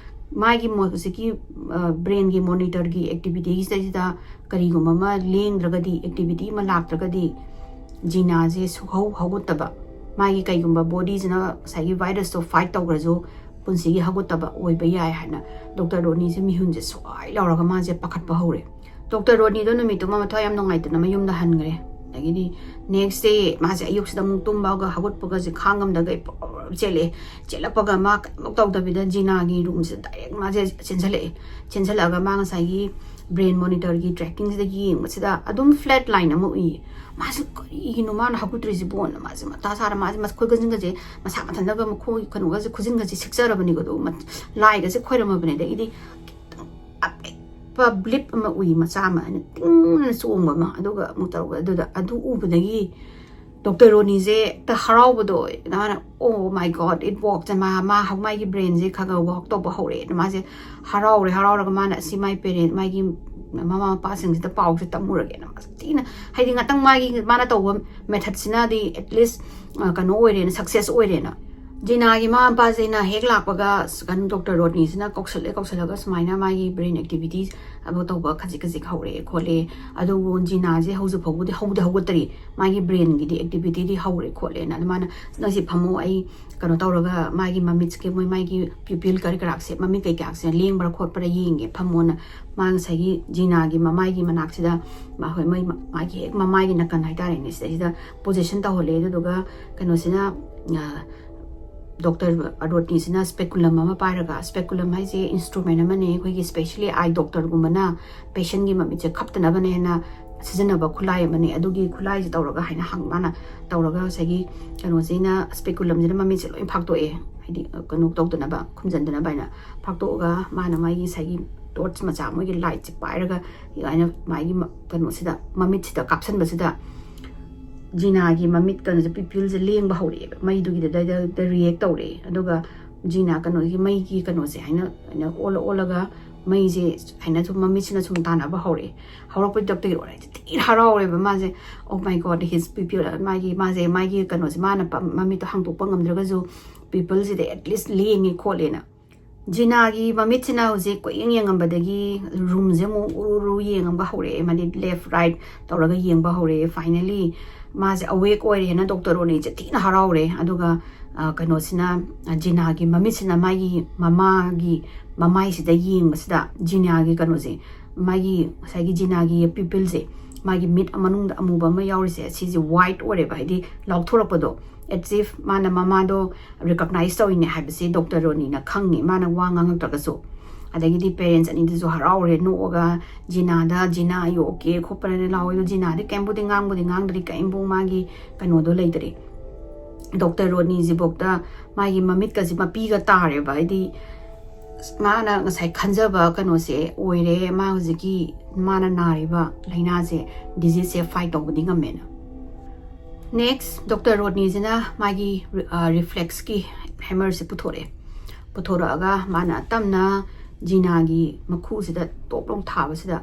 ꯃꯥꯒꯤ ꯍꯧꯖꯤꯛꯀꯤ brainꯒꯤ monitorꯒꯤ activityꯁꯤꯗꯩꯁꯤꯗ ꯀꯔꯤꯒꯨꯝꯕ ꯑꯃ ꯂꯦꯡꯗ꯭ꯔꯒꯗꯤ, activity ꯑꯃ ꯂꯥꯛꯇ꯭ꯔꯒꯗꯤ ꯖꯤꯅꯥꯁꯦ ꯁꯨꯍꯧ ꯍꯧꯒꯠꯇꯕ, ꯃꯥꯒꯤ ꯀꯩꯒꯨꯝꯕ bodyꯁꯤꯅ ꯉꯁꯥꯏꯒꯤ virusꯇꯣ fight ꯇꯧꯈ꯭ꯔꯁꯨ ꯄꯨꯟꯁꯤꯒꯤ ꯍꯧꯒꯠꯇꯕ ꯑꯣꯏꯕ ꯌꯥꯏ ꯍꯥꯏꯅ ꯗꯣꯛꯇꯔ ꯔꯣꯅꯤꯁꯦ ꯃꯤꯍꯨꯟꯁꯦ ꯁ꯭ꯋꯥꯏ ꯂꯧꯔꯒ ꯃꯥꯁꯦ ꯄꯥꯈꯠꯄ ꯍꯧꯔꯦ꯫ ꯗꯣꯛꯇꯔ ꯔꯣꯅꯤꯗꯣ ꯅꯨꯃꯤꯠꯇꯨꯃ ꯃꯊꯋꯥꯏ ꯌꯥꯝ ꯅꯨꯡꯉꯥꯏꯇꯅ ꯃꯌꯨꯝꯗ ꯍꯟꯈ꯭ꯔꯦ꯫ ꯑꯗꯒꯤꯗꯤ next day ꯃꯥꯁꯦ ꯑꯌꯨꯛꯁꯤꯗ ꯑꯃꯨꯛ ꯇꯨꯝꯕꯒ ꯍꯧꯒꯠꯄꯒꯁꯦ ꯈꯥꯡꯉꯝꯗꯒ ꯄꯨꯔ ꯆꯦꯜꯂꯛꯑꯦ꯫ ꯆꯦꯜꯂꯛꯄꯒ ꯃꯥ ꯀꯔꯤꯃꯨꯛ ꯇꯧꯗꯕꯤꯗ ꯖꯤꯅꯥꯒꯤ roomꯁꯤꯗ direct ꯃꯥꯁꯦ ꯆꯦꯟꯁꯤꯜꯂꯛꯑꯦ꯫ ꯆꯦꯟꯁꯤꯜꯂꯛꯑꯒ ꯃꯥ ꯉꯁꯥꯏꯒꯤ brain monitorꯒꯤ trackingꯁꯤꯗ ꯌꯦꯡꯕꯁꯤꯗ ꯑꯗꯨꯝ flat line ꯑꯃ ꯎꯏꯌꯦ꯫ ꯃꯥꯁꯦ ꯀꯔꯤꯒꯤꯅꯣ ꯃꯥꯅ ꯍꯧꯒꯠꯇ꯭ꯔꯤꯁꯤꯕꯣꯅ ꯃꯥꯁꯦ ꯃꯊꯥ ꯁꯥꯔ ꯃꯥꯁꯦ ꯃꯈꯨꯠ ꯈꯨꯖꯤꯟꯒꯁꯦ ꯃꯁꯥ ꯃꯊꯟꯇꯒ ꯃꯈꯣꯡ ꯀꯩꯅꯣꯒꯁꯦ ꯈꯨꯖꯤꯟꯒꯁꯦ ꯁꯤꯛꯆꯔꯕꯅꯤꯀꯣ꯫ ꯑꯗꯨꯒ ꯂꯥꯏꯒꯁꯦ ꯈꯣꯏꯔꯝꯃꯕꯅꯦ꯫ ꯑꯗꯒꯤꯗꯤ ꯈꯤꯇꯪ ꯑꯄꯤꯛꯄ blip ꯑꯃ ꯎꯏ, ꯃꯆꯥ ꯑꯃ, ꯑꯩꯅ ꯇꯤꯡꯅ ꯆꯣꯡꯕ ꯑꯃ, ꯑꯗꯨꯒ ꯑꯃꯨꯛ ꯇꯧꯔꯒ ꯑꯗꯨꯗ ꯑꯗꯨ ꯎꯕꯗꯒꯤ ꯗꯣꯛꯇꯔ ꯔꯣꯅꯤꯁꯦ ꯍꯦꯛꯇ ꯍꯔꯥꯎꯕꯗꯣ, ꯃꯥꯅ "Oh my God, it worked!" ꯃꯥ, ꯃꯥ, ꯃꯥꯒꯤ brainꯁꯦ ꯈꯔ ꯈꯔ work ꯇꯧꯕ ꯍꯧꯔꯛꯑꯦ꯫ ꯑꯗꯨ ꯃꯥꯁꯦ ꯍꯔꯥꯎꯔꯦ, ꯍꯔꯥꯎꯔꯒ ꯃꯥꯅ ꯑꯁꯤ ꯃꯥꯏ parent, ꯃꯥꯒꯤ ꯃꯃꯥ ꯃꯄꯥꯁꯤꯡꯁꯤꯗ ꯄꯥꯎꯁꯦ ꯇꯝꯃꯨꯔꯒꯦꯅ ꯃꯥꯁꯦ ꯊꯤꯅ, ꯍꯥꯏꯗꯤ ꯉꯥꯛꯇꯪ ꯃꯥꯒꯤ, ꯃꯥꯅ ꯇꯧꯕ methodꯁꯤꯅꯗꯤ at least ꯀꯩꯅꯣ ꯑꯣꯏꯔꯦꯅ, success ꯑꯣꯏꯔꯦꯅ꯫ ꯖꯤꯅꯥꯒꯤ ꯃꯃꯥ ꯃꯄꯥꯁꯤꯅ ꯍꯦꯛ ꯂꯥꯛꯄꯒ ꯀꯩꯅꯣ ꯗꯣꯛꯇꯔ ꯔꯣꯅꯤꯁꯤꯅ ꯀꯧꯁꯜꯂꯦ, ꯀꯧꯁꯜꯂꯒ ꯁꯨꯃꯥꯏꯅ ꯃꯥꯒꯤ brain activities ꯑꯗꯨ ꯇꯧꯕ ꯈꯖꯤꯛ ꯈꯖꯤꯛ ꯍꯧꯔꯛꯑꯦ ꯈꯣꯠꯂꯦ, ꯑꯗꯨꯕꯨ ꯖꯤꯅꯥꯁꯦ ꯍꯧꯖꯤꯛ ꯐꯥꯎꯕꯗꯤ ꯍꯧꯗꯤ ꯍꯧꯒꯠꯇꯔꯤ, ꯃꯥꯒꯤ brainꯒꯤꯗꯤ activityꯗꯤ ꯍꯧꯔꯦ ꯈꯣꯠꯂꯦꯅ꯫ ꯑꯗꯨꯃꯥꯏꯅ "ꯅꯪꯁꯤ ꯐꯝꯃꯣ, ꯑꯩ ꯀꯩꯅꯣ ꯇꯧꯔꯒ ꯃꯥꯒꯤ ꯃꯃꯤꯠꯁꯦ, ꯃꯣꯏ ꯃꯥꯒꯤ pupil ꯀꯔꯤ ꯀꯔꯥꯛꯁꯦ, ꯃꯃꯤꯠ ꯀꯩꯀꯥꯛꯁꯦ ꯂꯦꯡꯕ꯭ꯔꯥ ꯈꯣꯠꯄ꯭ꯔꯥ ꯌꯦꯡꯒꯦ, ꯐꯝꯃꯣꯅ" ꯃꯥ ꯉꯁꯥꯏꯒꯤ ꯖꯤꯅꯥꯒꯤ ꯃꯃꯥꯏꯒꯤ ꯃꯅꯥꯛꯁꯤꯗ, ꯃꯥ, ꯍꯣꯏ, ꯃꯣꯏ ꯃꯥꯒꯤ ꯍꯦꯛ ꯃꯃꯥꯏꯒꯤ ꯅꯥꯀꯟ ꯍꯥꯏꯇꯥꯔꯦꯅꯦ, ꯁꯤꯗꯩꯁꯤꯗ position ꯇꯧꯍꯜꯂꯦ꯫ ꯑꯗꯨꯗꯨꯒ ꯀꯩꯅꯣꯁꯤꯅ, ꯗꯣꯛꯇꯔ ꯔꯣꯅꯤꯁꯤꯅ speculum ꯑꯃ ꯄꯥꯏꯔꯒ, speculum ꯍꯥꯏꯁꯦ instrument ꯑꯃꯅꯦ, ꯑꯩꯈꯣꯏꯒꯤ specially eye doctorꯒꯨꯝꯕꯅ patientꯒꯤ ꯃꯃꯤꯠꯁꯦ ꯈꯞꯇꯅꯕꯅꯦꯅ ꯁꯤꯖꯤꯟꯅꯕ ꯈꯨꯠꯂꯥꯏ ꯑꯃꯅꯦ꯫ ꯑꯗꯨꯒꯤ ꯈꯨꯠꯂꯥꯏꯁꯦ ꯇꯧꯔꯒ ꯍꯥꯏꯅ ꯍꯪ-, ꯃꯥꯅ ꯇꯧꯔꯒ ꯉꯁꯥꯏꯒꯤ ꯀꯩꯅꯣꯁꯤꯅ, speculumꯁꯤꯅ ꯃꯃꯤꯠꯁꯦ ꯂꯣꯏ ꯐꯥꯛꯇꯣꯛꯑꯦ, ꯍꯥꯏꯗꯤ ꯀꯩꯅꯣ ꯇꯧꯗꯅꯕ, ꯈꯨꯝꯖꯤꯟꯗꯅꯕ ꯍꯥꯏꯅ ꯐꯥꯛꯇꯣꯛꯑꯒ ꯃꯥꯅ ꯃꯥꯒꯤ ꯉꯁꯥꯏꯒꯤ torch ꯃꯆꯥ, ꯃꯣꯏꯒꯤ lightꯁꯦ ꯄꯥꯏꯔꯒ ꯑꯗꯨꯃꯥꯏꯅ ꯃꯥꯒꯤ ꯃ-, ꯀꯩꯅꯣꯁꯤꯗ, ꯃꯃꯤꯠꯁꯤꯗ ꯀꯥꯞꯁꯟꯕꯁꯤꯗ ꯖꯤꯅꯥꯒꯤ ꯃꯃꯤꯠ ꯀꯩꯅꯣꯁꯦ, pupilꯁꯦ ꯂꯦꯡꯕ ꯍꯧꯔꯛꯑꯦꯕ, ꯃꯩꯗꯨꯒꯤꯗ react ꯇꯧꯔꯛꯑꯦ꯫ ꯑꯗꯨꯒ ꯖꯤꯅꯥ ꯀꯩꯅꯣꯒꯤ ꯃꯩꯒꯤ ꯀꯩꯅꯣꯁꯦ ꯍꯥꯏꯅ, ꯍꯥꯏꯅ ꯑꯣꯜꯂ ꯑꯣꯜꯂꯒ ꯃꯩꯁꯦ ꯍꯥꯏꯅ ꯁꯨꯝ ꯃꯃꯤꯠꯁꯤꯅ ꯁꯨꯝ ꯇꯥꯟꯅꯕ ꯍꯧꯔꯛꯑꯦ꯫ ꯍꯧꯔꯛꯄꯗꯤ ꯗꯣꯛꯇꯔ ꯔꯣꯠꯅꯤꯁꯦ ꯊꯤꯅ ꯍꯔꯥꯎꯔꯦꯕ꯫ ꯃꯥꯁꯦ, "Oh my God, his pupil, ꯃꯥꯒꯤ, ꯃꯥꯁꯦ, ꯃꯥꯒꯤ ꯀꯩꯅꯣꯁꯦ, ꯃꯥꯅ ꯄ-, ꯃꯃꯤꯠꯇꯣ ꯍꯥꯡꯗꯣꯛꯄ ꯉꯝꯗ꯭ꯔꯒꯁꯨ ꯄꯤꯄꯜꯁꯤꯗ at least ꯂꯦꯡꯉꯦ ꯈꯣꯠꯂꯦꯅ"꯫ ꯖꯤꯅꯥꯒꯤ ꯃꯃꯤꯠꯁꯤꯅ ꯍꯧꯖꯤꯛ ꯀꯣꯏꯌꯦꯡ ꯌꯦꯡꯉꯝꯕꯗꯒꯤ ꯔꯨꯝꯁꯦ ꯑꯃꯨꯛ ꯎꯔꯨ ꯎꯔꯨ ꯌꯦꯡꯉꯝꯕ ꯍꯧꯔꯛꯑꯦ, ꯃꯥꯗꯤ left right ꯇꯧꯔꯒ ꯌꯦꯡꯕ ꯍꯧꯔꯛꯑꯦ꯫ Finally ꯃꯥꯁꯦ awake ꯑꯣꯏꯔꯦꯅ ꯗꯣꯛꯇꯔ ꯔꯣꯠꯅꯤꯁꯦ ꯊꯤꯅ ꯍꯔꯥꯎꯔꯦ꯫ ꯑꯗꯨꯒ, ꯑ, ꯀꯩꯅꯣꯁꯤꯅ, ꯑ, ꯖꯤꯅꯥꯒꯤ ꯃꯃꯤꯠꯁꯤꯅ ꯃꯥꯒꯤ ꯃꯃꯥꯒꯤ ꯃꯃꯥꯏꯁꯤꯗ ꯌꯦꯡꯕꯁꯤꯗ ꯖꯤꯅꯥꯒꯤ ꯀꯩꯅꯣꯁꯦ, ꯃꯥꯒꯤ ꯉꯁꯥꯏꯒꯤ ꯖꯤꯅꯥꯒꯤ ꯄꯤꯄꯜꯁꯦ, ꯃꯥꯒꯤ ꯃꯤꯠ ꯃꯅꯨꯡꯗ ꯑꯃꯨꯕ ꯑꯃ ꯌꯥꯎꯔꯤꯁꯦ, ꯁꯤꯁꯦ white ꯑꯣꯏꯔꯦꯕ, ꯍꯥꯏꯗꯤ ꯂꯥꯎꯊꯣꯔꯛꯄꯗꯣ, as if ꯃꯥꯅ ꯃꯃꯥꯗꯣ recognize ꯇꯧꯔꯤꯅꯦ ꯍꯥꯏꯕꯁꯦ ꯗꯣꯛꯇꯔ ꯔꯣꯠꯅꯤꯅ ꯈꯪꯉꯦ, ꯃꯥꯅ ꯋꯥ ꯉꯥꯡꯉꯛꯇ꯭ꯔꯒꯁꯨ꯫ ꯑꯗꯒꯤꯗꯤ parents ꯑꯅꯤꯗꯨꯁꯨ ꯍꯔꯥꯎꯔꯦ, ꯅꯣꯛꯑꯒ ꯖꯤꯅꯥꯗ, "ꯖꯤꯅꯥ, are you okay?" ꯈꯣꯠꯄꯅ ꯂꯥꯎꯋꯦ꯫ ꯑꯗꯣ ꯖꯤꯅꯥꯗꯤ ꯀꯩꯝꯕꯨꯗꯤ ꯉꯥꯡꯕꯨꯗꯤ ꯉꯥꯡꯗ꯭ꯔꯤ, ꯀꯩꯝꯕꯨ ꯃꯥꯒꯤ ꯀꯩꯅꯣꯗꯣ ꯂꯩꯇ꯭ꯔꯤ꯫ ꯗꯣꯛꯇꯔ ꯔꯣꯠꯅꯤꯁꯤꯐꯧꯗ ꯃꯥꯒꯤ ꯃꯃꯤꯠꯀꯁꯤ ꯃꯄꯤꯒ ꯇꯥꯔꯦꯕ, ꯍꯥꯏꯗꯤ ꯃꯥꯅ ꯉꯁꯥꯏ ꯈꯟꯖꯕ ꯀꯩꯅꯣꯁꯦ ꯑꯣꯏꯔꯦ, ꯃꯥ ꯍꯧꯖꯤꯛꯀꯤ ꯃꯥꯅ ꯅꯥꯔꯤꯕ ꯂꯥꯏꯅꯥꯁꯦ, diseaseꯁꯦ fight ꯇꯧꯕꯗꯤ ꯉꯝꯃꯦꯅ꯫ Next, ꯗꯣꯛꯇꯔ ꯔꯣꯠꯅꯤꯁꯤꯅ ꯃꯥꯒꯤ, ꯑ, reflexꯀꯤ hammerꯁꯦ ꯄꯨꯊꯣꯔꯛꯑꯦ꯫ ꯄꯨꯊꯣꯔꯛꯑꯒ ꯃꯥꯅ ꯇꯞꯅ ꯖꯤꯅꯥꯒꯤ ꯃꯈꯨꯁꯤꯗ ꯇꯣꯞ ꯂꯥꯎ ꯊꯥꯕꯁꯤꯗ,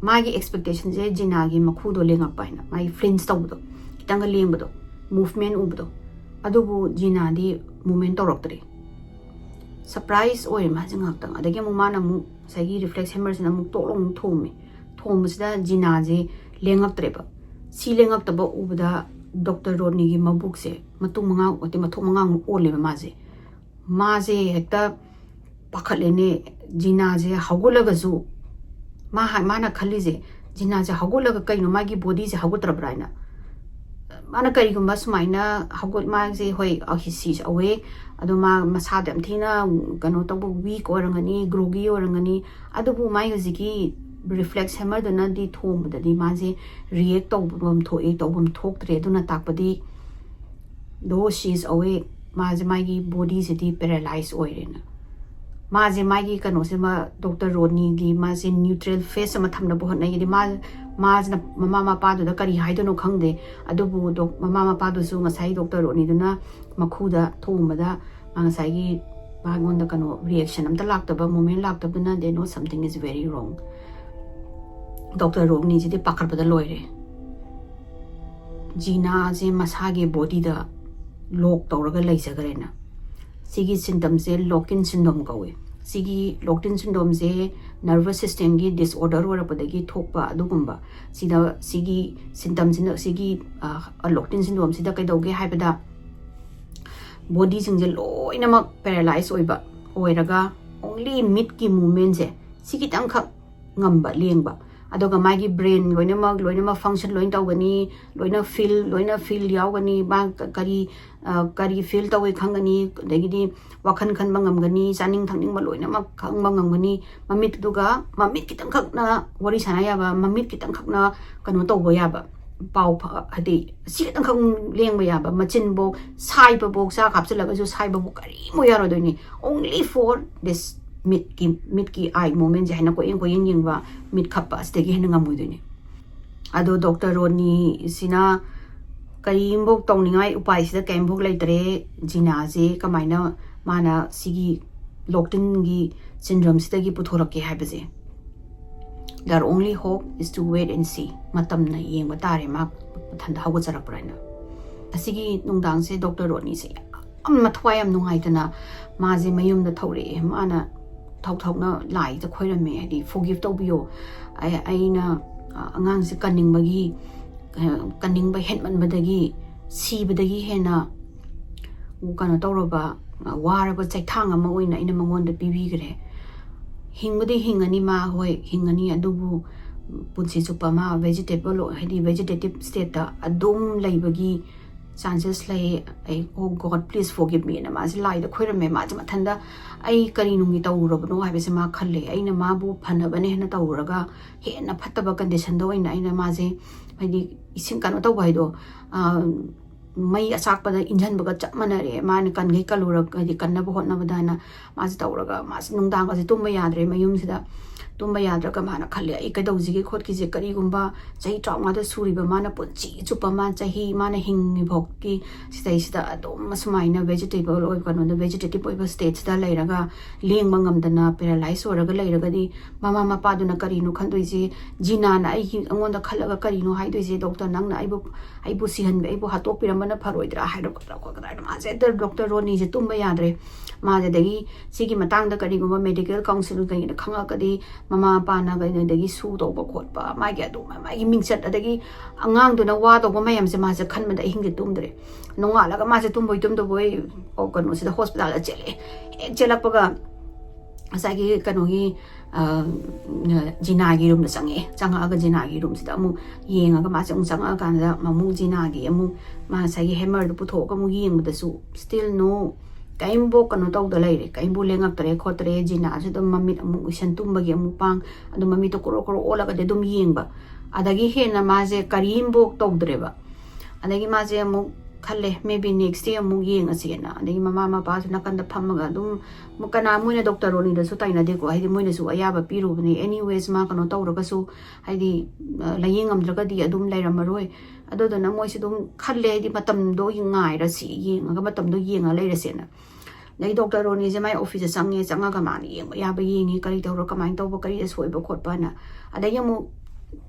ꯃꯥꯒꯤ expectationꯁꯦ ꯖꯤꯅꯥꯒꯤ ꯃꯈꯨꯗꯣ ꯂꯦꯡꯉꯛꯄ ꯍꯥꯏꯅ, ꯃꯥꯒꯤ flinch ꯇꯧꯕꯗꯣ, ꯈꯤꯇꯪꯒ ꯂꯦꯡꯕꯗꯣ, movement ꯎꯕꯗꯣ, ꯑꯗꯨꯕꯨ ꯖꯤꯅꯥꯗꯤ movement ꯇꯧꯔꯛꯇ꯭ꯔꯦ꯫ Surprise ꯑꯣꯏꯔꯦ ꯃꯥꯁꯦ ꯉꯥꯏꯍꯥꯛꯇꯪ꯫ ꯑꯗꯒꯤ ꯑꯃꯨꯛ ꯃꯥꯅ ꯑꯃꯨꯛ ꯉꯁꯥꯏꯒꯤ reflex hammerꯁꯤꯅ ꯑꯃꯨꯛ ꯇꯣꯛ ꯂꯥꯎ ꯑꯃꯨꯛ ꯊꯣꯝꯃꯦ꯫ ꯊꯣꯝꯕꯁꯤꯗ ꯖꯤꯅꯥꯁꯦ ꯂꯦꯡꯉꯛꯇ꯭ꯔꯦꯕ꯫ ꯁꯤ ꯂꯦꯡꯉꯛꯇꯕ ꯎꯕꯗ ꯗꯣꯛꯇꯔ ꯔꯣꯠꯅꯤꯒꯤ ꯃꯕꯨꯛꯁꯦ ꯃꯇꯨꯡ ꯃꯉꯥ, ꯅꯠꯇꯦ, ꯃꯊꯣꯡ ꯃꯉꯥꯃꯨꯛ ꯑꯣꯜꯂꯦꯕ ꯃꯥꯁꯦ꯫ ꯃꯥꯁꯦ ꯍꯦꯛꯇ ꯄꯥꯈꯠꯂꯦꯅꯦ꯫ ꯖꯤꯅꯥꯁꯦ ꯍꯧꯒꯠꯂꯒꯁꯨ ꯃꯥ ꯍꯥ-, ꯃꯥꯅ ꯈꯜꯂꯤꯁꯦ, "ꯖꯤꯅꯥꯁꯦ ꯍꯧꯒꯠꯂꯒ ꯀꯩꯅꯣ, ꯃꯥꯒꯤ bodyꯁꯦ ꯍꯧꯒꯠꯇ꯭ꯔꯕ꯭ꯔꯥ?" ꯍꯥꯏꯅ꯫ ꯃꯥꯅ ꯀꯔꯤꯒꯨꯝꯕ ꯁꯨꯃꯥꯏꯅ ꯍꯧꯒꯠ-, ꯃꯥꯁꯦ, ꯍꯣꯏ, he's awake, ꯑꯗꯣ ꯃꯥ ꯃꯁꯥꯗ ꯌꯥꯝ ꯊꯤꯅ ꯀꯩꯅꯣ ꯇꯧꯕ, weak ꯑꯣꯏꯔꯝꯒꯅꯤ, groggy ꯑꯣꯏꯔꯝꯒꯅꯤ, ꯑꯗꯨꯕꯨ ꯃꯥꯒꯤ ꯍꯧꯖꯤꯛꯀꯤ reflex hammerꯗꯨꯅꯗꯤ ꯊꯣꯝꯕꯗꯗꯤ ꯃꯥꯁꯦ react ꯇꯧꯐꯝ ꯊꯣꯛꯏ, ꯇꯧꯐꯝ ꯊꯣꯛꯇ꯭ꯔꯦ꯫ ꯑꯗꯨꯅ ꯇꯥꯛꯄꯗꯤ, though she is awake, ꯃꯥꯁꯦ, ꯃꯥꯒꯤ bodyꯁꯤꯗꯤ paralyze ꯑꯣꯏꯔꯦꯅ꯫ ꯃꯥꯁꯦ, ꯃꯥꯒꯤ ꯀꯩꯅꯣꯁꯦ, ꯃꯥ, ꯗꯣꯛꯇꯔ ꯔꯣꯠꯅꯤꯒꯤ ꯃꯥꯁꯦ neutral face ꯑꯃ ꯊꯝꯅꯕ ꯍꯣꯠꯅꯩ꯫ ꯍꯥꯏꯗꯤ ꯃꯥ, ꯃꯥꯁꯤꯅ ꯃꯃꯥ ꯃꯄꯥꯗꯨꯗ ꯀꯔꯤ ꯍꯥꯏꯗꯣꯏꯅꯣ ꯈꯪꯗꯦ꯫ ꯑꯗꯨꯕꯨ ꯗꯣꯛ-, ꯃꯃꯥ ꯃꯄꯥꯗꯨꯁꯨ ꯉꯁꯥꯏ ꯗꯣꯛꯇꯔ ꯔꯣꯠꯅꯤꯗꯨꯅ ꯃꯈꯨꯗ ꯊꯣꯝꯕꯗ ꯃꯥ ꯉꯁꯥꯏꯒꯤ ꯃꯉꯣꯟꯗ ꯀꯩꯅꯣ reaction ꯑꯝꯇ ꯂꯥꯛꯇꯕ, movement ꯂꯥꯛꯇꯕꯗꯨꯅ they know something is very wrong. Doctor ꯔꯣꯅꯤꯁꯤꯗꯤ ꯄꯥꯈꯠꯄꯗ ꯂꯣꯏꯔꯦ꯫ ꯖꯤꯅꯥꯁꯦ ꯃꯁꯥꯒꯤ bodyꯗ lock ꯇꯧꯔꯒ ꯂꯩꯖꯈ꯭ꯔꯦꯅ꯫ ꯁꯤꯒꯤ symptomꯁꯦ lock-in syndrome ꯀꯧꯋꯦ꯫ ꯁꯤꯒꯤ lock-in syndromeꯁꯦ nervous systemꯒꯤ disorder ꯑꯣꯏꯔꯛꯄꯗꯒꯤ ꯊꯣꯛꯄ ꯑꯗꯨꯒꯨꯝꯕ꯫ ꯁꯤꯗ ꯁꯤꯒꯤ symptomꯁꯤꯅ, ꯁꯤꯒꯤ lock-in syndromeꯁꯤꯗ ꯀꯩꯗꯧꯒꯦ ꯍꯥꯏꯕꯗ, bodyꯁꯤꯡꯁꯦ ꯂꯣꯏꯅꯃꯛ paralyze ꯑꯣꯏꯕ, ꯑꯣꯏꯔꯒ only ꯃꯤꯠꯀꯤ movementꯁꯦ ꯁꯤ ꯈꯤꯇꯪꯈꯛ ꯉꯝꯕ, ꯂꯦꯡꯕ꯫ ꯑꯗꯨꯒ ꯃꯥꯒꯤ brain ꯂꯣꯏꯅꯃꯛ, ꯂꯣꯏꯅꯃꯛ function ꯂꯣꯏ ꯇꯧꯒꯅꯤ, ꯂꯣꯏꯅ feel, ꯂꯣꯏꯅ feel ꯌꯥꯎꯒꯅꯤ꯫ ꯃꯥ ꯀ-, ꯀꯔꯤ, ꯑ, ꯀꯔꯤ feel ꯇꯧꯏ ꯈꯪꯒꯅꯤ, ꯑꯗꯒꯤꯗꯤ ꯋꯥꯈꯜ ꯈꯟꯕ ꯉꯝꯒꯅꯤ, ꯆꯥꯅꯤꯡ ꯊꯛꯅꯤꯡꯕ ꯂꯣꯏꯅꯃꯛ ꯈꯪꯕ ꯉꯝꯒꯅꯤ꯫ ꯃꯃꯤꯠꯇꯨꯒ, ꯃꯃꯤꯠ ꯈꯤꯇꯪꯈꯛꯅ ꯋꯥꯔꯤ ꯁꯥꯟꯅ ꯌꯥꯕ, ꯃꯃꯤꯠ ꯈꯤꯇꯪꯈꯛꯅ ꯀꯩꯅꯣ ꯇꯧꯕ ꯌꯥꯕ, ꯄꯥꯎ ꯐ-, ꯍꯥꯏꯗꯤ ꯁꯤ ꯈꯤꯇꯪꯈꯛ ꯂꯦꯡꯕ ꯌꯥꯕ, ꯃꯆꯤꯟꯐꯧ, ꯁꯥꯏꯕꯐꯧ, ꯆꯥꯛ ꯍꯥꯞꯆꯤꯜꯂꯒꯁꯨ ꯁꯥꯏꯕꯐꯧ ꯀꯔꯤꯝ ꯑꯣꯏ ꯌꯥꯔꯣꯏꯗꯣꯏꯅꯤ꯫ Only for this ꯃꯤꯠꯀꯤ, ꯃꯤꯠꯀꯤ eye movementꯁꯦ ꯍꯥꯏꯅ ꯀꯣꯏꯌꯦꯡ ꯀꯣꯏꯌꯦꯡ ꯌꯦꯡꯕ, ꯃꯤꯠ ꯈꯞꯄ, ꯑꯁꯤꯗꯒꯤ ꯍꯦꯟꯅ ꯉꯝꯃꯣꯏꯗꯣꯏꯅꯤ꯫ ꯑꯗꯣ ꯗꯣꯛꯇꯔ ꯔꯣꯅꯤꯁꯤꯅ ꯀꯔꯤꯝꯐꯧ ꯇꯧꯅꯤꯡꯉꯥꯏ ꯎꯄꯥꯏꯁꯤꯗ ꯀꯔꯤꯝꯐꯧ ꯂꯩꯇ꯭ꯔꯦ, ꯖꯤꯅꯥꯁꯦ ꯀꯃꯥꯏꯅ ꯃꯥꯅ ꯁꯤꯒꯤ lock-inꯒꯤ syndromeꯁꯤꯗꯒꯤ ꯄꯨꯊꯣꯔꯛꯀꯦ ꯍꯥꯏꯕꯁꯦ꯫ Their only hope is to wait and see. ꯃꯇꯝꯅ ꯌꯦꯡꯕ ꯇꯥꯔꯦ ꯃꯥ ꯃꯊꯟꯇ ꯍꯧꯒꯠꯆꯔꯛꯄ꯭ꯔꯥ ꯍꯥꯏꯅ꯫ ꯑꯁꯤꯒꯤ ꯅꯨꯡꯗꯥꯡꯁꯦ ꯗꯣꯛꯇꯔ ꯔꯣꯅꯤꯁꯦ ꯌꯥꯝ ꯃꯊ꯭ꯋꯥꯏ ꯌꯥꯝ ꯅꯨꯡꯉꯥꯏꯇꯅ ꯃꯥꯁꯦ ꯃꯌꯨꯝꯗ ꯊꯧꯔꯛꯑꯦ꯫ ꯃꯥꯅ ꯊꯧ ꯊꯧꯅ ꯂꯥꯏꯗ ꯈꯣꯏꯔꯝꯃꯦ, ꯍꯥꯏꯗꯤ forgive ꯇꯧꯕꯤꯌꯣ, ꯑꯩ-, ꯑꯩꯅ, ꯑ, ꯑꯉꯥꯡꯁꯦ ꯀꯟꯅꯤꯡꯕꯒꯤ, ꯑ, ꯀꯟꯅꯤꯡꯕ ꯍꯦꯟꯃꯟꯕꯗꯒꯤ ꯁꯤꯕꯗꯒꯤ ꯍꯦꯟꯅ ꯀꯩꯅꯣ ꯇꯧꯔꯕ, ꯑ, ꯋꯥꯔꯕ ꯆꯩꯊꯥꯡ ꯑꯃ ꯑꯣꯏꯅ ꯑꯩꯅ ꯃꯉꯣꯟꯗ ꯄꯤꯕꯤꯈ꯭ꯔꯦ꯫ ꯍꯤꯡꯕꯗꯤ ꯍꯤꯡꯉꯅꯤ ꯃꯥ, ꯍꯣꯏ ꯍꯤꯡꯉꯅꯤ, ꯑꯗꯨꯕꯨ ꯄꯨꯟꯁꯤ ꯆꯨꯞꯄ ꯃꯥ vegetable, ꯍꯥꯏꯗꯤ vegetative stateꯇ ꯑꯗꯨꯝ ꯂꯩꯕꯒꯤ chances ꯂꯩ꯫ ꯑꯩ, "Oh God, please forgive me" ꯅ ꯃꯥꯁꯦ ꯂꯥꯏꯗ ꯈꯣꯏꯔꯝꯃꯦ꯫ ꯃꯥꯁꯦ ꯃꯊꯟꯗ ꯑꯩ ꯀꯔꯤ ꯅꯨꯡꯒꯤ ꯇꯧꯔꯨꯔꯕꯅꯣ ꯍꯥꯏꯕꯁꯦ ꯃꯥ ꯈꯜꯂꯦ꯫ ꯑꯩꯅ ꯃꯥꯕꯨ ꯐꯅꯕꯅꯦ ꯍꯥꯏꯅ ꯇꯧꯔꯨꯔꯒ ꯍꯦꯟꯅ ꯐꯠꯇꯕ conditionꯗ ꯑꯣꯏꯅ ꯑꯩꯅ ꯃꯥꯁꯦ, ꯍꯥꯏꯗꯤ ꯏꯁꯤꯡ ꯀꯩꯅꯣ ꯇꯧꯕ ꯍꯥꯏꯗꯣ, ꯑ, ꯃꯩ ꯑꯆꯥꯛꯄꯗ ꯏꯟꯁꯤꯟꯕꯒ ꯆꯞ ꯃꯥꯟꯅꯔꯦ꯫ ꯃꯥꯅ ꯀꯟꯈꯩ ꯀꯜꯂꯨꯔ-, ꯍꯥꯏꯗꯤ ꯀꯟꯅꯕ ꯍꯣꯠꯅꯕꯗ ꯍꯥꯏꯅ ꯃꯥꯁꯦ ꯇꯧꯔꯒ ꯃꯥꯁꯦ ꯅꯨꯡꯗꯥꯡꯒꯁꯦ ꯇꯨꯝꯕ ꯌꯥꯗ꯭ꯔꯦ꯫ ꯃꯌꯨꯝꯁꯤꯗ ꯇꯨꯝꯕ ꯌꯥꯗ꯭ꯔꯒ ꯃꯥꯅ ꯈꯜꯂꯦ, "ꯑꯩ ꯀꯩꯗꯧꯁꯤꯒꯦ ꯈꯣꯠꯈꯤꯁꯦ, ꯀꯔꯤꯒꯨꯝꯕ ꯆꯍꯤ ꯇꯔꯥꯃꯉꯥꯗ ꯁꯨꯔꯤꯕ ꯃꯥꯅ ꯄꯨꯟꯁꯤ ꯆꯨꯞꯄ ꯃꯥ ꯆꯍꯤ ꯃꯥꯅ ꯍꯤꯡꯉꯤꯐꯥꯎꯒꯤ ꯁꯤꯗꯩꯁꯤꯗ ꯑꯗꯨꯝ ꯑꯁꯨꯃꯥꯏꯅ ꯚꯦꯖꯤꯇꯦꯕꯜ ꯑꯣꯏꯕ, ꯀꯩꯅꯣꯗ, ꯚꯦꯖꯤꯇꯦꯇꯤꯞ ꯑꯣꯏꯕ ꯁ꯭ꯇꯦꯠꯁꯤꯗ ꯂꯩꯔꯒ ꯂꯦꯡꯕ ꯉꯝꯗꯅ ꯄꯦꯔꯥꯂꯥꯏꯁ ꯑꯣꯏꯔꯒ ꯂꯩꯔꯒꯗꯤ ꯃꯃꯥ ꯃꯄꯥꯗꯨꯅ ꯀꯔꯤꯅꯣ ꯈꯟꯗꯣꯏꯁꯦ? ꯖꯤꯅꯥꯅ ꯑꯩꯒꯤ, ꯑꯩꯉꯣꯟꯗ ꯈꯜꯂꯒ ꯀꯔꯤꯅꯣ ꯍꯥꯏꯗꯣꯏꯁꯦ? ꯗꯣꯛꯇꯔ, ꯅꯪꯅ ꯑꯩꯕꯨ, ꯑꯩꯕꯨ ꯁꯤꯍꯟꯕ, ꯑꯩꯕꯨ ꯍꯥꯠꯇꯣꯛꯄꯤꯔꯝꯕꯅ ꯐꯔꯣꯏꯗ꯭ꯔꯥ?" ꯍꯥꯏꯔꯒ ꯈꯣꯠꯂꯒ ꯃꯥꯁꯦ ꯗꯣꯛꯇꯔ ꯔꯣꯅꯤꯁꯦ ꯇꯨꯝꯕ ꯌꯥꯗ꯭ꯔꯦ꯫ ꯃꯥꯁꯦ ꯑꯗꯒꯤ ꯁꯤꯒꯤ ꯃꯇꯥꯡꯗ ꯀꯔꯤꯒꯨꯝꯕ ꯃꯦꯗꯤꯀꯦꯜ ꯀꯥꯎꯟꯁꯤꯜ ꯀꯩꯅ ꯈꯪꯉꯛꯑꯒꯗꯤ ꯃꯃꯥ ꯃꯄꯥꯅ ꯀꯩꯅꯣꯗꯒꯤ ꯁꯨ ꯇꯧꯕ ꯈꯣꯠꯄ, ꯃꯥꯒꯤ ꯑꯗꯨ ꯃꯥꯒꯤ ꯃꯤꯡꯆꯠ, ꯑꯗꯒꯤ ꯑꯉꯥꯡꯗꯨꯅ ꯋꯥ ꯇꯧꯕ ꯃꯌꯥꯝꯁꯦ ꯃꯥꯁꯦ ꯈꯟꯕꯗ ꯑꯍꯤꯡꯁꯦ ꯇꯨꯝꯗ꯭ꯔꯦ꯫ ꯅꯣꯡꯉꯥꯜꯂꯒ ꯃꯥꯁꯦ ꯇꯨꯝꯕꯣꯏ ꯇꯨꯝꯗꯕꯣꯏ, ꯑꯣ, ꯀꯩꯅꯣꯁꯤꯗ, ꯍꯣꯁꯄꯤꯇꯥꯜꯗ ꯆꯦꯜꯂꯛꯑꯦ꯫ ꯍꯦꯛ ꯆꯦꯜꯂꯛꯄꯒ ꯉꯁꯥꯏꯒꯤ ꯀꯩꯅꯣꯒꯤ, ꯑ, ꯖꯤꯅꯥꯒꯤ ꯔꯨꯝꯗ ꯆꯪꯉꯛꯑꯦ꯫ ꯆꯪꯉꯛꯑꯒ ꯖꯤꯅꯥꯒꯤ ꯔꯨꯝꯁꯤꯗ ꯑꯃꯨꯛ ꯌꯦꯡꯉꯒ, ꯃꯥꯁꯦ ꯑꯃꯨꯛ ꯆꯪꯉꯛꯑꯀꯥꯟꯗ ꯑꯃꯨꯛ ꯖꯤꯅꯥꯒꯤ ꯑꯃꯨꯛ ꯃꯥ ꯉꯁꯥꯏꯒꯤ ꯍꯦꯃꯔꯗꯨ ꯄꯨꯊꯣꯛꯑꯒ ꯑꯃꯨꯛ ꯌꯦꯡꯕꯗꯁꯨ still no, ꯀꯔꯤꯝꯐꯥꯎ ꯀꯩꯅꯣ ꯇꯧꯗ ꯂꯩꯔꯦ, ꯀꯔꯤꯝꯐꯥꯎ ꯂꯦꯡꯉꯛꯇ꯭ꯔꯦ ꯈꯣꯠꯇ꯭ꯔꯦ꯫ ꯖꯤꯅꯥꯁꯨ ꯑꯗꯨꯝ ꯃꯃꯤꯠ ꯑꯃꯨꯛ ꯎꯏꯁꯟ, ꯇꯨꯝꯕꯒꯤ ꯑꯃꯨꯛ ꯄꯥꯡ, ꯑꯗꯨꯝ ꯃꯃꯤꯠꯇꯣ ꯀꯣꯔꯣꯛ ꯀꯣꯔꯣꯛ ꯑꯣꯜꯂꯒꯗꯤ ꯑꯗꯨꯝ ꯌꯦꯡꯕ꯫ ꯑꯗꯒꯤ ꯍꯦꯟꯅ ꯃꯥꯁꯦ ꯀꯔꯤꯝꯐꯥꯎ ꯇꯧꯗ꯭ꯔꯦꯕ꯫ ꯑꯗꯒꯤ ꯃꯥꯁꯦ ꯑꯃꯨꯛ ꯈꯜꯂꯦ, "Maybe next day ꯑꯃꯨꯛ ꯌꯦꯡꯉꯁꯦꯅ"꯫ ꯑꯗꯒꯤ ꯃꯃꯥ ꯃꯄꯥꯁꯨ ꯅꯥꯀꯟꯗ ꯐꯝꯃꯒ ꯑꯗꯨꯝ, ꯀꯅꯥ, ꯃꯣꯏꯅ ꯗꯣꯛꯇꯔ ꯔꯣꯅꯤꯗꯁꯨ ꯇꯥꯏꯅꯗꯦꯀꯣ, ꯍꯥꯏꯗꯤ ꯃꯣꯏꯅꯁꯨ ꯑꯌꯥꯕ ꯄꯤꯔꯨꯕꯅꯦ꯫ Anyways, ꯃꯥ ꯀꯩꯅꯣ ꯇꯧꯔꯒꯁꯨ, ꯍꯥꯏꯗꯤ, ꯑ, ꯂꯥꯌꯦꯡꯉꯝꯗ꯭ꯔꯒꯗꯤ ꯑꯗꯨꯝ ꯂꯩꯔꯝꯃꯔꯣꯏ꯫ ꯑꯗꯨꯗꯨꯅ ꯃꯣꯏꯁꯨ ꯑꯗꯨꯝ ꯈꯜꯂꯦ, ꯍꯥꯏꯗꯤ ꯃꯇꯝꯗꯣ ꯉꯥꯏꯔꯁꯤ, ꯌꯦꯡꯉꯒ ꯃꯇꯝꯗꯣ ꯌꯦꯡꯉ ꯂꯩꯔꯁꯦꯅ꯫ ꯑꯗꯩ ꯗꯣꯛꯇꯔ ꯔꯣꯅꯤꯁꯦ ꯃꯥꯏ ꯑꯣꯐꯤꯁꯇ ꯆꯪꯉꯦ, ꯆꯪꯉꯒ ꯃꯥꯅ ꯌꯦꯡꯕ ꯌꯥꯕ ꯌꯦꯡꯉꯤ, ꯀꯔꯤ ꯇꯧꯔ, ꯀꯃꯥꯏꯅ ꯇꯧꯕ, ꯀꯔꯤ ꯑꯁꯣꯏꯕ ꯈꯣꯠꯄꯅ꯫ ꯑꯗꯒꯤ ꯑꯃꯨꯛ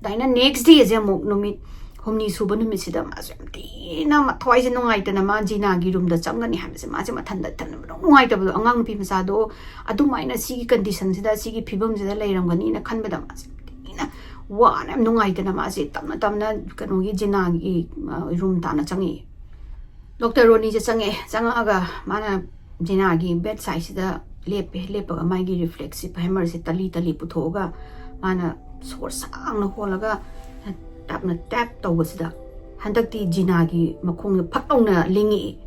ꯑꯗꯨꯃꯥꯏꯅ next dayꯁꯦ ꯑꯃꯨꯛ, ꯅꯨꯃꯤꯠ ꯍꯨꯝꯅꯤ ꯁꯨꯕ ꯅꯨꯃꯤꯠꯁꯤꯗ ꯃꯥꯁꯦ ꯌꯥꯝ ꯊꯤꯅ ꯃꯊ꯭ꯋꯥꯏꯁꯦ ꯅꯨꯡꯉꯥꯏꯇꯅ ꯃꯥ ꯖꯤꯅꯥꯒꯤ ꯔꯨꯝꯗ ꯆꯪꯒꯅꯤ ꯍꯥꯏꯕꯁꯦ ꯃꯥꯁꯦ ꯃꯊꯟꯗ ꯊꯟꯕꯗ ꯅꯨꯡꯉꯥꯏꯇꯕꯗꯣ, ꯑꯉꯥꯡ ꯅꯨꯄꯤ ꯃꯆꯥꯗꯣ ꯑꯗꯨꯃꯥꯏꯅ ꯁꯤꯒꯤ ꯀꯟꯗꯤꯁꯟꯁꯤꯗ, ꯁꯤꯒꯤ ꯐꯤꯕꯝꯁꯤꯗ ꯂꯩꯔꯝꯒꯅꯤꯅ ꯈꯟꯕꯗ ꯃꯥꯁꯦ ꯌꯥꯝ ꯊꯤꯅ ꯋꯥꯅ, ꯌꯥꯝ ꯅꯨꯡꯉꯥꯏꯇꯅ ꯃꯥꯁꯦ ꯇꯞꯅ ꯇꯞꯅ ꯀꯩꯅꯣꯒꯤ ꯖꯤꯅꯥꯒꯤ, ꯑ, ꯔꯨꯝ ꯇꯥꯟꯅ ꯆꯪꯉꯛꯑꯦ꯫ ꯗꯣꯛꯇꯔ ꯔꯣꯅꯤꯁꯦ ꯆꯪꯉꯛꯑꯦ꯫ ꯆꯪꯉꯛꯑꯒ ꯃꯥꯅ ꯖꯤꯅꯥꯒꯤ ꯕꯦꯗ ꯁꯥꯏꯗꯁꯤꯗ ꯂꯦꯞꯄꯦ꯫ ꯂꯦꯞꯄꯒ ꯃꯥꯒꯤ ꯔꯤꯐ꯭ꯂꯦꯛꯁꯤꯞ ꯍꯦꯃꯔꯁꯦ ꯇꯂꯤ ꯇꯂꯤ ꯄꯨꯊꯣꯛꯑꯒ ꯃꯥꯅ ꯁꯣꯔ ꯁꯥꯡꯅ ꯍꯣꯜꯂꯒ ꯇꯞꯅ ꯇꯦꯞ ꯇꯧꯕꯁꯤꯗ ꯍꯟꯗꯛꯇꯤ ꯖꯤꯅꯥꯒꯤ ꯃꯈꯣꯡꯁꯦ ꯐꯠ ꯂꯥꯎꯅ ꯂꯦꯡꯉꯛꯏ꯫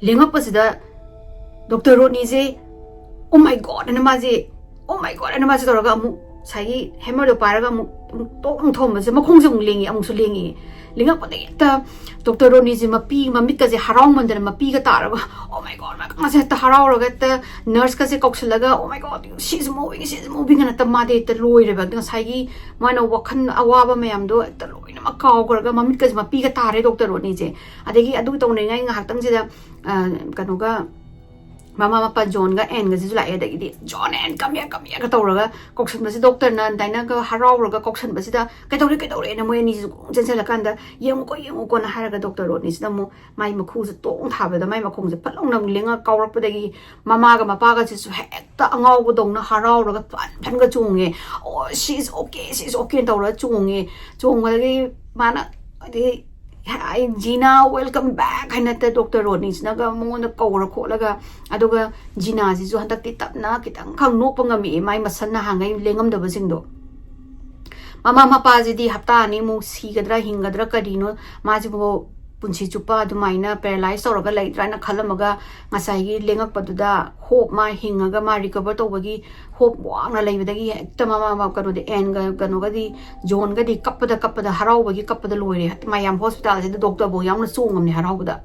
ꯂꯦꯡꯉꯛꯄꯁꯤꯗ ꯗꯣꯛꯇꯔ ꯔꯣꯅꯤꯁꯦ, "Oh my God" ꯑꯅ ꯃꯥꯁꯦ, "Oh my God" ꯑꯅ ꯃꯥꯁꯦ ꯇꯧꯔꯒ ꯑꯃꯨꯛ ꯉꯁꯥꯏꯒꯤ ꯍꯦꯃꯔꯗꯣ ꯄꯥꯏꯔꯒ ꯑꯃꯨꯛ ꯑꯃꯨꯛ ꯇꯣꯛ ꯑꯃꯨꯛ ꯊꯣꯝꯕꯁꯦ ꯃꯈꯣꯡꯁꯦ ꯑꯃꯨꯛ ꯂꯦꯡꯉꯤ, ꯑꯃꯨꯛꯁꯨ ꯂꯦꯡꯉꯤ꯫ ꯂꯦꯡꯉꯛꯄꯗꯒꯤ ꯍꯦꯛꯇ ꯗꯣꯛꯇꯔ ꯔꯣꯅꯤꯁꯦ ꯃꯄꯤ ꯃꯃꯤꯠꯀꯁꯦ ꯍꯔꯥꯎꯃꯟꯗꯅ ꯃꯄꯤꯒ ꯇꯥꯔꯒ, "Oh my God, my God!" ꯃꯥꯁꯦ ꯍꯦꯛꯇ ꯍꯔꯥꯎꯔꯒ ꯍꯦꯛꯇ ꯅꯔꯁꯀꯁꯦ ꯀꯧꯁꯜꯂꯒ, "Oh my God, she's moving, she's moving!" ꯑꯅ ꯍꯦꯛꯇ ꯃꯥꯗꯤ ꯍꯦꯛꯇ ꯂꯣꯏꯔꯦꯕ꯫ ꯑꯗꯣ ꯉꯁꯥꯏꯒꯤ ꯃꯥꯅ ꯋꯥꯈꯜ ꯑꯋꯥꯕ ꯃꯌꯥꯝꯗꯣ ꯍꯦꯛꯇ ꯂꯣꯏꯅꯃꯛ ꯀꯥꯎꯈ꯭ꯔꯒ ꯃꯃꯤꯠꯀꯁꯦ ꯃꯄꯤꯒ ꯇꯥꯔꯦ ꯗꯣꯛꯇꯔ ꯔꯣꯅꯤꯁꯦ꯫ ꯑꯗꯒꯤ ꯑꯗꯨ ꯇꯧꯅꯉꯥꯏ ꯉꯥꯏꯍꯥꯛꯇꯪꯁꯤꯗ, ꯑ, ꯀꯩꯅꯣꯒ ꯃꯃꯥ ꯃꯄꯥ ꯖꯣꯟꯒ ꯑꯦꯟꯒꯁꯤꯁꯨ ꯂꯥꯛꯑꯦ꯫ ꯑꯗꯒꯤꯗꯤ, "John, Anne, come here, come here!" ꯒ ꯇꯧꯔꯒ ꯀꯧꯁꯟꯕꯁꯤ, ꯗꯣꯛꯇꯔꯅ ꯑꯗꯥꯏꯅꯒ ꯍꯔꯥꯎꯔꯒ ꯀꯧꯁꯟꯕꯁꯤꯗ, "ꯀꯩꯗꯧꯔꯦ, ꯀꯩꯗꯧꯔꯦꯅ?" ꯃꯣꯏ ꯑꯅꯤꯁꯤꯁꯨ ꯆꯦꯟꯁꯤꯜꯂꯀꯥꯟꯗ, "ꯌꯦꯡꯉꯨꯀꯣ, ꯌꯦꯡꯉꯨꯀꯣꯅ" ꯍꯥꯏꯔꯒ ꯗꯣꯛꯇꯔ ꯔꯣꯅꯤꯁꯤꯅ ꯑꯃꯨꯛ ꯃꯥꯏ ꯃꯈꯨꯁꯦ ꯇꯣꯡ ꯊꯥꯕꯗ ꯃꯥꯏ ꯃꯈꯣꯡꯁꯦ ꯐꯠ ꯂꯥꯎꯅ ꯑꯃꯨꯛ ꯂꯦꯡꯉ ꯀꯥꯎꯔꯛꯄꯗꯒꯤ ꯃꯃꯥꯒ ꯃꯄꯥꯒꯁꯤꯁꯨ ꯍꯦꯛꯇ ꯑꯉꯥꯎꯕꯗꯧꯅ ꯍꯔꯥꯎꯔꯒ ꯐꯟ ꯐꯟꯒ ꯆꯣꯡꯉꯦ꯫ "Oh, she's okay, she's okay!" ꯇꯧꯔꯒ ꯆꯣꯡꯉꯦ꯫ ꯆꯣꯡꯕꯗꯒꯤ ꯃꯥꯅ, ꯑꯗꯒꯤ, "Hi, Gina, welcome back!" ꯍꯥꯏꯅ ꯗꯣꯛꯇꯔ ꯔꯣꯅꯤꯁꯤꯅꯒ ꯃꯉꯣꯟꯗ ꯀꯧꯔ ꯈꯣꯠꯂꯒ, ꯑꯗꯨꯒ ꯖꯤꯅꯥꯁꯤꯁꯨ ꯍꯟꯗꯛꯇꯤ ꯇꯞꯅ ꯈꯤꯇꯪꯈꯛ ꯅꯣꯛꯄ ꯉꯝꯃꯛꯑꯦ, ꯃꯥꯏ ꯃꯁꯟ ꯅꯍꯥꯟꯈꯩ ꯂꯦꯡꯉꯝꯗꯕꯁꯤꯡꯗꯣ꯫ ꯃꯃꯥ ꯃꯄꯥꯁꯤꯗꯤ ꯍꯞꯇꯥ ꯑꯅꯤꯃꯨꯛ ꯁꯤꯒꯗ꯭ꯔꯥ ꯍꯤꯡꯒꯗ꯭ꯔꯥ ꯀꯔꯤꯅꯣ, ꯃꯥꯁꯤꯕꯨ ꯄꯨꯟꯁꯤ ꯆꯨꯞꯄ ꯑꯗꯨꯃꯥꯏꯅ ꯄꯦꯔꯥꯂꯥꯏꯁ ꯇꯧꯔꯒ ꯂꯩꯗ꯭ꯔꯥ ꯍꯥꯏꯅ ꯈꯜꯂꯝꯃꯒ, ꯉꯁꯥꯏꯒꯤ ꯂꯦꯡꯉꯛꯄꯗꯨꯗ ꯍꯣꯞ, ꯃꯥ ꯍꯤꯡꯉꯒ ꯃꯥ ꯔꯤꯀꯚꯔ ꯇꯧꯕꯒꯤ ꯍꯣꯞ ꯋꯥꯡꯅ ꯂꯩꯕꯗꯒꯤ ꯍꯦꯛꯇ ꯃꯃꯥ, ꯃ-, ꯀꯩꯅꯣꯗꯤ, ꯑꯦꯟꯒ ꯀꯩꯅꯣꯒꯗꯤ, ꯖꯣꯟꯒꯗꯤ ꯀꯞꯄꯗ ꯀꯞꯄꯗ, ꯍꯔꯥꯎꯕꯒꯤ ꯀꯞꯄꯗ ꯂꯣꯏꯔꯦ꯫ ꯃꯌꯥꯝ ꯍꯣꯁꯄꯤꯇꯥꯜꯁꯤꯗ ꯗꯣꯛꯇꯔꯐꯥꯎ ꯌꯥꯎꯅ ꯆꯣꯡꯉꯝꯅꯦ ꯍꯔꯥꯎꯕꯗ꯫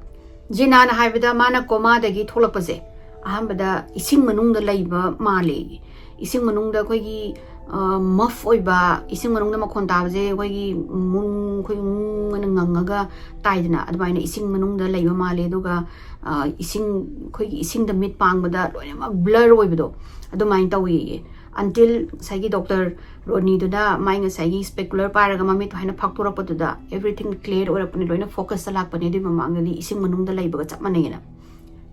ꯖꯤꯅꯥꯅ ꯍꯥꯏꯕꯗ, ꯃꯥꯅ ꯀꯣꯃꯥꯗꯒꯤ ꯊꯣꯛꯂꯛꯄꯁꯦ ꯑꯍꯥꯟꯕꯗ ꯏꯁꯤꯡ ꯃꯅꯨꯡꯗ ꯂꯩꯕ ꯃꯥꯜꯂꯦ꯫ ꯏꯁꯤꯡ ꯃꯅꯨꯡꯗ ꯑꯩꯈꯣꯏꯒꯤ, ꯑ, ꯃꯐ ꯑꯣꯏꯕ, ꯏꯁꯤꯡ ꯃꯅꯨꯡꯗ ꯃꯈꯣꯟ ꯇꯥꯕꯁꯦ ꯑꯩꯈꯣꯏꯒꯤ ꯃꯨꯡ, ꯑꯩꯈꯣꯏ ꯃꯨꯡ ꯑꯅ ꯉꯪꯉꯒ ꯇꯥꯏꯗꯅ, ꯑꯗꯨꯃꯥꯏꯅ ꯏꯁꯤꯡ ꯃꯅꯨꯡꯗ ꯂꯩꯕ ꯃꯥꯜꯂꯦ꯫ ꯑꯗꯨꯒ, ꯑ, ꯏꯁꯤꯡ, ꯑꯩꯈꯣꯏꯒꯤ ꯏꯁꯤꯡꯗ ꯃꯤꯠ ꯄꯥꯡꯕꯗ ꯂꯣꯏꯅꯃꯛ ꯕ꯭ꯂꯔ ꯑꯣꯏꯕꯗꯣ ꯑꯗꯨꯃꯥꯏꯅ ꯇꯧꯋꯦꯌꯦ꯫ Until ꯉꯁꯥꯏꯒꯤ ꯗꯣꯛꯇꯔ ꯔꯣꯅꯤꯗꯨꯅ ꯃꯥꯏ ꯉꯁꯥꯏꯒꯤ ꯁ꯭ꯄꯦꯀꯨꯂꯔ ꯄꯥꯏꯔꯒ ꯃꯃꯤꯠꯇꯣ ꯍꯥꯏꯅ ꯐꯥꯛꯇꯣꯔꯛꯄꯗꯨꯗ everything clear ꯑꯣꯏꯔꯛꯄꯅꯦ, ꯂꯣꯏꯅ ꯐꯣꯀꯁꯇ ꯂꯥꯛꯄꯅꯦ꯫ ꯑꯗꯨꯏ ꯃꯃꯥꯡꯗꯗꯤ ꯏꯁꯤꯡ ꯃꯅꯨꯡꯗ ꯂꯩꯕꯒ ꯆꯞ ꯃꯥꯟꯅꯩꯌꯦꯅ꯫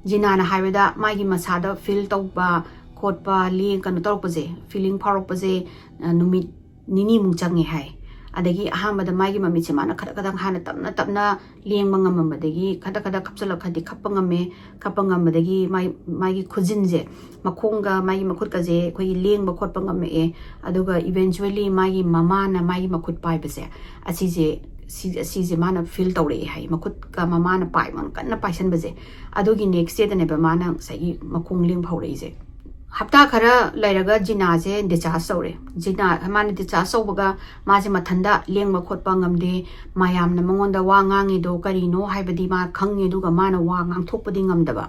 ꯖꯤꯅꯥꯅ ꯍꯥꯏꯕꯗ ꯃꯥꯒꯤ ꯃꯁꯥꯗ ꯐꯤꯜ ꯇꯧꯕ ꯈꯣꯠꯄ, ꯂꯦꯡ-, ꯀꯩꯅꯣ ꯇꯧꯔꯛꯄꯁꯦ, ꯐꯤꯂꯤꯡ ꯐꯥꯎꯔꯛꯄꯁꯦ, ꯑ, ꯅꯨꯃꯤꯠ ꯅꯤꯅꯤꯃꯨꯛ ꯆꯪꯉꯦ ꯍꯥꯏ꯫ ꯑꯗꯒꯤ ꯑꯍꯥꯟꯕꯗ ꯃꯥꯒꯤ ꯃꯃꯤꯠꯁꯦ ꯃꯥꯅ ꯈꯔ ꯈꯔ ꯍꯥꯟꯅ ꯇꯞꯅ ꯇꯞꯅ ꯂꯦꯡꯕ ꯉꯝꯃꯝꯕꯗꯒꯤ ꯈꯔ ꯈꯔ ꯀꯞꯁꯤꯜꯂꯛꯈ꯭ꯔꯗꯤ ꯈꯞꯄ ꯉꯝꯃꯦ꯫ ꯈꯞꯄ ꯉꯝꯕꯗꯒꯤ ꯃꯥꯏ, ꯃꯥꯒꯤ ꯈꯨꯖꯤꯟꯁꯦ, ꯃꯈꯣꯡꯒ ꯃꯥꯒꯤ ꯃꯈꯨꯠꯀꯁꯦ ꯑꯩꯈꯣꯏꯒꯤ ꯂꯦꯡꯕ ꯈꯣꯠꯄ ꯉꯝꯃꯛꯑꯦ꯫ ꯑꯗꯨꯒ eventually ꯃꯥꯒꯤ ꯃꯃꯥꯅ ꯃꯥꯒꯤ ꯃꯈꯨꯠ ꯄꯥꯏꯕꯁꯦ, ꯑꯁꯤꯁꯦ, ꯁꯤ-, ꯑꯁꯤꯁꯦ ꯃꯥꯅ ꯐꯤꯜ ꯇꯧꯔꯛꯑꯦ ꯍꯥꯏ, ꯃꯈꯨꯠꯀ ꯃꯃꯥꯅ ꯄꯥꯏꯕ, ꯀꯟꯅ ꯄꯥꯏꯁꯟꯕꯁꯦ꯫ ꯑꯗꯨꯒꯤ ꯅꯦꯛꯁ ꯗꯦꯗꯅꯦꯕ ꯃꯥꯅ ꯉꯁꯥꯏꯒꯤ ꯃꯈꯣꯡ ꯂꯦꯡꯕ ꯍꯧꯔꯛꯏꯁꯦ꯫ ꯍꯞꯇꯥ ꯈꯔ ꯂꯩꯔꯒ ꯖꯤꯅꯥꯁꯦ discharge ꯇꯧꯔꯦ꯫ ꯖꯤꯅꯥ, ꯃꯥꯅ discharge ꯇꯧꯕꯒ ꯃꯥꯁꯦ ꯃꯊꯟꯇ ꯂꯦꯡꯕ ꯈꯣꯠꯄ ꯉꯝꯗꯦ꯫ ꯃꯌꯥꯝꯅ ꯃꯉꯣꯟꯗ ꯋꯥ ꯉꯥꯡꯉꯤꯗꯣ ꯀꯔꯤꯅꯣ ꯍꯥꯏꯕꯗꯤ ꯃꯥ ꯈꯪꯉꯤ, ꯑꯗꯨꯒ ꯃꯥꯅ ꯋꯥ ꯉꯥꯡꯊꯣꯛꯄꯗꯤ ꯉꯝꯗꯕ,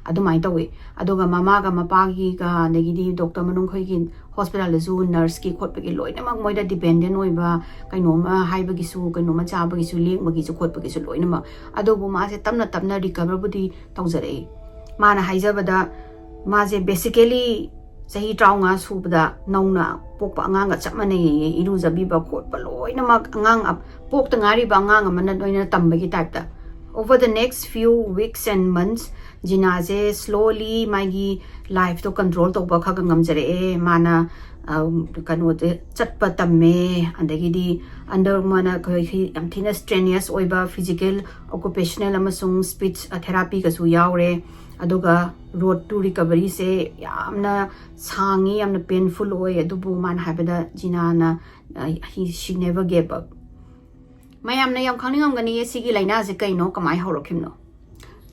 ꯑꯗꯨꯃꯥꯏꯅ ꯇꯧꯋꯤ꯫ ꯑꯗꯨꯒ ꯃꯃꯥꯒ ꯃꯄꯥꯒꯤꯒ, ꯑꯗꯒꯤꯗꯤ doctor ꯃꯅꯨꯡ ꯑꯩꯈꯣꯏꯒꯤ hospitalꯗꯁꯨ nurseꯀꯤ ꯈꯣꯠꯄꯒꯤ ꯂꯣꯏꯅꯃꯛ ꯃꯣꯏꯗ dependent ꯑꯣꯏꯕ, ꯀꯩꯅꯣꯝꯃ ꯍꯥꯏꯕꯒꯤꯁꯨ, ꯀꯩꯅꯣꯝꯃ ꯆꯥꯕꯒꯤꯁꯨ, ꯂꯦꯡꯕꯒꯤꯁꯨ ꯈꯣꯠꯄꯒꯤꯁꯨ ꯂꯣꯏꯅꯃꯛ꯫ ꯑꯗꯨꯕꯨ ꯃꯥꯁꯦ ꯇꯞꯅ ꯇꯞꯅ recoverꯕꯨꯗꯤ ꯇꯧꯖꯔꯛꯏ꯫ ꯃꯥꯅ ꯍꯥꯏꯖꯕꯗ, ꯃꯥꯁꯦ basically ꯆꯍꯤ ꯇꯔꯥꯃꯉꯥ ꯁꯨꯕꯗ ꯅꯧꯅ ꯄꯣꯛꯄ ꯑꯉꯥꯡꯒ ꯆꯞ ꯃꯥꯟꯅꯩꯌꯦ꯫ ꯏꯔꯨꯖꯕꯤꯕ ꯈꯣꯠꯄ ꯂꯣꯏꯅꯃꯛ ꯑꯉꯥꯡ ꯑ-, ꯄꯣꯛꯇ ꯉꯥꯏꯔꯤꯕ ꯑꯉꯥꯡ ꯑꯃꯅ ꯂꯣꯏꯅ ꯇꯝꯕꯒꯤ typeꯇ꯫ Over the next few weeks and months, ꯖꯤꯅꯥꯁꯦ slowly ꯃꯥꯒꯤ lifeꯇꯣ control ꯇꯧꯕ ꯈꯔ ꯈꯔ ꯉꯝꯖꯔꯛꯑꯦ꯫ ꯃꯥꯅ, ꯑ, ꯀꯩꯅꯣꯗ ꯆꯠꯄ ꯇꯝꯃꯦ, ꯑꯗꯒꯤꯗꯤ under ꯃꯥꯅ ꯑꯩꯈꯣꯏꯒꯤ ꯌꯥꯝ ꯊꯤꯅ strenuous ꯑꯣꯏꯕ physical, occupational ꯑꯃꯁꯨꯡ speech therapyꯒꯁꯨ ꯌꯥꯎꯔꯦ꯫ ꯑꯗꯨꯒ road to recoveryꯁꯦ ꯌꯥꯝꯅ ꯁꯥꯡꯉꯤ, ꯌꯥꯝꯅ painful ꯑꯣꯏ꯫ ꯑꯗꯨꯕꯨ ꯃꯥꯅ ꯍꯥꯏꯕꯗ, ꯖꯤꯅꯥꯅ, ꯑ, he, she never gave up꯫ ꯃꯌꯥꯝꯅ ꯌꯥꯝ ꯈꯪꯅꯤꯡꯉꯝꯒꯅꯤ, ꯁꯤꯒꯤ ꯂꯥꯏꯅꯥꯁꯦ ꯀꯩꯅꯣ, ꯀꯃꯥꯏꯅ ꯍꯧꯔꯛꯈꯤꯕꯅꯣ?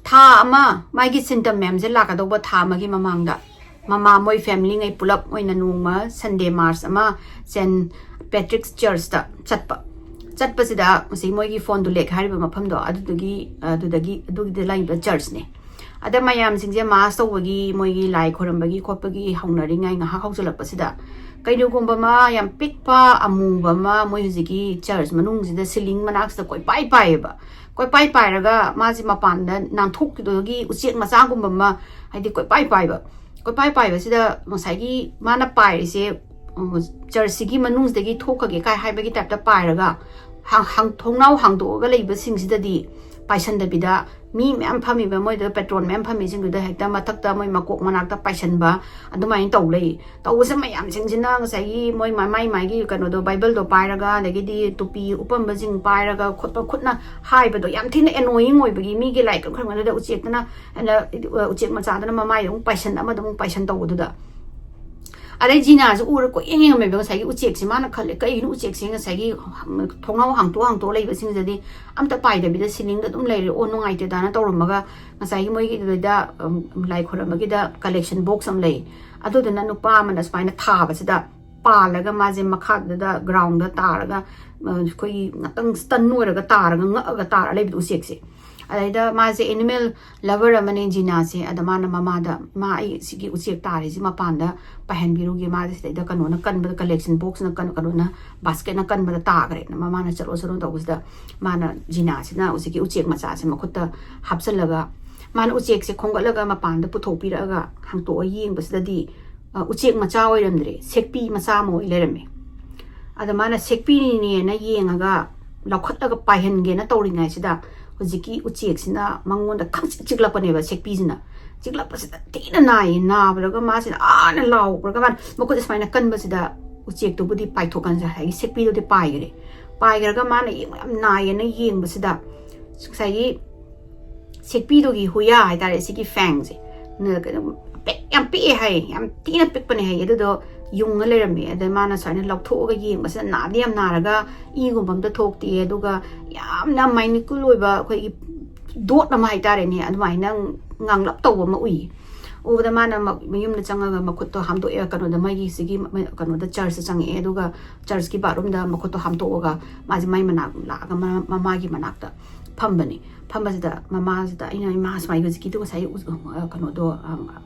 ꯊꯥ ꯑꯃ, ꯃꯥꯒꯤ symptom ꯃꯌꯥꯝꯁꯦ ꯂꯥꯛꯀꯗꯧꯕ ꯊꯥ ꯑꯃꯒꯤ ꯃꯃꯥꯡꯗ ꯃꯃꯥ ꯃꯣꯏ familyꯉꯩ ꯄꯨꯂꯞ ꯑꯣꯏꯅ ꯅꯣꯡꯃ Sunday March ꯑꯃ Saint Patrick's Churchꯇ ꯆꯠꯄ꯫ ꯆꯠꯄꯁꯤꯗ ꯉꯁꯤ ꯃꯣꯏꯒꯤ Fond du Lac ꯍꯥꯏꯔꯤꯕ ꯃꯐꯝꯗꯣ, ꯑꯗꯨꯗꯨꯒꯤ, ꯑꯗꯨꯗꯒꯤ, ꯑꯗꯨꯒꯤꯗ ꯂꯩꯕ churchꯅꯦ꯫ ꯑꯗ ꯃꯌꯥꯝꯁꯤꯡꯁꯦ mass ꯇꯧꯕꯒꯤ, ꯃꯣꯏꯒꯤ ꯂꯥꯏ ꯈꯣꯏꯔꯝꯕꯒꯤ ꯈꯣꯠꯄꯒꯤ ꯍꯧꯅꯔꯤꯉꯩ ꯉꯥꯏꯍꯥꯛ ꯍꯧꯖꯤꯜꯂꯛꯄꯁꯤꯗ, ꯀꯩꯅꯣꯒꯨꯝꯕ ꯑꯃ ꯌꯥꯝ ꯄꯤꯛꯄ ꯑꯃꯨꯕ ꯑꯃ ꯃꯣꯏ ꯍꯧꯖꯤꯛꯀꯤ church ꯃꯅꯨꯡꯁꯤꯗ ceiling ꯃꯅꯥꯛꯁꯤꯗ ꯀꯣꯏꯄꯥꯏ ꯄꯥꯏꯌꯦꯕ꯫ ꯀꯣꯏꯄꯥꯏ ꯄꯥꯏꯔꯒ ꯃꯥꯁꯦ ꯃꯄꯥꯟꯗ ꯅꯥꯟꯊꯣꯛꯈꯤꯗꯣꯏꯒꯤ ꯎꯆꯦꯛ ꯃꯆꯥꯒꯨꯝꯕ ꯑꯃ, ꯍꯥꯏꯗꯤ ꯀꯣꯏꯄꯥꯏ ꯄꯥꯏꯕ꯫ ꯀꯣꯏꯄꯥꯏ ꯄꯥꯏꯕꯁꯤꯗ ꯉꯁꯥꯏꯒꯤ ꯃꯥꯅ ꯄꯥꯏꯔꯤꯁꯦ, ꯎꯝ, churchꯁꯤꯒꯤ ꯃꯅꯨꯡꯁꯤꯗꯒꯤ ꯊꯣꯛꯈꯒꯦ ꯀꯥꯏ ꯍꯥꯏꯕꯒꯤ typeꯇ ꯄꯥꯏꯔꯒ, ꯍꯥꯡ-, ꯍꯥꯡ-, ꯊꯣꯡꯅꯥꯎ ꯍꯥꯡꯗꯣꯛꯑꯒ ꯂꯩꯕꯁꯤꯡꯁꯤꯗꯗꯤ ꯄꯥꯏꯁꯟꯗꯕꯤꯗ, ꯃꯤ ꯃꯌꯥꯝ ꯐꯝꯃꯤꯕ, ꯃꯣꯏꯗ patron ꯃꯌꯥꯝ ꯐꯝꯃꯤꯁꯤꯡꯗꯨꯗ ꯍꯦꯛꯇ ꯃꯊꯛꯇ ꯃꯣꯏ ꯃꯀꯣꯛ ꯃꯅꯥꯛꯇ ꯄꯥꯏꯁꯟꯕ, ꯑꯗꯨꯃꯥꯏꯅ ꯇꯧ ꯂꯩ꯫ ꯇꯧꯕꯁꯦ ꯃꯌꯥꯝꯁꯤꯡꯁꯤꯅ ꯉꯁꯥꯏꯒꯤ ꯃꯣꯏ ꯃꯥ-, ꯃꯥꯏ ꯃꯥꯏꯒꯤ ꯀꯩꯅꯣꯗꯣ, Bibleꯗꯣ ꯄꯥꯏꯔꯒ, ꯑꯗꯒꯤꯗꯤ ꯇꯨꯄꯤ ꯎꯞꯄꯝꯕꯁꯤꯡ ꯄꯥꯏꯔꯒ, ꯈꯣꯠꯄ, ꯈꯨꯠꯅ ꯍꯥꯏꯕꯗꯣ ꯌꯥꯝ ꯊꯤꯅ annoying ꯑꯣꯏꯕꯒꯤ, ꯃꯤꯒꯤ ꯂꯥꯏ ꯀꯠꯈ꯭ꯔꯕꯗꯨꯗ ꯎꯆꯦꯛꯇꯨꯅ, ꯑꯗ, ꯎꯆꯦꯛ ꯃꯆꯥꯗꯨꯅ ꯃꯃꯥꯏꯗ ꯑꯃꯨꯛ ꯄꯥꯏꯁꯟ, ꯑꯃꯗ ꯑꯃꯨꯛ ꯄꯥꯏꯁꯟ ꯇꯧꯕꯗꯨꯗ꯫ ꯑꯗꯩ ꯖꯤꯅꯥꯁꯦ ꯎꯔ ꯀꯣꯏꯌꯦꯡ ꯌꯦꯡꯉꯝꯃꯦꯕ ꯉꯁꯥꯏꯒꯤ ꯎꯆꯦꯛꯁꯦ꯫ ꯃꯥꯅ ꯈꯜꯂꯦ, "ꯀꯩꯅꯣ ꯎꯆꯦꯛꯁꯦ ꯉꯁꯥꯏꯒꯤ ꯊꯣꯡꯅꯥꯎ ꯍꯥꯡꯇꯣꯛ ꯍꯥꯡꯇꯣꯛ ꯂꯩꯕꯁꯤꯡꯁꯤꯗꯤ ꯑꯝꯇ ꯄꯥꯏꯗꯕꯤꯗ ꯁꯤꯂꯤꯡꯗ ꯑꯗꯨꯝ ꯂꯩꯔꯦ, ꯑꯣ ꯅꯨꯡꯉꯥꯏꯇꯦꯗꯥꯅ" ꯇꯧꯔꯝꯃꯒ ꯉꯁꯥꯏꯒꯤ ꯃꯣꯏꯒꯤꯗꯨꯗ, ꯎꯝ, ꯂꯥꯏ ꯈꯣꯏꯔꯝꯕꯒꯤꯗ ꯀꯂꯦꯛꯁꯟ ꯕꯣꯛꯁ ꯑꯃ ꯂꯩ꯫ ꯑꯗꯨꯗꯨꯅ ꯅꯨꯄꯥ ꯑꯃꯅ ꯁꯨꯃꯥꯏꯅ ꯊꯥꯕꯁꯤꯗ ꯄꯥꯜꯂꯒ ꯃꯥꯁꯦ ꯃꯈꯥꯗꯨꯗ ꯒ꯭ꯔꯥꯎꯟꯗ ꯇꯥꯔꯒ, ꯑ, ꯑꯩꯈꯣꯏꯒꯤ ꯉꯥꯛꯇꯪ ꯁ꯭ꯇꯟ ꯑꯣꯏꯔꯒ ꯇꯥꯔꯒ ꯉꯛꯑꯒ ꯇꯥꯔ ꯂꯩꯕꯗꯣ ꯎꯆꯦꯛꯁꯦ꯫ ꯑꯗꯩꯗ ꯃꯥꯁꯦ ꯑꯦꯅꯤꯃꯦꯜ ꯂꯚꯔ ꯑꯃꯅꯦ ꯖꯤꯅꯥꯁꯦ꯫ ꯑꯗ ꯃꯥꯅ ꯃꯃꯥꯗ, "ꯏꯃꯥ, ꯑꯩ ꯁꯤꯒꯤ ꯎꯆꯦꯛ ꯇꯥꯔꯤꯁꯤ ꯃꯄꯥꯟꯗ ꯄꯥꯏꯍꯟꯕꯤꯔꯨꯒꯦ, ꯃꯥꯁꯦ ꯁꯤꯗꯩꯗ ꯀꯩꯅꯣꯅ ꯀꯟꯕꯗ, ꯀꯂꯦꯛꯁꯟ ꯕꯣꯛꯁꯅ ꯀꯟ-, ꯀꯩꯅꯣꯅ, ꯕꯥꯁꯀꯦꯠꯅ ꯀꯟꯕꯗ ꯇꯥꯈ꯭ꯔꯦꯅ" ꯃꯃꯥꯅ ꯆꯠꯂꯣ ꯆꯠꯂꯣ ꯇꯧꯕꯁꯤꯗ ꯃꯥꯅ, ꯖꯤꯅꯥꯁꯤꯅ ꯍꯧꯖꯤꯛꯀꯤ ꯎꯆꯦꯛ ꯃꯆꯥꯁꯦ ꯃꯈꯨꯠꯇ ꯍꯥꯞꯆꯜꯂꯒ, ꯃꯥꯅ ꯎꯆꯦꯛꯁꯦ ꯈꯣꯝꯒꯠꯂꯒ ꯃꯄꯥꯟꯗ ꯄꯨꯊꯣꯛꯄꯤꯔꯛꯑꯒ ꯍꯥꯡꯇꯣꯛꯑ ꯌꯦꯡꯕꯁꯤꯗꯗꯤ, ꯑ, ꯎꯆꯦꯛ ꯃꯆꯥ ꯑꯣꯏꯔꯝꯗ꯭ꯔꯦ, ꯁꯦꯛꯄꯤ ꯃꯆꯥ ꯑꯃ ꯑꯣꯏ ꯂꯩꯔꯝꯃꯦ꯫ ꯑꯗ ꯃꯥꯅ ꯁꯦꯛꯄꯤꯅꯦꯅ ꯌꯦꯡꯉꯒ ꯂꯧꯈꯠꯂꯒ ꯄꯥꯏꯍꯟꯒꯦꯅ ꯇꯧꯔꯤꯉꯩꯁꯤꯗ ꯍꯧꯖꯤꯛꯀꯤ ꯎꯆꯦꯛꯁꯤꯅ ꯃꯉꯣꯟꯗ ꯈꯪꯆꯤꯛ ꯆꯤꯛꯂꯛꯄꯅꯦꯕ, ꯁꯦꯛꯄꯤꯁꯤꯅ꯫ ꯆꯤꯛꯂꯛꯄꯁꯤꯗ ꯊꯤꯅ ꯅꯥꯏꯌꯦ꯫ ꯅꯥꯕꯗꯒ ꯃꯥꯁꯤꯅ ꯑꯥꯅ ꯂꯥꯎꯈ꯭ꯔꯒ ꯃꯥꯅ ꯃꯈꯨꯠ ꯁꯨꯃꯥꯏꯅ ꯀꯟꯕꯁꯤꯗ ꯎꯆꯦꯛꯇꯨꯕꯨꯗꯤ ꯄꯥꯏꯊꯣꯛꯀꯟꯁꯦ, ꯉꯁꯥꯏꯒꯤ ꯁꯦꯛꯄꯤꯗꯨꯗꯤ ꯄꯥꯏꯈ꯭ꯔꯦ꯫ ꯄꯥꯏꯈ꯭ꯔꯒ ꯃꯥꯅ ꯌꯦꯡꯕ ꯌꯥꯝ ꯅꯥꯏꯌꯦꯅ ꯌꯦꯡꯕꯁꯤꯗ ꯉꯁꯥꯏꯒꯤ ꯁꯦꯛꯄꯤꯗꯨꯒꯤ ꯍꯨꯌꯥ ꯍꯥꯏꯇꯥꯔꯦ, ꯁꯤꯒꯤ ꯐꯦꯡꯁꯦ꯫ ꯅ-, ꯀꯩꯅꯣ, ꯄꯤꯛ-, ꯌꯥꯝ ꯄꯤꯛꯑꯦ ꯍꯥꯏꯌꯦ, ꯌꯥꯝ ꯊꯤꯅ ꯄꯤꯛꯄꯅꯦ ꯍꯥꯏꯌꯦ꯫ ꯑꯗꯨꯗꯣ ꯌꯨꯡꯉ ꯂꯩꯔꯝꯃꯦ꯫ ꯑꯗ ꯃꯥꯅ ꯁꯨꯃꯥꯏꯅ ꯂꯧꯊꯣꯛꯑꯒ ꯌꯦꯡꯕꯁꯤꯗ ꯅꯥꯗꯤ ꯌꯥꯝ ꯅꯥꯔꯒ ꯏꯒꯨꯝꯕ ꯑꯝꯇ ꯊꯣꯛꯇꯦ, ꯑꯗꯨꯒ ꯌꯥꯝꯅ ꯃꯥꯏꯅꯤꯀꯨꯜ ꯑꯣꯏꯕ ꯑꯩꯈꯣꯏꯒꯤ ꯗꯣꯠ ꯑꯃ ꯍꯥꯏꯇꯥꯔꯦꯅꯦ, ꯑꯗꯨꯃꯥꯏꯅ ꯉꯥꯡꯂꯞ ꯇꯧꯕ ꯑꯃ ꯎꯏ꯫ ꯎꯕꯗ ꯃꯥꯅ ꯃ-, ꯃꯌꯨꯝꯗ ꯆꯪꯉꯒ ꯃꯈꯨꯠꯇꯣ ꯍꯥꯝꯗꯣꯛꯑꯦ, ꯀꯩꯅꯣꯗ, ꯃꯣꯏꯒꯤ ꯁꯤꯒꯤ ꯃ-, ꯀꯩꯅꯣꯗ, ꯆꯔꯆꯇ ꯆꯪꯉꯛꯑꯦ, ꯑꯗꯨꯒ ꯆꯔꯆꯀꯤ ꯕꯥꯠꯔꯨꯝꯗ ꯃꯈꯨꯠꯇꯣ ꯍꯥꯝꯗꯣꯛꯑꯒ ꯃꯥꯁꯦ ꯃꯥꯏ ꯃꯅꯥꯛ ꯂꯥꯛꯑꯒ ꯃ-, ꯃꯃꯥꯒꯤ ꯃꯅꯥꯛꯇ ꯐꯝꯕꯅꯤ꯫ ꯐꯝꯕꯁꯤꯗ ꯃꯃꯥꯁꯤꯗ ꯑꯩꯅ, "ꯏꯃꯥ, ꯁꯨꯃꯥꯏꯅ ꯍꯧꯖꯤꯛꯀꯤꯗꯨ ꯉꯁꯥꯏ ꯎ-, ꯑ, ꯀꯩꯅꯣꯗꯣ, ꯑ,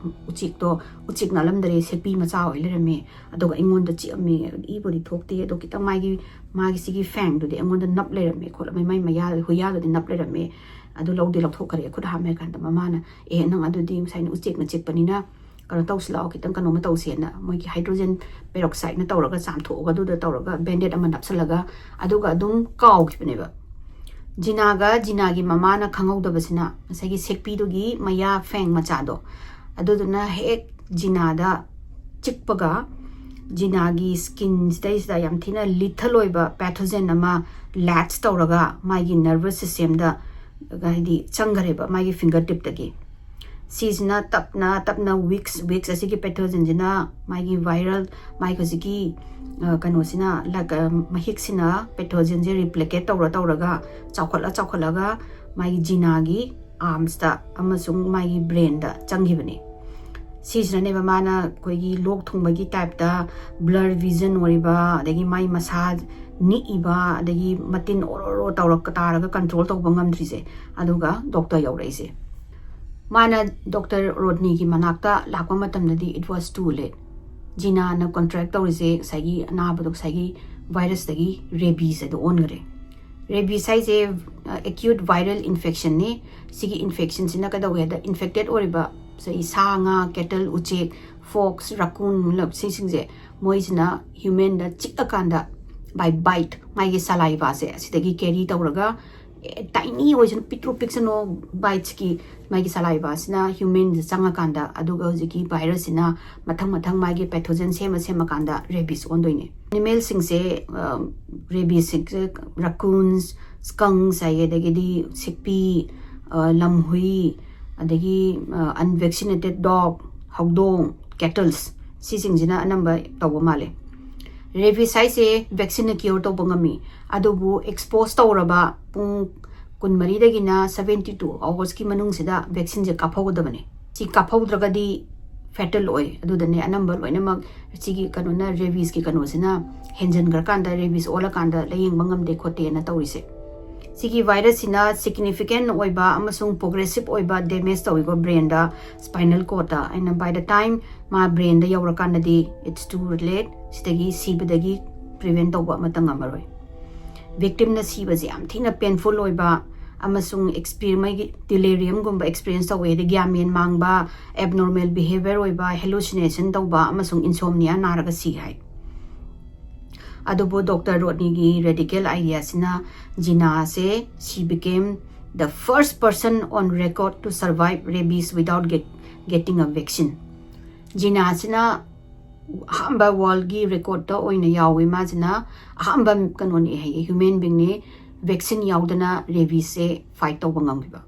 ꯎꯆꯦꯛꯇꯣ, ꯎꯆꯦꯛ ꯅꯥꯜꯂꯝꯗꯔꯦ, ꯁꯦꯛꯄꯤ ꯃꯆꯥ ꯑꯣꯏ ꯂꯩꯔꯝꯃꯦ, ꯑꯗꯨꯒ ꯑꯩꯉꯣꯟꯗ ꯆꯤꯛꯑꯝꯃꯦ, ꯏꯕꯨꯗꯤ ꯊꯣꯛꯇꯦ, ꯑꯗꯣ ꯈꯤꯇꯪ ꯃꯥꯒꯤ, ꯃꯥꯒꯤ ꯁꯤꯒꯤ ꯐꯦꯡꯗꯨꯗꯤ ꯑꯩꯉꯣꯟꯗ ꯅꯞ ꯂꯩꯔꯝꯃꯦ ꯈꯣꯠꯂꯝꯃꯦ, ꯃꯥꯏ ꯃꯌꯥ, ꯍꯨꯌꯥꯗꯨꯗꯤ ꯅꯞ ꯂꯩꯔꯝꯃꯦ, ꯑꯗꯨ ꯂꯧꯗꯤ ꯂꯧꯊꯣꯛꯈ꯭ꯔꯦ, ꯈꯨꯠ ꯍꯥꯝꯃꯦ" ꯀꯥꯟꯗ ꯃꯃꯥꯅ, "ꯑꯦ, ꯅꯪ ꯑꯗꯨꯗꯤ ꯉꯁꯥꯏꯅ ꯎꯆꯦꯛꯅ ꯆꯤꯛꯄꯅꯤꯅ ꯀꯩꯅꯣ ꯇꯧꯁꯤ ꯂꯥꯛꯑꯣ, ꯈꯤꯇꯪ ꯀꯩꯅꯣꯝꯃ ꯇꯧꯁꯦꯅ" ꯃꯣꯏꯒꯤ ꯍꯥꯏꯗ꯭ꯔꯣꯖꯦꯟ ꯄꯦꯔꯣꯛꯁꯥꯏꯠꯅ ꯇꯧꯔꯒ ꯆꯥꯝꯊꯣꯛꯑꯒ ꯑꯗꯨꯗ ꯇꯧꯔꯒ ꯕꯦꯟꯗꯦꯠ ꯑꯃ ꯅꯞꯁꯜꯂꯒ ꯑꯗꯨꯒ ꯑꯗꯨꯝ ꯀꯥꯎꯈꯤꯕꯅꯦꯕ꯫ ꯖꯤꯅꯥꯒ ꯖꯤꯅꯥꯒꯤ ꯃꯃꯥꯅ ꯈꯪꯍꯧꯗꯕꯁꯤꯅ ꯉꯁꯥꯏꯒꯤ ꯁꯦꯛꯄꯤꯗꯨꯒꯤ ꯃꯌꯥ ꯐꯦꯡ ꯃꯆꯥꯗꯣ, ꯑꯗꯨꯗꯨꯅ ꯍꯦꯛ ꯖꯤꯅꯥꯗ ꯆꯤꯛꯄꯒ ꯖꯤꯅꯥꯒꯤ ꯁ꯭ꯀꯤꯟꯁꯤꯗꯩꯁꯤꯗ ꯌꯥꯝ ꯊꯤꯅ ꯂꯤꯊꯜ ꯑꯣꯏꯕ ꯄꯦꯊꯣꯖꯦꯟ ꯑꯃ ꯂꯦꯠꯆ ꯇꯧꯔꯒ ꯃꯥꯒꯤ ꯅꯔꯚꯁ ꯁꯤꯁꯇꯦꯝꯗ, ꯍꯥꯏꯗꯤ, ꯆꯪꯈꯔꯦꯕ ꯃꯥꯒꯤ ꯐꯤꯡꯒꯔ ꯇꯤꯞꯇꯒꯤ꯫ ꯁꯤꯁꯤꯅ ꯇꯞꯅ ꯇꯞꯅ ꯋꯤꯛꯁ ꯋꯤꯛꯁ ꯑꯁꯤꯒꯤ ꯄꯦꯊꯣꯖꯦꯟꯁꯤꯅ ꯃꯥꯒꯤ ꯚꯥꯏꯔꯦꯜ ꯃꯥꯒꯤ ꯍꯧꯖꯤꯛꯀꯤ ꯀꯩꯅꯣꯁꯤꯅ ꯃꯍꯤꯛꯁꯤꯅ ꯄꯦꯊꯣꯖꯦꯟꯁꯦ ꯔꯤꯄ꯭ꯂꯤꯀꯦꯠ ꯇꯧꯔ ꯇꯧꯔꯒ ꯆꯥꯎꯈꯠꯂ ꯆꯥꯎꯈꯠꯂꯒ ꯃꯥꯒꯤ ꯖꯤꯅꯥꯒꯤ ꯑꯥꯔꯝꯁꯇ ꯑꯃꯁꯨꯡ ꯃꯥꯒꯤ ꯕ꯭ꯔꯦꯟꯗ ꯆꯪꯈꯤꯕꯅꯤ꯫ ꯁꯤꯁꯤꯅꯅꯦꯕ ꯃꯥꯅ ꯑꯩꯈꯣꯏꯒꯤ ꯂꯣꯛ ꯊꯨꯡꯕꯒꯤ ꯇꯥꯏꯞꯇ ꯕ꯭ꯂꯔ ꯚꯤꯖꯟ ꯑꯣꯏꯔꯤꯕ, ꯑꯗꯒꯤ ꯃꯥꯏ ꯃꯁꯥ ꯅꯤꯛꯏꯕ, ꯑꯗꯒꯤ ꯃꯇꯤꯟ ꯑꯣꯔꯣ ꯑꯣꯔꯣ ꯇꯧꯔꯛ ꯇꯥꯔꯒ ꯀꯟꯇ꯭ꯔꯣꯜ ꯇꯧꯕ ꯉꯝꯗ꯭ꯔꯤꯁꯦ, ꯑꯗꯨꯒ ꯗꯣꯛꯇꯔ ꯌꯧꯔꯛꯏꯁꯦ꯫ ꯃꯥꯅ ꯗꯣꯛꯇꯔ ꯔꯣꯗꯅꯤꯒꯤ ꯃꯅꯥꯛꯇ ꯂꯥꯛꯄ ꯃꯇꯝꯗꯗꯤ it was too late꯫ ꯖꯤꯅꯥꯅ ꯀꯣꯟꯇ꯭ꯔꯦꯛ ꯇꯧꯔꯤꯁꯦ ꯉꯁꯥꯏꯒꯤ ꯑꯅꯥꯕꯗꯣ ꯉꯁꯥꯏꯒꯤ ꯚꯥꯏꯔꯁꯇꯒꯤ ꯔꯦꯕꯤꯁ ꯑꯗꯨ ꯑꯣꯟꯈ꯭ꯔꯦ꯫ ꯔꯦꯕꯤꯁ ꯍꯥꯏꯁꯦ ꯑꯦꯀ꯭ꯌꯨꯠ ꯚꯥꯏꯔꯦꯜ ꯏꯟꯐꯦꯛꯁꯟꯅꯤ꯫ ꯁꯤꯒꯤ ꯏꯟꯐꯦꯛꯁꯟꯁꯤꯅ ꯀꯩꯗꯧꯋꯦ ꯍꯥꯏꯗ, ꯏꯟꯐꯦꯛꯇꯦꯠ ꯑꯣꯏꯔꯤꯕ ꯉꯁꯥꯏ ꯁꯥ ꯉꯥ, ꯀꯦꯇꯜ, ꯎꯆꯦꯛ, ꯐꯣꯛꯁ, ꯔꯥꯀꯨꯟ, ꯁꯤꯁꯤꯡꯁꯦ ꯃꯣꯏꯁꯤꯅ ꯍ꯭ꯌꯨꯃꯦꯟꯗ ꯆꯤꯛꯑꯀꯥꯟꯗ by bite ꯃꯥꯒꯤ ꯁꯂꯥꯏꯚꯥꯁꯦ ꯑꯁꯤꯗꯒꯤ ꯀꯦꯔꯤ ꯇꯧꯔꯒ ꯇꯥꯏꯅꯤ ꯑꯣꯏꯁꯅꯨ, ꯄꯤꯛꯇ꯭ꯔꯨ ꯄꯤꯛꯁꯅꯨ, ꯕꯥꯏꯠꯁꯀꯤ ꯃꯥꯒꯤ ꯁꯂꯥꯏꯚꯥꯁꯤꯅ ꯍ꯭ꯌꯨꯃꯦꯟꯗ ꯆꯪꯉꯀꯥꯟꯗ ꯑꯗꯨꯒ ꯍꯧꯖꯤꯛꯀꯤ ꯚꯥꯏꯔꯁꯁꯤꯅ ꯃꯊꯪ ꯃꯊꯪ ꯃꯥꯒꯤ ꯄꯦꯊꯣꯖꯦꯟ ꯁꯦꯝꯃ ꯁꯦꯝꯃꯀꯥꯟꯗ ꯔꯦꯕꯤꯁ ꯑꯣꯟꯗꯣꯏꯅꯦ꯫ ꯑꯦꯅꯤꯃꯦꯜꯁꯤꯡꯁꯦ ꯔꯦꯕꯤꯁꯁꯤꯡꯁꯦ ꯔꯥꯀꯨꯟꯁ, ꯁ꯭ꯀꯪꯁ ꯍꯥꯏꯌꯦ, ꯑꯗꯒꯤꯗꯤ ꯁꯤꯛꯄꯤ, ꯂꯝꯍꯨꯏ, ꯑꯗꯒꯤ ꯑꯟꯚꯦꯛꯁꯤꯅꯦꯇꯦꯠ ꯗꯣꯛ, ꯍꯧꯗꯣꯡ, ꯀꯦꯇꯜꯁ, ꯁꯤꯁꯤꯡꯁꯤꯅ ꯑꯅꯝꯕ ꯇꯧꯕ ꯃꯥꯜꯂꯦ꯫ ꯔꯦꯕꯤꯁ ꯍꯥꯏꯁꯦ ꯚꯦꯛꯁꯤꯟꯅ ꯀ꯭ꯌꯣꯔ ꯇꯧꯕ ꯉꯝꯃꯤ, ꯑꯗꯨꯕꯨ ꯑꯦꯛꯁꯄꯣꯖ ꯇꯧꯔꯕ ꯄꯨꯡ ꯀꯨꯟꯃꯔꯤꯗꯒꯤꯅ ꯁꯕꯦꯟꯇꯤ ꯇꯨ ꯑꯋꯥꯔꯁꯀꯤ ꯃꯅꯨꯡꯁꯤꯗ ꯚꯦꯛꯁꯤꯟꯁꯦ ꯀꯥꯞꯍꯧꯒꯗꯕꯅꯦ꯫ ꯁꯤ ꯀꯥꯞꯍꯧꯗ꯭ꯔꯒꯗꯤ ꯐꯦꯇꯜ ꯑꯣꯏ꯫ ꯑꯗꯨꯗꯅꯦ ꯑꯅꯝꯕ ꯂꯣꯏꯅꯃꯛ ꯁꯤꯒꯤ ꯀꯩꯅꯣꯅ, ꯔꯦꯕꯤꯁꯀꯤ ꯀꯩꯅꯣꯁꯤꯅ ꯍꯦꯟꯖꯟꯈ꯭ꯔꯀꯥꯟꯗ, ꯔꯦꯕꯤꯁ ꯑꯣꯜꯂꯀꯥꯟꯗ ꯂꯥꯌꯦꯡꯕ ꯉꯝꯗꯦ ꯈꯣꯠꯇꯦꯅ ꯇꯧꯔꯤꯁꯦ꯫ ꯁꯤꯒꯤ ꯚꯥꯏꯔꯁꯁꯤꯅ ꯁꯤꯒꯅꯤꯐꯤꯀꯦꯟ ꯑꯣꯏꯕ ꯑꯃꯁꯨꯡ ꯄ꯭ꯔꯣꯒ꯭ꯔꯦꯁꯤꯞ ꯑꯣꯏꯕ ꯗꯦꯃꯦꯖ ꯇꯧꯋꯤꯀꯣ ꯕ꯭ꯔꯦꯟꯗ, ꯁ꯭ꯄꯥꯏꯅꯜ ꯀꯣꯔꯗꯇ꯫ ꯑꯩꯅ by the time ꯃꯥ ꯕ꯭ꯔꯦꯟꯗ ꯌꯧꯔꯀꯥꯟꯗꯗꯤ it's too late꯫ ꯁꯤꯗꯒꯤ ꯁꯤꯕꯗꯒꯤ ꯄ꯭ꯔꯤꯚꯦꯟ ꯇꯧꯕ ꯑꯃꯠꯇ ꯉꯝꯃꯔꯣꯏ꯫ ꯚꯤꯛꯇꯤꯝꯅ ꯁꯤꯕꯁꯦ ꯌꯥꯝ ꯊꯤꯅ ꯄꯦꯟꯐꯨꯜ ꯑꯣꯏꯕ ꯑꯃꯁꯨꯡ ꯑꯦꯛꯁꯄꯤꯔ ꯃꯣꯏꯒꯤ ꯗꯤꯂꯤꯔꯤꯌꯝꯒꯨꯝꯕ ꯑꯦꯛꯁꯄꯤꯔꯤꯌꯦꯟꯁ ꯇꯧꯋꯦ, ꯑꯗꯩ ꯒ꯭ꯌꯥꯟ ꯃꯦꯟ ꯃꯥꯡꯕ, ꯑꯦꯕꯅꯣꯔꯃꯦꯜ ꯕꯤꯍꯦꯕꯤꯌꯔ ꯑꯣꯏꯕ, ꯍꯦꯂꯨꯁꯤꯅꯦꯁꯟ ꯇꯧꯕ ꯑꯃꯁꯨꯡ ꯏꯟꯁꯣꯝꯅꯤꯌꯥ ꯅꯥꯔꯒ ꯁꯤ ꯍꯥꯏ꯫ ꯑꯗꯨꯕꯨ ꯗꯣꯛꯇꯔ ꯔꯣꯗꯅꯤꯒꯤ ꯔꯦꯗꯤꯀꯦꯜ ꯑꯥꯏꯗꯤꯌꯥꯁꯤꯅ ꯖꯤꯅꯥꯁꯦ, she became the first person on record to survive rabies without get, getting a vaccine꯫ ꯖꯤꯅꯥꯁꯤꯅ ꯑꯍꯥꯟꯕ ꯋꯥꯔꯜꯒꯤ ꯔꯦꯀꯣꯔꯠꯇ ꯑꯣꯏꯅ ꯌꯥꯎꯋꯤ꯫ ꯃꯥꯁꯤꯅ ꯑꯍꯥꯟꯕ ꯀꯩꯅꯣꯅꯤ ꯍꯥꯏꯌꯦ, ꯍ꯭ꯌꯨꯃꯦꯟ ꯕꯤꯡꯅꯤ ꯚꯦꯛꯁꯤꯟ ꯌꯥꯎꯗꯅ ꯔꯦꯕꯤꯁꯁꯦ ꯐꯥꯏꯠ ꯇꯧꯕ ꯉꯝꯈꯤꯕ꯫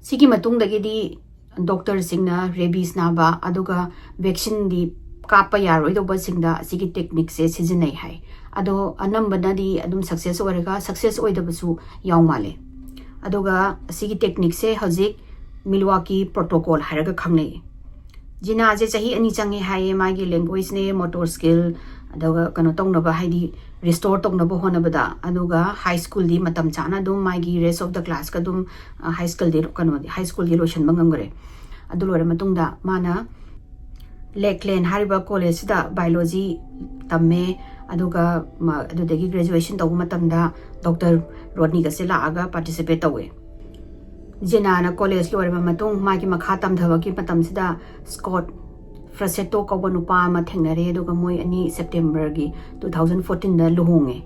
ꯁꯤꯒꯤ ꯃꯇꯨꯡꯗꯒꯤꯗꯤ ꯗꯣꯛꯇꯔꯁꯤꯡꯅ ꯔꯦꯕꯤꯁ ꯅꯥꯕ ꯑꯗꯨꯒ ꯚꯦꯛꯁꯤꯟꯗꯤ ꯀꯥꯞꯄ ꯌꯥꯔꯣꯏꯗꯧꯕꯁꯤꯡꯗ ꯑꯁꯤꯒꯤ ꯇꯦꯛꯅꯤꯛꯁꯦ ꯁꯤꯖꯤꯟꯅꯩ ꯍꯥꯏ꯫ ꯑꯗꯣ ꯑꯅꯝꯕꯅꯗꯤ ꯑꯗꯨꯝ ꯁꯛꯁꯦꯁ ꯑꯣꯏꯔꯒ, ꯁꯛꯁꯦꯁ ꯑꯣꯏꯗꯕꯁꯨ ꯌꯥꯎ ꯃꯥꯜꯂꯦ꯫ ꯑꯗꯨꯒ ꯑꯁꯤꯒꯤ ꯇꯦꯛꯅꯤꯛꯁꯦ ꯍꯧꯖꯤꯛ ꯃꯤꯜꯋꯥꯀꯤ ꯄ꯭ꯔꯣꯇꯣꯀꯣꯜ ꯍꯥꯏꯔꯒ ꯈꯪꯅꯩ꯫ ꯖꯤꯅꯥꯁꯦ ꯆꯍꯤ ꯑꯅꯤ ꯆꯪꯉꯦ ꯍꯥꯏꯌꯦ, ꯃꯥꯒꯤ ꯂꯦꯡꯒ꯭ꯋꯦꯖꯅꯦ, ꯃꯣꯇꯣꯔ ꯁ꯭ꯀꯤꯜ, ꯑꯗꯨꯒ ꯀꯩꯅꯣ ꯇꯧꯅꯕ, ꯍꯥꯏꯗꯤ ꯔꯤꯁꯇꯣꯔ ꯇꯧꯅꯕ ꯍꯣꯠꯅꯕꯗ꯫ ꯑꯗꯨꯒ ꯍꯥꯏ ꯁ꯭ꯀꯨꯜꯗꯤ ꯃꯇꯝ ꯆꯥꯅ ꯑꯗꯨꯝ ꯃꯥꯒꯤ ꯔꯦꯁ ꯑꯣꯐ ꯗ ꯀ꯭ꯂꯥꯁꯀ ꯑꯗꯨꯝ, ꯑ, ꯍꯥꯏ ꯁ꯭ꯀꯨꯜꯗꯤ, ꯀꯩꯅꯣꯗꯤ, ꯍꯥꯏ ꯁ꯭ꯀꯨꯜꯗꯤ ꯂꯣꯏꯁꯤꯟꯕ ꯉꯝꯈ꯭ꯔꯦ꯫ ꯑꯗꯨ ꯂꯣꯏꯔ ꯃꯇꯨꯡꯗ ꯃꯥꯅ ꯂꯦꯛꯂꯦꯟ ꯍꯥꯏꯔꯤꯕ ꯀꯣꯂꯦꯖꯁꯤꯗ ꯕꯥꯏꯑꯣꯂꯣꯖꯤ ꯇꯝꯃꯦ꯫ ꯑꯗꯨꯒ ꯃ-, ꯑꯗꯨꯗꯒꯤ ꯒ꯭ꯔꯦꯖꯨꯑꯦꯁꯟ ꯇꯧꯕ ꯃꯇꯝꯗ ꯗꯣꯛꯇꯔ ꯔꯣꯗꯅꯤꯒꯁꯦ ꯂꯥꯛꯑꯒ ꯄꯥꯔꯇꯤꯁꯤꯄꯦꯠ ꯇꯧꯋꯦ꯫ ꯖꯤꯅꯥꯅ ꯀꯣꯂꯦꯖ ꯂꯣꯏꯔꯕ ꯃꯇꯨꯡ ꯃꯥꯒꯤ ꯃꯈꯥ ꯇꯝꯊꯕꯒꯤ ꯃꯇꯝꯁꯤꯗ ꯁ꯭ꯀꯣꯠ ꯐ꯭ꯔꯁꯦꯇꯣ ꯀꯧꯕ ꯅꯨꯄꯥ ꯑꯃ ꯊꯦꯡꯅꯔꯦ, ꯑꯗꯨꯒ ꯃꯣꯏ ꯑꯅꯤ ꯁꯦꯞꯇꯦꯝꯕꯔꯒꯤ ꯇꯨ ꯊꯥꯎꯖꯟ ꯐꯣꯔꯇꯤꯟꯗ ꯂꯨꯍꯣꯡꯉꯦ꯫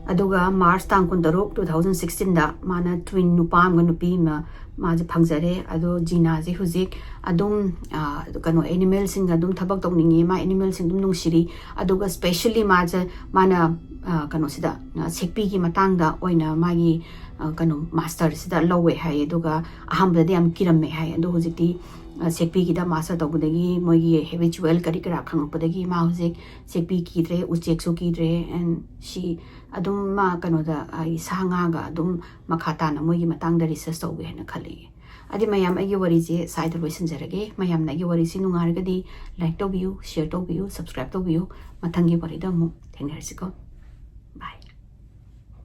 ꯑꯗꯨꯒ ꯃꯥꯔꯆ ꯇꯥꯡ ꯀꯨꯟꯇꯔꯨꯛ, ꯇꯨ ꯊꯥꯎꯖꯟ ꯁꯤꯛꯁꯇꯤꯟꯗ ꯃꯥꯅ ꯇ꯭ꯋꯤꯟ ꯅꯨꯄꯥ ꯑꯃꯒ ꯅꯨꯄꯤ ꯑꯃ ꯃꯥꯁꯦ ꯐꯪꯖꯔꯦ꯫ ꯑꯗꯣ ꯖꯤꯅꯥꯁꯦ ꯍꯧꯖꯤꯛ ꯑꯗꯨꯝ, ꯑ, ꯀꯩꯅꯣ, ꯑꯦꯅꯤꯃꯦꯜꯁꯤꯡꯒ ꯑꯗꯨꯝ ꯊꯕꯛ ꯇꯧꯅꯤꯡꯉꯤ, ꯃꯥ ꯑꯦꯅꯤꯃꯦꯜꯁꯤꯡ ꯑꯗꯨꯝ ꯅꯨꯡꯁꯤꯔꯤ꯫ ꯑꯗꯨꯒ ꯁ꯭ꯄꯦꯁꯦꯜꯂꯤ ꯃꯥꯁꯦ, ꯃꯥꯅ, ꯑ, ꯀꯩꯅꯣꯁꯤꯗ, ꯑ, ꯁꯦꯛꯄꯤꯒꯤ ꯃꯇꯥꯡꯗ ꯑꯣꯏꯅ ꯃꯥꯒꯤ, ꯑ, ꯀꯩꯅꯣ, ꯃꯥꯁꯇꯔꯁꯤꯗ ꯂꯧꯋꯦ ꯍꯥꯏ꯫ ꯑꯗꯨꯒ ꯑꯍꯥꯟꯕꯗꯗꯤ ꯌꯥꯝ ꯀꯤꯔꯝꯃꯦ ꯍꯥꯏ, ꯑꯗꯣ ꯍꯧꯖꯤꯛꯇꯤ, ꯑ, ꯁꯦꯛꯄꯤꯒꯤꯗ ꯃꯥꯁꯇꯔ ꯇꯧꯕꯗꯒꯤ ꯃꯣꯏꯒꯤ ꯍꯦꯕꯤꯆꯨꯋꯦꯜ ꯀꯔꯤ ꯀꯔꯥ ꯈꯪꯉꯛꯄꯗꯒꯤ ꯃꯥ ꯍꯧꯖꯤꯛ ꯁꯦꯛꯄꯤ ꯀꯤꯗ꯭ꯔꯦ, ꯎꯆꯦꯛꯁꯨ ꯀꯤꯗ꯭ꯔꯦ꯫ And she ꯑꯗꯨꯝ ꯃꯥ ꯀꯩꯅꯣꯗ, ꯑ, ꯁꯥ ꯉꯥꯒ ꯑꯗꯨꯝ ꯃꯈꯥ ꯇꯥꯅ ꯃꯣꯏꯒꯤ ꯃꯇꯥꯡꯗ ꯔꯤꯁꯔꯁ ꯇꯧꯒꯦ ꯍꯥꯏꯅ ꯈꯜꯂꯤ꯫ ꯑꯗꯨꯗꯤ ꯃꯌꯥꯝ, ꯑꯩꯒꯤ ꯋꯥꯔꯤꯁꯦ ꯁ꯭ꯋꯥꯏꯗ ꯂꯣꯏꯁꯤꯟꯖꯔꯒꯦ꯫ ꯃꯌꯥꯝꯅ ꯑꯩꯒꯤ ꯋꯥꯔꯤꯁꯤ ꯅꯨꯡꯉꯥꯏꯔꯒꯗꯤ ꯂꯥꯏꯛ ꯇꯧꯕꯤꯌꯨ, ꯁꯤꯌꯔ ꯇꯧꯕꯤꯌꯨ, ꯁꯕꯁꯀ꯭ꯔꯥꯏꯕ ꯇꯧꯕꯤꯌꯨ꯫ ꯃꯊꯪꯒꯤ ꯋꯥꯔꯤꯗ ꯑꯃꯨꯛ ꯊꯦꯡꯅꯔꯁꯤꯀꯣ꯫